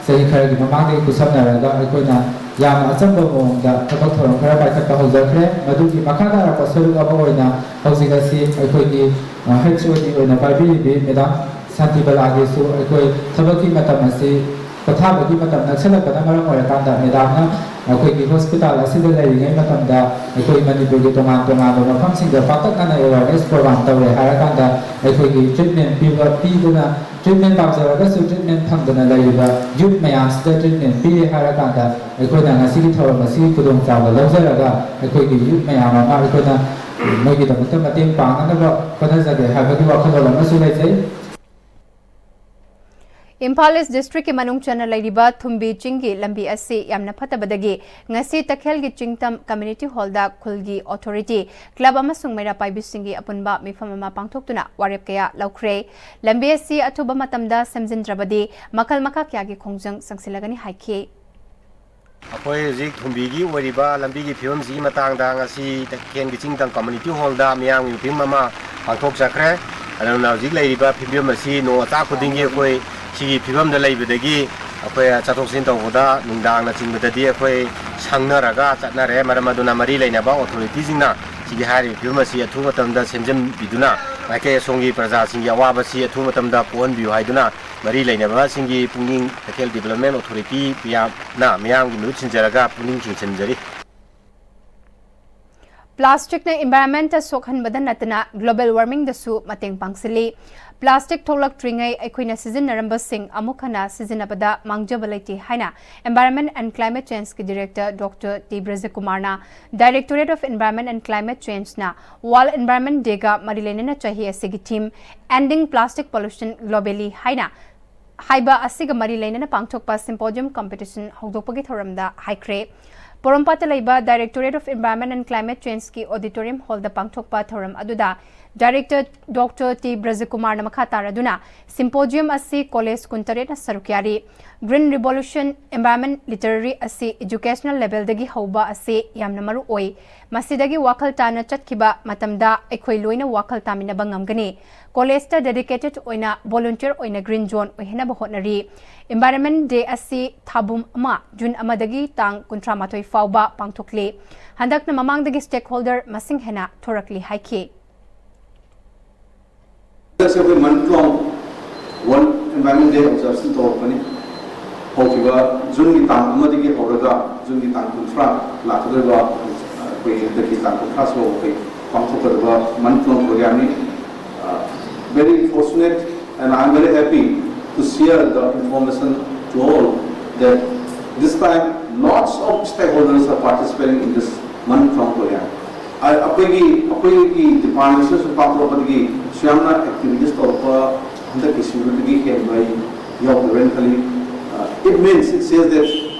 ꯆꯍꯤ ꯈꯔꯒꯤ ꯃꯃꯥꯡꯗꯒꯤ ꯈꯨꯠꯁꯝꯅꯔꯒ ꯑꯩꯈꯣꯏꯅ ꯌꯥꯝꯅ ꯑꯆꯝꯕ ꯃꯑꯣꯡꯗ ꯊꯕꯛ ꯊꯧꯔꯝ ꯈꯔ ꯄꯥꯏꯈꯠꯄ ꯍꯧꯖꯈ꯭ꯔꯦ꯫ ꯃꯗꯨꯒꯤ ꯃꯈꯥ ꯇꯥꯔꯛꯄ ꯁꯔꯨꯛ ꯑꯃ ꯑꯣꯏꯅ ꯍꯧꯖꯤꯛ ꯑꯁꯤ ꯑꯩꯈꯣꯏꯒꯤ HOD ꯑꯣꯏꯅ ꯄꯥꯏꯕꯤꯔꯤꯕꯤ Madam ꯁꯥꯟꯇꯤꯕꯂꯥꯒꯤꯁꯨ ꯑꯩꯈꯣꯏ ꯊꯕꯛꯀꯤ ꯃꯇꯝ ꯑꯁꯤ ꯄꯣꯊꯥꯕꯒꯤ ꯃꯇꯝ ꯅꯛꯁꯜꯂꯛꯄꯅ ꯃꯔꯝ ꯑꯣꯏꯔꯀꯥꯟꯗ Madamꯅ ꯑꯩꯈꯣꯏꯒꯤ hospital ꯑꯁꯤꯗ ꯂꯩꯔꯤꯉꯩ ꯃꯇꯝꯗ ꯑꯩꯈꯣꯏ ꯃꯅꯤꯄꯨꯔꯒꯤ ꯇꯣꯉꯥꯟ ꯇꯣꯉꯥꯟꯕ ꯃꯐꯝꯁꯤꯡꯗ ꯄꯥꯛꯇꯛꯅꯅ awareness program ꯇꯧꯔꯦ ꯍꯥꯏꯔꯀꯥꯟꯗ ꯑꯩꯈꯣꯏꯒꯤ treatment ꯄꯤꯕ ꯄꯤꯗꯨꯅ treatment ꯄꯥꯝꯖꯔꯒꯁꯨ treatment ꯐꯪꯗꯅ ꯂꯩꯔꯤꯕ youth ꯃꯌꯥꯝꯁꯤꯗ treatment ꯄꯤꯔꯦ ꯍꯥꯏꯔꯀꯥꯟꯗ ꯑꯩꯈꯣꯏꯅ ꯉꯁꯤꯒꯤ ꯊꯧꯔꯝ ꯑꯁꯤꯒꯤ ꯈꯨꯗꯣꯡꯆꯥꯕ ꯂꯧꯖꯔꯒ ꯑꯩꯈꯣꯏꯒꯤ youth ꯃꯌꯥꯝ ꯑꯃ ꯑꯩꯈꯣꯏꯅ ꯃꯣꯏꯒꯤꯗꯃꯛꯇ ꯃꯇꯦꯡ ꯄꯥꯡꯅꯅꯕ ꯍꯣꯠꯅꯖꯒꯦ ꯍꯥꯏꯕꯒꯤ ꯋꯥꯈꯜꯂꯣꯟ ꯑꯃꯁꯨ ꯂꯩꯖꯩ꯫ ꯏꯝꯐꯥꯜ East Districtꯀꯤ ꯃꯅꯨꯡ ꯆꯟꯅ ꯂꯩꯔꯤꯕ ꯊꯨꯝꯕꯤ ꯆꯤꯡꯒꯤ ꯂꯝꯕꯤ ꯑꯁꯤ ꯌꯥꯝꯅ ꯐꯠꯇꯕꯗꯒꯤ ꯉꯁꯤ ꯇꯈꯦꯜꯒꯤ ꯆꯤꯡꯇꯝ Community Hallꯗ ꯈꯨꯜꯒꯤ authority, club ꯑꯃꯁꯨꯡ ꯃꯩꯔꯥ ꯄꯥꯏꯕꯤꯁꯤꯡꯒꯤ ꯑꯄꯨꯟꯕ ꯃꯤꯐꯝ ꯑꯃ ꯄꯥꯡꯊꯣꯛꯇꯨꯅ ꯋꯥꯔꯦꯞ ꯀꯌꯥ ꯂꯧꯈ꯭ꯔꯦ꯫ ꯂꯝꯕꯤ ꯑꯁꯤ ꯑꯊꯨꯕ ꯃꯇꯝꯗ ꯁꯦꯝꯖꯤꯟꯗ꯭ꯔꯕꯗꯤ ꯃꯈꯜ ꯃꯈꯥ ꯀꯌꯥꯒꯤ ꯈꯣꯡꯖꯪ ꯆꯪꯁꯤꯜꯂꯒꯅꯤ ꯍꯥꯏꯈꯤ꯫ ꯑꯩꯈꯣꯏ ꯍꯧꯖꯤꯛ ꯊꯨꯝꯕꯤꯒꯤ ꯑꯣꯏꯔꯤꯕ ꯂꯝꯕꯤꯒꯤ ꯐꯤꯕꯝꯁꯤꯒꯤ ꯃꯇꯥꯡꯗ ꯉꯁꯤ ꯇꯈꯦꯜꯒꯤ ꯆꯤꯡꯇꯝ Community Hallꯗ ꯃꯤꯌꯥꯝꯒꯤ ꯃꯤꯐꯝ ꯑꯃ ꯄꯥꯡꯊꯣꯛꯆꯈ꯭ꯔꯦ꯫ ꯑꯗꯨꯅ ꯍꯧꯖꯤꯛ ꯂꯩꯔꯤꯕ ꯐꯤꯕꯝ ꯑꯁꯤ ꯅꯣꯡ ꯑꯆꯥ ꯈꯨꯗꯤꯡꯒꯤ ꯑꯩꯈꯣꯏ ꯁꯤꯒꯤ ꯐꯤꯕꯝꯗ ꯂꯩꯕꯗꯒꯤ ꯑꯩꯈꯣꯏ ꯆꯠꯊꯣꯛ ꯆꯠꯁꯤꯟ ꯇꯧꯕꯗ ꯅꯨꯡꯗꯥꯡꯅꯆꯤꯡꯕꯗꯗꯤ ꯑꯩꯈꯣꯏ ꯁꯪꯅꯔꯒ ꯆꯠꯅꯔꯦ꯫ ꯃꯔꯝ ꯑꯗꯨꯅ ꯃꯔꯤ ꯂꯩꯅꯕ authorityꯁꯤꯡꯅ ꯁꯤꯒꯤ ꯍꯥꯏꯔꯤꯕ ꯐꯤꯕꯝ ꯑꯁꯤ ꯑꯊꯨꯕ ꯃꯇꯝꯗ ꯁꯦꯝꯖꯤꯟꯕꯤꯗꯨꯅ ꯃꯥꯏꯀꯩ ꯑꯁꯣꯝꯒꯤ ꯄ꯭ꯔꯖꯥꯁꯤꯡꯒꯤ ꯑꯋꯥꯕꯁꯤ ꯑꯊꯨꯕ ꯃꯇꯝꯗ ꯀꯣꯛꯍꯟꯕꯤꯌꯨ ꯍꯥꯏꯗꯨꯅ ꯃꯔꯤ ꯂꯩꯅꯕꯁꯤꯡꯒꯤ ꯄꯨꯛꯅꯤꯡ ꯇꯈꯦꯜ Development Authority ꯃꯤꯌꯥꯝꯅ ꯃꯤꯌꯥꯝꯒꯤ ꯃꯤꯍꯨꯠ ꯁꯤꯟꯖꯔꯒ ꯄꯨꯛꯅꯤꯡ ꯆꯤꯡꯁꯤꯟꯖꯔꯤ꯫ Plasticꯅ environmentꯇ ꯁꯣꯛꯍꯟꯕꯗ ꯅꯠꯇꯅ global warmingꯗꯁꯨ ꯃꯇꯦꯡ ꯄꯥꯡꯁꯤꯜꯂꯤ꯫ Plastic ꯊꯣꯛꯂꯛꯇ꯭ꯔꯤꯉꯩ ꯑꯩꯈꯣꯏꯅ ꯁꯤꯖꯤꯟꯅꯔꯝꯕꯁꯤꯡ ꯑꯃꯨꯛ ꯍꯟꯅ ꯁꯤꯖꯤꯟꯅꯕꯗ ꯃꯥꯡꯖꯕ ꯂꯩꯇꯦ ꯍꯥꯏꯅ Environment and Climate Changeꯀꯤ Director Doctor T ꯕ꯭ꯔꯖꯀꯨꯃꯥꯔꯅ Directorate of Environment and Climate Changeꯅ World Environment Dayꯒ ꯃꯔꯤ ꯂꯩꯅꯅ ꯆꯍꯤ ꯑꯁꯤꯒꯤ theme Ending Plastic Pollution Globally ꯍꯥꯏꯅ ꯍꯥꯏꯕ ꯑꯁꯤꯒ ꯃꯔꯤ ꯂꯩꯅꯅ ꯄꯥꯡꯊꯣꯛꯄ symposium competition ꯍꯧꯗꯣꯛꯄꯒꯤ ꯊꯧꯔꯝꯗ ꯍꯥꯏꯈ꯭ꯔꯦ꯫ ꯄꯣꯔꯣꯝꯄꯥꯠꯇ ꯂꯩꯕ Directorate of Environment and Climate Change ꯀꯤ Auditorium Hall ꯗ ꯄꯥꯡꯊꯣꯛꯄ ꯊꯧꯔꯝ ꯑꯗꯨꯗ Director Doctor T ꯕ꯭ꯔꯖꯀꯨꯃꯥꯔꯅ ꯃꯈꯥ ꯇꯥꯔꯗꯨꯅ, symposium ꯑꯁꯤ college ꯀꯨꯟꯇꯔꯦꯠꯅ ꯁꯔꯨꯛ ꯌꯥꯔꯤ꯫ Green Revolution Environment Literary ꯑꯁꯤ educational level ꯗꯒꯤ ꯍꯧꯕ ꯑꯁꯤ ꯌꯥꯝꯅ ꯃꯔꯨ ꯑꯣꯏ꯫ ꯃꯁꯤꯗꯒꯤ ꯋꯥꯈꯜ ꯇꯥꯅ ꯆꯠꯈꯤꯕ ꯃꯇꯝꯗ ꯑꯩꯈꯣꯏ ꯂꯣꯏꯅ ꯋꯥꯈꯜ ꯇꯥꯃꯤꯟꯅꯕ ꯉꯝꯒꯅꯤ꯫ College ꯇ dedicated ꯑꯣꯏꯅ volunteer ꯑꯣꯏꯅ green zone ꯑꯣꯏꯍꯟꯅꯕ ꯍꯣꯠꯅꯔꯤ꯫ Environment Day ꯑꯁꯤ ꯊꯥꯕꯨꯝ ꯑꯃ, June ꯑꯃꯗꯒꯤ ꯇꯥꯡ ꯀꯨꯟꯊ꯭ꯔꯥ ꯃꯥꯊꯣꯏ ꯐꯥꯎꯕ ꯄꯥꯡꯊꯣꯛꯂꯤ꯫ ꯍꯟꯗꯛꯅ ꯃꯃꯥꯡꯗꯒꯤ stakeholder ꯃꯁꯤꯡ ꯍꯦꯟꯅ ꯊꯣꯔꯛꯂꯤ ꯍꯥꯏꯈꯤ꯫ ꯍꯟꯗꯛꯁꯦ ꯑꯩꯈꯣꯏ Manipur World Environment Day observation ꯇꯧꯔꯛꯄꯅꯤ꯫ ꯍꯧꯈꯤꯕ June ꯒꯤ ꯇꯥꯡ ꯑꯃꯗꯒꯤ ꯍꯧꯔꯒ June ꯒꯤ ꯇꯥꯡ ꯀꯨꯟꯊ꯭ꯔꯥ ꯂꯥꯛꯀꯗꯧꯔꯤꯕ, ꯑꯩꯈꯣꯏ ꯍꯟꯗꯛꯀꯤ ꯇꯥꯡ ꯀꯨꯟꯊ꯭ꯔꯥ ꯁꯤꯐꯥꯎꯕ ꯑꯩꯈꯣꯏ ꯄꯥꯡꯊꯣꯛꯀꯗꯕ month long program ꯅꯤ꯫ Uh, very fortunate and I am very happy to share the information to all that this time lots of stakeholders are participating in this month long program. ꯑ-, ꯑꯩꯈꯣꯏꯒꯤ, ꯑꯩꯈꯣꯏꯒꯤ department ꯁꯤꯅꯁꯨ ꯄꯥꯡꯊꯣꯔꯛꯄꯗꯒꯤ ꯁꯨꯌꯥꯝꯅ activities ꯇꯧꯔꯛꯄ ꯍꯟꯗꯛꯀꯤ ꯁꯤꯕꯗꯒꯤ ꯍꯦꯟꯕ ꯑꯩ ꯌꯥꯎꯗꯕ꯭ꯔꯅ ꯈꯜꯂꯤ꯫ Uh, it means, it says that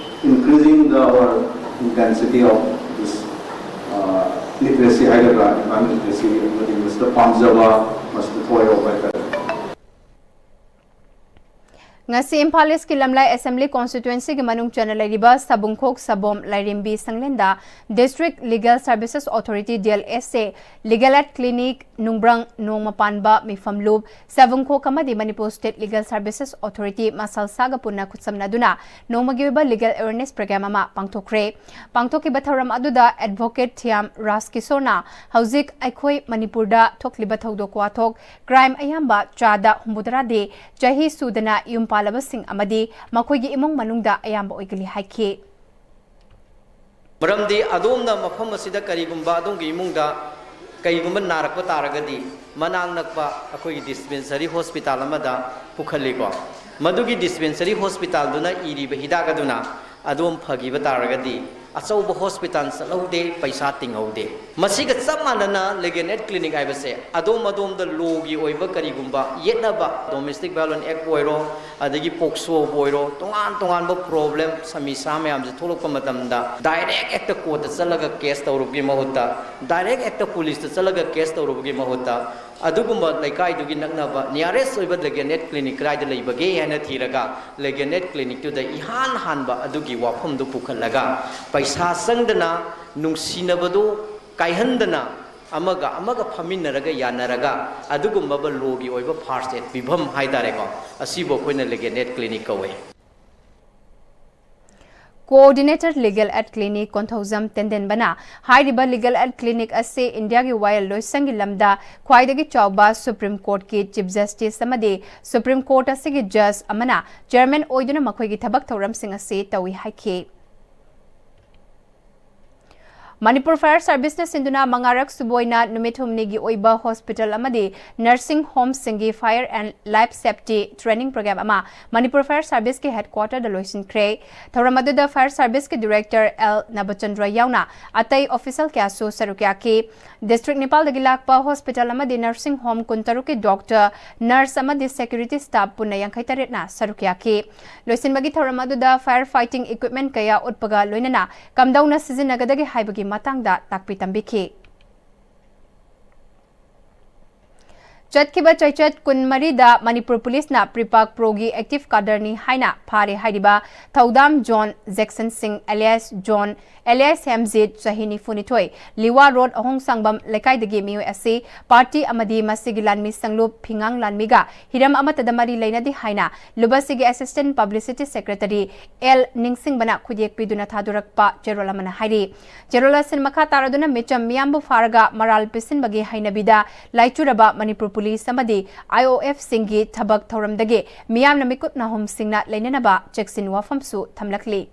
increasing the, our intensity of this, uh, literacy ꯍꯥꯏꯒꯗ꯭ꯔꯥ, environment literacy ꯑꯃꯗꯤ ꯃꯁꯤꯗ ꯄꯥꯝꯖꯕ, ꯃꯁꯤꯗ ꯊꯋꯥꯏ ꯌꯥꯎꯕ ꯍꯥꯏꯇꯥꯔꯦ꯫ ꯉꯁꯤ ꯏꯝꯐꯥꯜ ꯏꯁꯀꯤ ꯂꯝꯂꯥꯏ Assembly Constituency ꯒꯤ ꯃꯅꯨꯡ ꯆꯟꯅ ꯂꯩꯔꯤꯕ ꯁꯕꯨꯡꯈꯣꯛ, ꯁꯕꯣꯝ, ꯂꯥꯏꯔꯦꯝꯕꯤ ꯁꯪꯂꯦꯟꯗ District Legal Services Authority, D L S A, Legal Aid Clinic, ꯅꯨꯡꯕ꯭ꯔꯪ, ꯅꯣꯡꯃ ꯄꯥꯟꯕ, ꯃꯤꯐꯝ ꯂꯨꯞ, ꯁꯕꯨꯡꯈꯣꯛ ꯑꯃꯗꯤ Manipur State Legal Services Authority, ꯃꯁꯜꯁꯥꯒ ꯄꯨꯟꯅ ꯈꯨꯠꯁꯝꯅꯗꯨꯅ ꯅꯣꯡꯃꯒꯤ ꯑꯣꯏꯕ legal awareness program ꯑꯃ ꯄꯥꯡꯊꯣꯛꯈ꯭ꯔꯦ꯫ ꯄꯥꯡꯊꯣꯛꯈꯤꯕ ꯊꯧꯔꯝ ꯑꯗꯨꯗ Advocate ꯊꯤꯌꯥꯝ ꯔꯥꯖꯀꯤꯁꯣꯔꯅ ꯍꯧꯖꯤꯛ ꯑꯩꯈꯣꯏ ꯃꯅꯤꯄꯨꯔꯗ ꯊꯣꯛꯂꯤꯕ ꯊꯧꯗꯣꯛ ꯋꯥꯊꯣꯛ, crime ꯑꯌꯥꯝꯕ ꯆꯥꯗ ꯍꯨꯝꯐꯨꯇꯔꯥꯗꯤ ꯆꯍꯤ ꯁꯨꯗꯅ ꯌꯨꯝ ꯄꯥꯜꯂꯕꯁꯤꯡ ꯑꯃꯗꯤ ꯃꯈꯣꯏꯒꯤ ꯏꯃꯨꯡ ꯃꯅꯨꯡꯗ ꯑꯌꯥꯝꯕ ꯑꯣꯏꯒꯜꯂꯤ ꯍꯥꯏꯈꯤ꯫ ꯃꯔꯝꯗꯤ ꯑꯗꯣꯝꯅ ꯃꯐꯝ ꯑꯁꯤꯗ ꯀꯔꯤꯒꯨꯝꯕ ꯑꯗꯣꯝꯒꯤ ꯏꯃꯨꯡꯗ ꯀꯔꯤꯒꯨꯝꯕ ꯅꯥꯔꯛꯄ ꯇꯥꯔꯒꯗꯤ, ꯃꯅꯥꯛ ꯅꯛꯄ ꯑꯩꯈꯣꯏꯒꯤ dispensary hospital ꯑꯃꯗ ꯄꯨꯈꯠꯂꯤꯀꯣ꯫ ꯃꯗꯨꯒꯤ dispensary hospital ꯗꯨꯅ ꯏꯔꯤꯕ ꯍꯤꯗꯥꯛ ꯑꯗꯨꯅ ꯑꯗꯣꯝ ꯐꯈꯤꯕ ꯇꯥꯔꯒꯗꯤ, ꯑꯆꯧꯕ ꯍꯣꯁꯄꯤꯇꯥꯜ ꯆꯠꯍꯧꯗꯦ, ꯄꯩꯁꯥ ꯇꯤꯡꯍꯧꯗꯦ꯫ ꯃꯁꯤꯒ ꯆꯞ ꯃꯥꯟꯅꯅ ꯂꯤꯒꯦꯜ ꯑꯦꯗ ꯀ꯭ꯂꯤꯅꯤꯛ ꯍꯥꯏꯕꯁꯦ ꯑꯗꯣꯝ ꯑꯗꯣꯝꯗ ꯂꯣꯒꯤ ꯑꯣꯏꯕ ꯀꯔꯤꯒꯨꯝꯕ ꯌꯦꯠꯅꯕ, ꯗꯣꯃꯦꯁꯇꯤꯛ ꯚꯥꯏꯑꯣꯂꯦꯟꯁ ꯑꯦꯛ ꯑꯣꯏꯔꯣ, ꯑꯗꯒꯤ ꯄꯣꯛꯁꯣꯕꯨ ꯑꯣꯏꯔꯣ, ꯇꯣꯉꯥꯟ ꯇꯣꯉꯥꯟꯕ ꯄ꯭ꯔꯣꯕ꯭ꯂꯦꯝ ꯁꯃꯤꯁꯥ ꯃꯌꯥꯝꯁꯦ ꯊꯣꯛꯂꯛꯄ ꯃꯇꯝꯗ ꯗꯥꯏꯔꯦꯛ ꯍꯦꯛꯇ ꯀꯣꯔꯠꯇ ꯆꯠꯂꯒ ꯀꯦꯁ ꯇꯧꯔꯨꯕꯒꯤ ꯃꯍꯨꯠꯇ, ꯗꯥꯏꯔꯦꯛ ꯍꯦꯛꯇ ꯄꯨꯂꯤꯁꯇ ꯆꯠꯂꯒ ꯀꯦꯁ ꯇꯧꯔꯨꯕꯒꯤ ꯃꯍꯨꯠꯇ, ꯑꯗꯨꯒꯨꯝꯕ ꯂꯩꯀꯥꯏꯗꯨꯒꯤ ꯅꯛꯅꯕ ꯅꯤꯌꯥꯔꯦꯁ ꯑꯣꯏꯕ ꯂꯤꯒꯦꯜ ꯑꯦꯗ ꯀ꯭ꯂꯤꯅꯤꯛ ꯀꯗꯥꯏꯗ ꯂꯩꯕꯒꯦ ꯍꯥꯏꯅ ꯊꯤꯔꯒ ꯂꯤꯒꯦꯜ ꯑꯦꯗ ꯀ꯭ꯂꯤꯅꯤꯛꯇꯨꯗ ꯏꯍꯥꯟ ꯍꯥꯟꯕ ꯑꯗꯨꯒꯤ ꯋꯥꯐꯝꯗꯨ ꯄꯨꯈꯠꯂꯒ ꯄꯩꯁꯥ ꯆꯪꯗꯅ ꯅꯨꯡꯁꯤꯅꯕꯗꯨ ꯀꯥꯏꯍꯟꯗꯅ ꯑꯃꯒ ꯑꯃꯒ ꯐꯝꯃꯤꯟꯅꯔꯒ ꯌꯥꯅꯔꯒ ꯑꯗꯨꯒꯨꯝꯂꯕ ꯂꯣꯒꯤ ꯑꯣꯏꯕ ꯐꯥꯔꯁ ꯑꯦꯗ ꯄꯤꯐꯝ ꯍꯥꯏ ꯇꯥꯔꯦꯀꯣ, ꯑꯁꯤꯕꯨ ꯑꯩꯈꯣꯏꯅ ꯂꯤꯒꯦꯜ ꯑꯦꯗ ꯀ꯭ꯂꯤꯅꯤꯛ ꯀꯧꯋꯦ꯫ Coordinator Legal Aid Clinic Konthoujam ꯇꯦꯟꯗꯦꯟꯕꯅ ꯍꯥꯏꯔꯤꯕ ꯂꯤꯒꯦꯜ ꯑꯦꯗ ꯀ꯭ꯂꯤꯅꯤꯛ ꯑꯁꯤ ꯏꯟꯗꯤꯌꯥꯒꯤ ꯋꯥꯌꯦꯜ ꯂꯣꯏꯁꯪꯒꯤ ꯂꯝꯗ ꯈ꯭ꯋꯥꯏꯗꯒꯤ ꯆꯥꯎꯕ ꯁꯨꯄ꯭ꯔꯤꯝ ꯀꯣꯔꯠꯀꯤ ꯆꯤꯐ ꯖꯁꯇꯤꯁ ꯑꯃꯗꯤ ꯁꯨꯄ꯭ꯔꯤꯝ ꯀꯣꯔꯠ ꯑꯁꯤꯒꯤ ꯖꯖ ꯑꯃꯅ ꯆꯦꯌꯔꯃꯦꯟ ꯑꯣꯏꯗꯨꯅ ꯃꯈꯣꯏꯒꯤ ꯊꯕꯛ ꯊꯧꯔꯝꯁꯤꯡ ꯑꯁꯤ ꯇꯧꯏ ꯍꯥꯏꯈꯤ꯫ ꯃꯅꯤꯄꯨꯔ ꯐꯥꯌꯔ ꯁꯥꯔꯚꯤꯁꯅ ꯁꯤꯟꯗꯨꯅ ꯃꯉꯥꯔꯛ ꯁꯨꯕ ꯑꯣꯏꯅ ꯅꯨꯃꯤꯠ ꯍꯨꯝꯅꯤꯒꯤ ꯑꯣꯏꯕ ꯍꯣꯁꯄꯤꯇꯥꯜ ꯑꯃꯗꯤ ꯅꯔꯁꯤꯡ ꯍꯣꯝꯁꯤꯡꯒꯤ fire and life safety training programme ꯑꯃ ꯃꯅꯤꯄꯨꯔ ꯐꯥꯌꯔ ꯁꯥꯔꯚꯤꯁꯀꯤ ꯍꯦꯗꯀ꯭ꯋꯥꯇꯔꯗ ꯂꯣꯏꯁꯤꯟꯈ꯭ꯔꯦ꯫ ꯊꯧꯔꯝ ꯑꯗꯨꯗ ꯐꯥꯌꯔ ꯁꯥꯔꯚꯤꯁꯀꯤ ꯗꯤꯔꯦꯛꯇꯔ ꯑꯦꯜ ꯅꯕꯆꯟꯗ꯭ꯔ ꯌꯥꯎꯅ ꯑꯇꯩ ꯑꯣꯐꯤꯁꯤꯌꯦꯜ ꯀꯌꯥꯁꯨ ꯁꯔꯨꯛ ꯌꯥꯈꯤ꯫ ꯗꯤꯁꯇ꯭ꯔꯤꯛ ꯅꯤꯄꯥꯜꯗꯒꯤ ꯂꯥꯛꯄ ꯍꯣꯁꯄꯤꯇꯥꯜ ꯑꯃꯗꯤ ꯅꯔꯁꯤꯡ ꯍꯣꯝ ꯀꯨꯟꯇꯔꯨꯛꯀꯤ ꯗꯣꯛꯇꯔ, ꯅꯔꯁ ꯑꯃꯗꯤ ꯁꯦꯀ꯭ꯌꯨꯔꯤꯇꯤ ꯁ꯭ꯇꯥꯐ ꯄꯨꯟꯅ ꯌꯥꯡꯈꯩ ꯇꯔꯦꯠꯅ ꯁꯔꯨꯛ ꯌꯥꯈꯤ꯫ ꯂꯣꯏꯁꯤꯟꯕꯒꯤ ꯊꯧꯔꯝ ꯑꯗꯨꯗ ꯐꯥꯌꯔ ꯐꯥꯏꯇꯤꯡ ꯏꯀ꯭ꯋꯤꯞꯃꯦꯟ ꯀꯌꯥ ꯎꯠꯄꯒ ꯂꯣꯏꯅꯅ ꯀꯝꯗꯧꯅ ꯁꯤꯖꯤꯟꯅꯒꯗꯒꯦ ꯍꯥꯏꯕꯒꯤ ꯃꯇꯥꯡꯗ ꯇꯥꯛꯄꯤ ꯇꯝꯕꯤꯈꯤ꯫ ꯆꯠꯈꯤꯕ ꯆꯩꯆꯠ ꯀꯨꯟꯃꯔꯤꯗ ꯃꯅꯤꯄꯨꯔ ꯄꯨꯂꯤꯁꯅ ꯄ꯭ꯔꯤꯄꯥꯛ ꯄ꯭ꯔꯣꯒꯤ ꯑꯦꯛꯇꯤꯚ ꯀꯥꯗꯔꯅꯤ ꯍꯥꯏꯅ ꯐꯥꯔꯦ ꯍꯥꯏꯔꯤꯕ ꯊꯧꯗꯥꯝ ꯖꯣꯟ ꯖꯦꯛꯁꯟ ꯁꯤꯡ ꯑꯦꯂꯤꯌꯥꯁ ꯖꯣꯟ ꯑꯦꯂꯤꯌꯥꯁ ꯍꯦꯝꯖꯤꯠ, ꯆꯍꯤ ꯅꯤꯐꯨ ꯅꯤꯊꯣꯏ, ꯂꯤꯋꯥ ꯔꯣꯗ ꯑꯍꯣꯡꯁꯥꯡꯕꯝ ꯂꯩꯀꯥꯏꯗꯒꯤ ꯃꯤꯑꯣꯏ ꯑꯁꯤ ꯄꯥꯔꯇꯤ ꯑꯃꯗꯤ ꯃꯁꯤꯒꯤ ꯂꯥꯟꯃꯤ ꯁꯪꯂꯨꯞ ꯐꯤꯉꯥꯡ ꯂꯥꯟꯃꯤꯒ ꯍꯤꯔꯝ ꯑꯃꯠꯇꯗ ꯃꯔꯤ ꯂꯩꯅꯗꯦ ꯍꯥꯏꯅ ꯂꯨꯕꯁꯤꯒꯤ ꯑꯦꯁꯤꯁꯇꯦꯟꯠ ꯄꯕ꯭ꯂꯤꯁꯤꯇꯤ ꯁꯦꯀ꯭ꯔꯦꯇꯔꯤ ꯑꯦꯜ ꯅꯤꯡꯁꯤꯡꯕꯅ ꯈꯨꯠꯌꯦꯛ ꯄꯤꯗꯨꯅ ꯊꯥꯗꯣꯔꯛꯄ ꯆꯦꯔꯣꯜ ꯑꯃꯅ ꯍꯥꯏꯔꯤ꯫ ꯆꯦꯔꯣꯜ ꯑꯁꯤꯅ ꯃꯈꯥ ꯇꯥꯔꯗꯨꯅ ꯃꯤꯆꯝ ꯃꯤꯌꯥꯝꯕꯨ ꯐꯥꯔꯒ ꯃꯔꯥꯜ ꯄꯤꯁꯤꯟꯕꯒꯤ ꯍꯩꯅꯕꯤꯗ ꯂꯥꯏꯆꯨꯔꯕ ꯃꯅꯤꯄꯨꯔ ꯄꯨꯂꯤꯁ ꯑꯃꯗꯤ ꯑꯥꯏ ꯑꯣ ꯑꯦꯐꯁꯤꯡꯒꯤ ꯊꯕꯛ ꯊꯧꯔꯝꯗꯒꯤ ꯃꯤꯌꯥꯝꯅ ꯃꯤꯀꯨꯞ ꯅꯥꯍꯨꯝꯁꯤꯡꯅ ꯂꯩꯅꯅꯕ ꯆꯦꯛꯁꯤꯟ ꯋꯥꯐꯝꯁꯨ ꯊꯝꯂꯛꯂꯤ꯫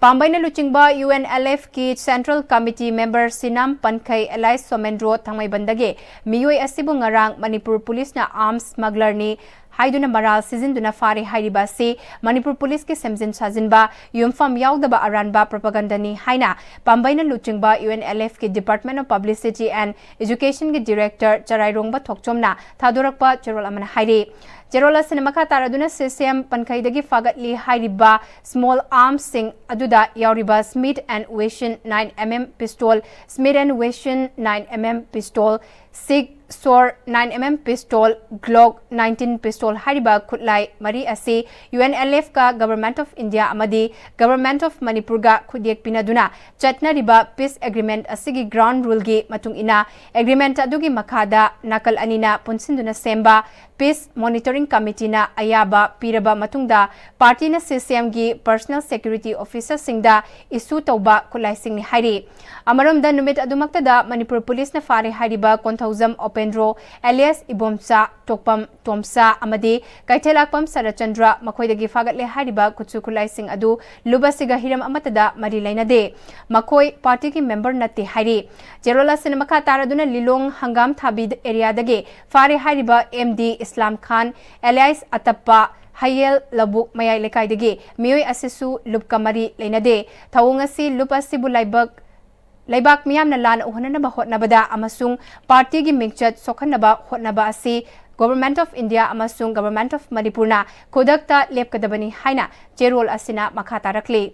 ꯄꯥꯝꯕꯩꯅ ꯂꯨꯆꯤꯡꯕ ꯌꯨ ꯑꯦꯟ ꯑꯦꯜ ꯑꯦꯐꯀꯤ central committee member Sinam Pankhei alias Somendro ꯊꯥꯡꯃꯩꯕꯟꯗꯒꯤ ꯃꯤꯑꯣꯏ ꯑꯁꯤꯕꯨ ꯉꯔꯥꯡ ꯃꯅꯤꯄꯨꯔ ꯄꯨꯂꯤꯁꯅ ꯑꯥꯔꯝꯁ ꯁ꯭ꯃꯒꯂꯔꯅꯤ ꯍꯥꯏꯗꯨꯅ ꯃꯔꯥꯜ ꯁꯤꯖꯤꯟꯗꯨꯅ ꯐꯥꯔꯦ ꯍꯥꯏꯔꯤꯕ ꯑꯁꯤ ꯃꯅꯤꯄꯨꯔ ꯄꯨꯂꯤꯁꯀꯤ ꯁꯦꯝꯖꯤꯟ ꯁꯥꯖꯤꯟꯕ, ꯌꯨꯝꯐꯝ ꯌꯥꯎꯗꯕ ꯑꯔꯥꯟꯕ ꯄ꯭ꯔꯣꯄꯥꯒꯟꯗꯅꯤ ꯍꯥꯏꯅ ꯄꯥꯝꯕꯩꯅ ꯂꯨꯆꯤꯡꯕ UNLFꯀꯤ Department of Publicity and Educationꯒꯤ Director ꯆꯔꯥꯏꯔꯣꯡꯕ ꯊꯣꯛꯆꯣꯝꯅ ꯊꯥꯗꯣꯔꯛꯄ ꯆꯦꯔꯣꯜ ꯑꯃꯅ ꯍꯥꯏꯔꯤ꯫ ꯆꯦꯔꯣꯜ ꯑꯁꯤꯅ ꯃꯈꯥ ꯇꯥꯔꯗꯨꯅ CCM ꯄꯟꯈꯩꯗꯒꯤ ꯐꯥꯒꯠꯂꯤ ꯍꯥꯏꯔꯤꯕ small armsꯁꯤꯡ ꯑꯗꯨꯗ ꯌꯥꯎꯔꯤꯕ Smith and Wesson nine MM pistol, Smith and Wesson nine MM pistol, Sig Sauer nine MM pistol, Glock nineteen pistol ꯍꯥꯏꯔꯤꯕ ꯈꯨꯠꯂꯥꯏ ꯃꯔꯤ ꯑꯁꯤ UNLFꯀ Government of India ꯑꯃꯗꯤ Government of ꯃꯅꯤꯄꯨꯔꯒ ꯈꯨꯠꯌꯦꯛ ꯄꯤꯅꯗꯨꯅ ꯆꯠꯅꯔꯤꯕ peace agreement ꯑꯁꯤꯒꯤ ground ruleꯒꯤ ꯃꯇꯨꯡ ꯏꯟꯅ agreement ꯑꯗꯨꯒꯤ ꯃꯈꯥꯗ ꯅꯥꯀꯜ ꯑꯅꯤꯅ ꯄꯨꯟꯁꯤꯟꯗꯨꯅ ꯁꯦꯝꯕ Peace Monitoring Committeeꯅ ꯑꯌꯥꯕ ꯄꯤꯔꯕ ꯃꯇꯨꯡꯗ partyꯅ CCMꯒꯤ Personal Security Officerꯁꯤꯡꯗ issue ꯇꯧꯕ ꯈꯨꯠꯂꯥꯏꯁꯤꯡꯅꯤ ꯍꯥꯏꯔꯤ꯫ ꯑꯃꯔꯣꯝꯗ ꯅꯨꯃꯤꯠ ꯑꯗꯨꯃꯛꯇꯗ ꯃꯅꯤꯄꯨꯔ ꯄꯨꯂꯤꯁꯅ ꯐꯥꯔꯦ ꯍꯥꯏꯔꯤꯕ ꯀꯣꯟꯊꯧꯖꯝ ꯑꯣꯄꯦꯟꯗ꯭ꯔꯣ alias ꯏꯕꯣꯝꯆꯥ, ꯇꯣꯛꯄꯝ ꯇꯣꯝꯆꯥ ꯑꯃꯗꯤ ꯀꯩꯊꯦꯜꯂꯥꯛꯄꯝ ꯁꯔꯠꯆꯟꯗ꯭ꯔ ꯃꯈꯣꯏꯗꯒꯤ ꯐꯥꯒꯠꯂꯦ ꯍꯥꯏꯔꯤꯕ ꯈꯨꯠꯁꯨ ꯈꯨꯠꯂꯥꯏꯁꯤꯡ ꯑꯗꯨ ꯂꯨꯞ ꯑꯁꯤꯒ ꯍꯤꯔꯝ ꯑꯃꯠꯇꯗ ꯃꯔꯤ ꯂꯩꯅꯗꯦ꯫ ꯃꯈꯣꯏ partyꯒꯤ member ꯅꯠꯇꯦ ꯍꯥꯏꯔꯤ꯫ ꯆꯦꯔꯣꯜ ꯑꯁꯤꯅ ꯃꯈꯥ ꯇꯥꯔꯗꯨꯅ ꯂꯤꯂꯣꯡ ꯍꯪꯒꯥꯝ ꯊꯥꯕꯤ areaꯗꯒꯤ ꯐꯥꯔꯦ ꯍꯥꯏꯔꯤꯕ MD ꯏꯁꯂꯥꯝ ꯈꯥꯟ alias ꯑꯇꯞꯄ ꯍꯌꯦꯜ ꯂꯧꯕꯨꯛ ꯃꯌꯥꯏ ꯂꯩꯀꯥꯏꯗꯒꯤ ꯃꯤꯑꯣꯏ ꯑꯁꯤꯁꯨ ꯂꯨꯞꯀ ꯃꯔꯤ ꯂꯩꯅꯗꯦ꯫ ꯊꯧꯑꯣꯡ ꯑꯁꯤ ꯂꯨꯞ ꯑꯁꯤꯕꯨ ꯂꯥꯏꯕꯛ, ꯂꯩꯕꯥꯛ ꯃꯤꯌꯥꯝꯅ ꯂꯥꯟ ꯎꯍꯟꯅꯅꯕ ꯍꯣꯠꯅꯕꯗ ꯑꯃꯁꯨꯡ partyꯒꯤ ꯃꯤꯡꯆꯠ ꯁꯣꯛꯍꯟꯅꯕ ꯍꯣꯠꯅꯕ ꯑꯁꯤ Government of India ꯑꯃꯁꯨꯡ Government of ꯃꯅꯤꯄꯨꯔꯅ ꯈꯨꯗꯛꯇ ꯂꯦꯞꯀꯗꯕꯅꯤ ꯍꯥꯏꯅ ꯆꯦꯔꯣꯜ ꯑꯁꯤꯅ ꯃꯈꯥ ꯇꯥꯔꯛꯂꯤ꯫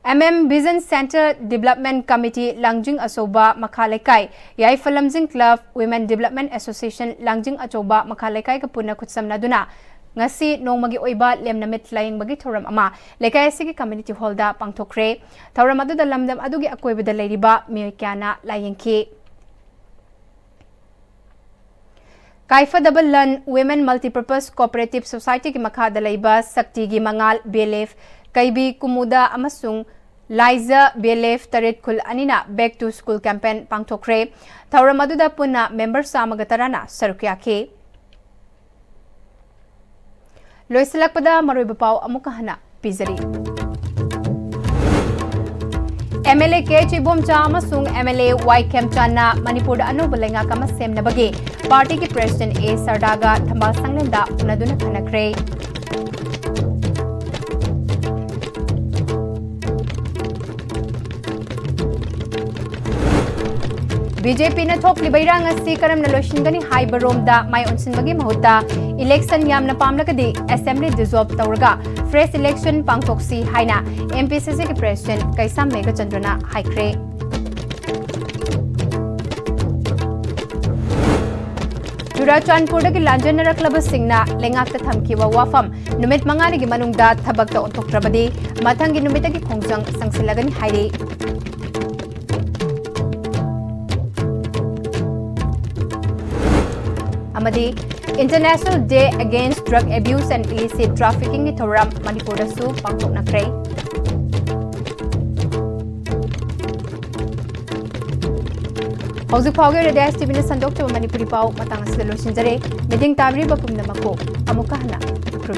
MM Vision Center Development Committee ꯂꯥꯡꯖꯤꯡ ꯑꯆꯧꯕ ꯃꯈꯥ ꯂꯩꯀꯥꯏ, ꯌꯥꯏꯐ ꯂꯝꯖꯤꯡ club, Women Development Association ꯂꯥꯡꯖꯤꯡ ꯑꯆꯧꯕ ꯃꯈꯥ ꯂꯩꯀꯥꯏꯒ ꯄꯨꯟꯅ ꯈꯨꯠꯁꯝꯅꯗꯨꯅ ꯉꯁꯤ ꯅꯣꯡꯃꯒꯤ ꯑꯣꯏꯕ ꯂꯦꯝꯅꯃꯤꯠ ꯂꯥꯌꯦꯡꯕꯒꯤ ꯊꯧꯔꯝ ꯑꯃ ꯂꯩꯀꯥꯏ ꯑꯁꯤꯒꯤ community hallꯗ ꯄꯥꯡꯊꯣꯛꯈ꯭ꯔꯦ꯫ ꯊꯧꯔꯝ ꯑꯗꯨꯗ ꯂꯝꯗꯝ ꯑꯗꯨꯒꯤ ꯑꯀꯣꯏꯕꯗ ꯂꯩꯔꯤꯕ ꯃꯤꯑꯣꯏ ꯀꯌꯥꯅ ꯂꯥꯌꯦꯡꯈꯤ꯫ ꯀꯥꯏꯐꯗꯕ ꯂꯟ Women Multipurpose Cooperative Societyꯒꯤ ꯃꯈꯥꯗ ꯂꯩꯕ ꯁꯛꯇꯤꯒꯤ ꯃꯉꯥꯜ BLF, ꯀꯩꯕꯤ ꯀꯨꯃꯨꯗ ꯑꯃꯁꯨꯡ ꯂꯥꯏꯖ BLF ꯇꯔꯦꯠ ꯈꯨꯜ ꯑꯅꯤꯅ Back to School campaign ꯄꯥꯡꯊꯣꯛꯈ꯭ꯔꯦ꯫ ꯊꯧꯔꯝ ꯑꯗꯨꯗ ꯄꯨꯟꯅ member ꯆꯥꯝꯃꯒ ꯇꯔꯥꯅ ꯁꯔꯨꯛ ꯌꯥꯈꯤ꯫ ꯂꯣꯏꯁꯤꯜꯂꯛꯄꯗ ꯃꯔꯨꯑꯣꯏꯕ ꯄꯥꯎ ꯑꯃꯨꯛꯀ ꯍꯟꯅ ꯄꯤꯖꯔꯤ꯫ MLA K H ꯏꯕꯣꯝꯆꯥ ꯑꯃꯁꯨꯡ MLA Y ꯈꯦꯝꯆꯥꯟꯅ ꯃꯅꯤꯄꯨꯔꯗ ꯑꯅꯧꯕ ꯂꯩꯉꯥꯛ ꯑꯃ ꯁꯦꯝꯅꯕꯒꯤ ꯄꯥꯔꯇꯤꯒꯤ president A ꯁꯔꯗꯥꯒ ꯊꯝꯕꯥꯜ ꯁꯪꯂꯦꯟꯗ ꯎꯅꯗꯨꯅ ꯈꯟꯅꯈ꯭ꯔꯦ꯫ BJPꯅ ꯊꯣꯛꯂꯤꯕ ꯏꯔꯥꯡ ꯑꯁꯤ ꯀꯔꯝꯅ ꯂꯣꯏꯁꯤꯟꯒꯅꯤ ꯍꯥꯏꯕꯔꯣꯝꯗ ꯃꯥꯏ ꯑꯣꯟꯁꯤꯟꯕꯒꯤ ꯃꯍꯨꯠꯇ election ꯌꯥꯝꯅ ꯄꯥꯝꯂꯒꯗꯤ assembly dissolve ꯇꯧꯔꯒ fresh election ꯄꯥꯡꯊꯣꯛꯁꯤ ꯍꯥꯏꯅ MPCCꯒꯤ president ꯀꯩꯁꯥꯝ ꯃꯦꯘꯆꯟꯗ꯭ꯔꯅ ꯍꯥꯏꯈ꯭ꯔꯦ꯫ ꯆꯨꯔꯥꯆꯥꯟꯄꯨꯔꯗꯒꯤ ꯂꯥꯟꯖꯦꯟꯅꯔꯛꯂꯕꯁꯤꯡꯅ ꯂꯩꯉꯥꯛꯇ ꯊꯝꯈꯤꯕ ꯋꯥꯐꯝ ꯅꯨꯃꯤꯠ ꯃꯉꯥꯅꯤꯒꯤ ꯃꯅꯨꯡꯗ ꯊꯕꯛꯇ ꯑꯣꯟꯊꯣꯛꯇ꯭ꯔꯕꯗꯤ ꯃꯊꯪꯒꯤ ꯅꯨꯃꯤꯠꯇꯒꯤ ꯈꯣꯡꯖꯪ ꯆꯪꯁꯤꯜꯂꯒꯅꯤ ꯍꯥꯏꯔꯤ꯫ ꯑꯃꯗꯤ International Day Against Drug Abuse and Illicit Traffickingꯒꯤ ꯊꯧꯔꯝ ꯃꯅꯤꯄꯨꯔꯗꯁꯨ ꯄꯥꯡꯊꯣꯛꯅꯈ꯭ꯔꯦ꯫ ꯍꯧꯖꯤꯛ ꯐꯥꯎꯒꯤ ꯑꯣꯏꯅꯗꯤ S T Vꯅ ꯁꯟꯗꯣꯛꯆꯕ ꯃꯅꯤꯄꯨꯔꯤ ꯄꯥꯎ ꯃꯇꯥꯡ ꯑꯁꯤꯗ ꯂꯣꯏꯁꯤꯟꯖꯔꯦ꯫ ꯃꯤꯠꯌꯦꯡ ꯇꯥꯕꯤꯔꯤꯕ ꯄꯨꯝꯅꯃꯛꯄꯨ ꯑꯃꯨꯛꯀ ꯍꯟꯅ ꯈꯨꯔꯨꯝꯖꯔꯤ꯫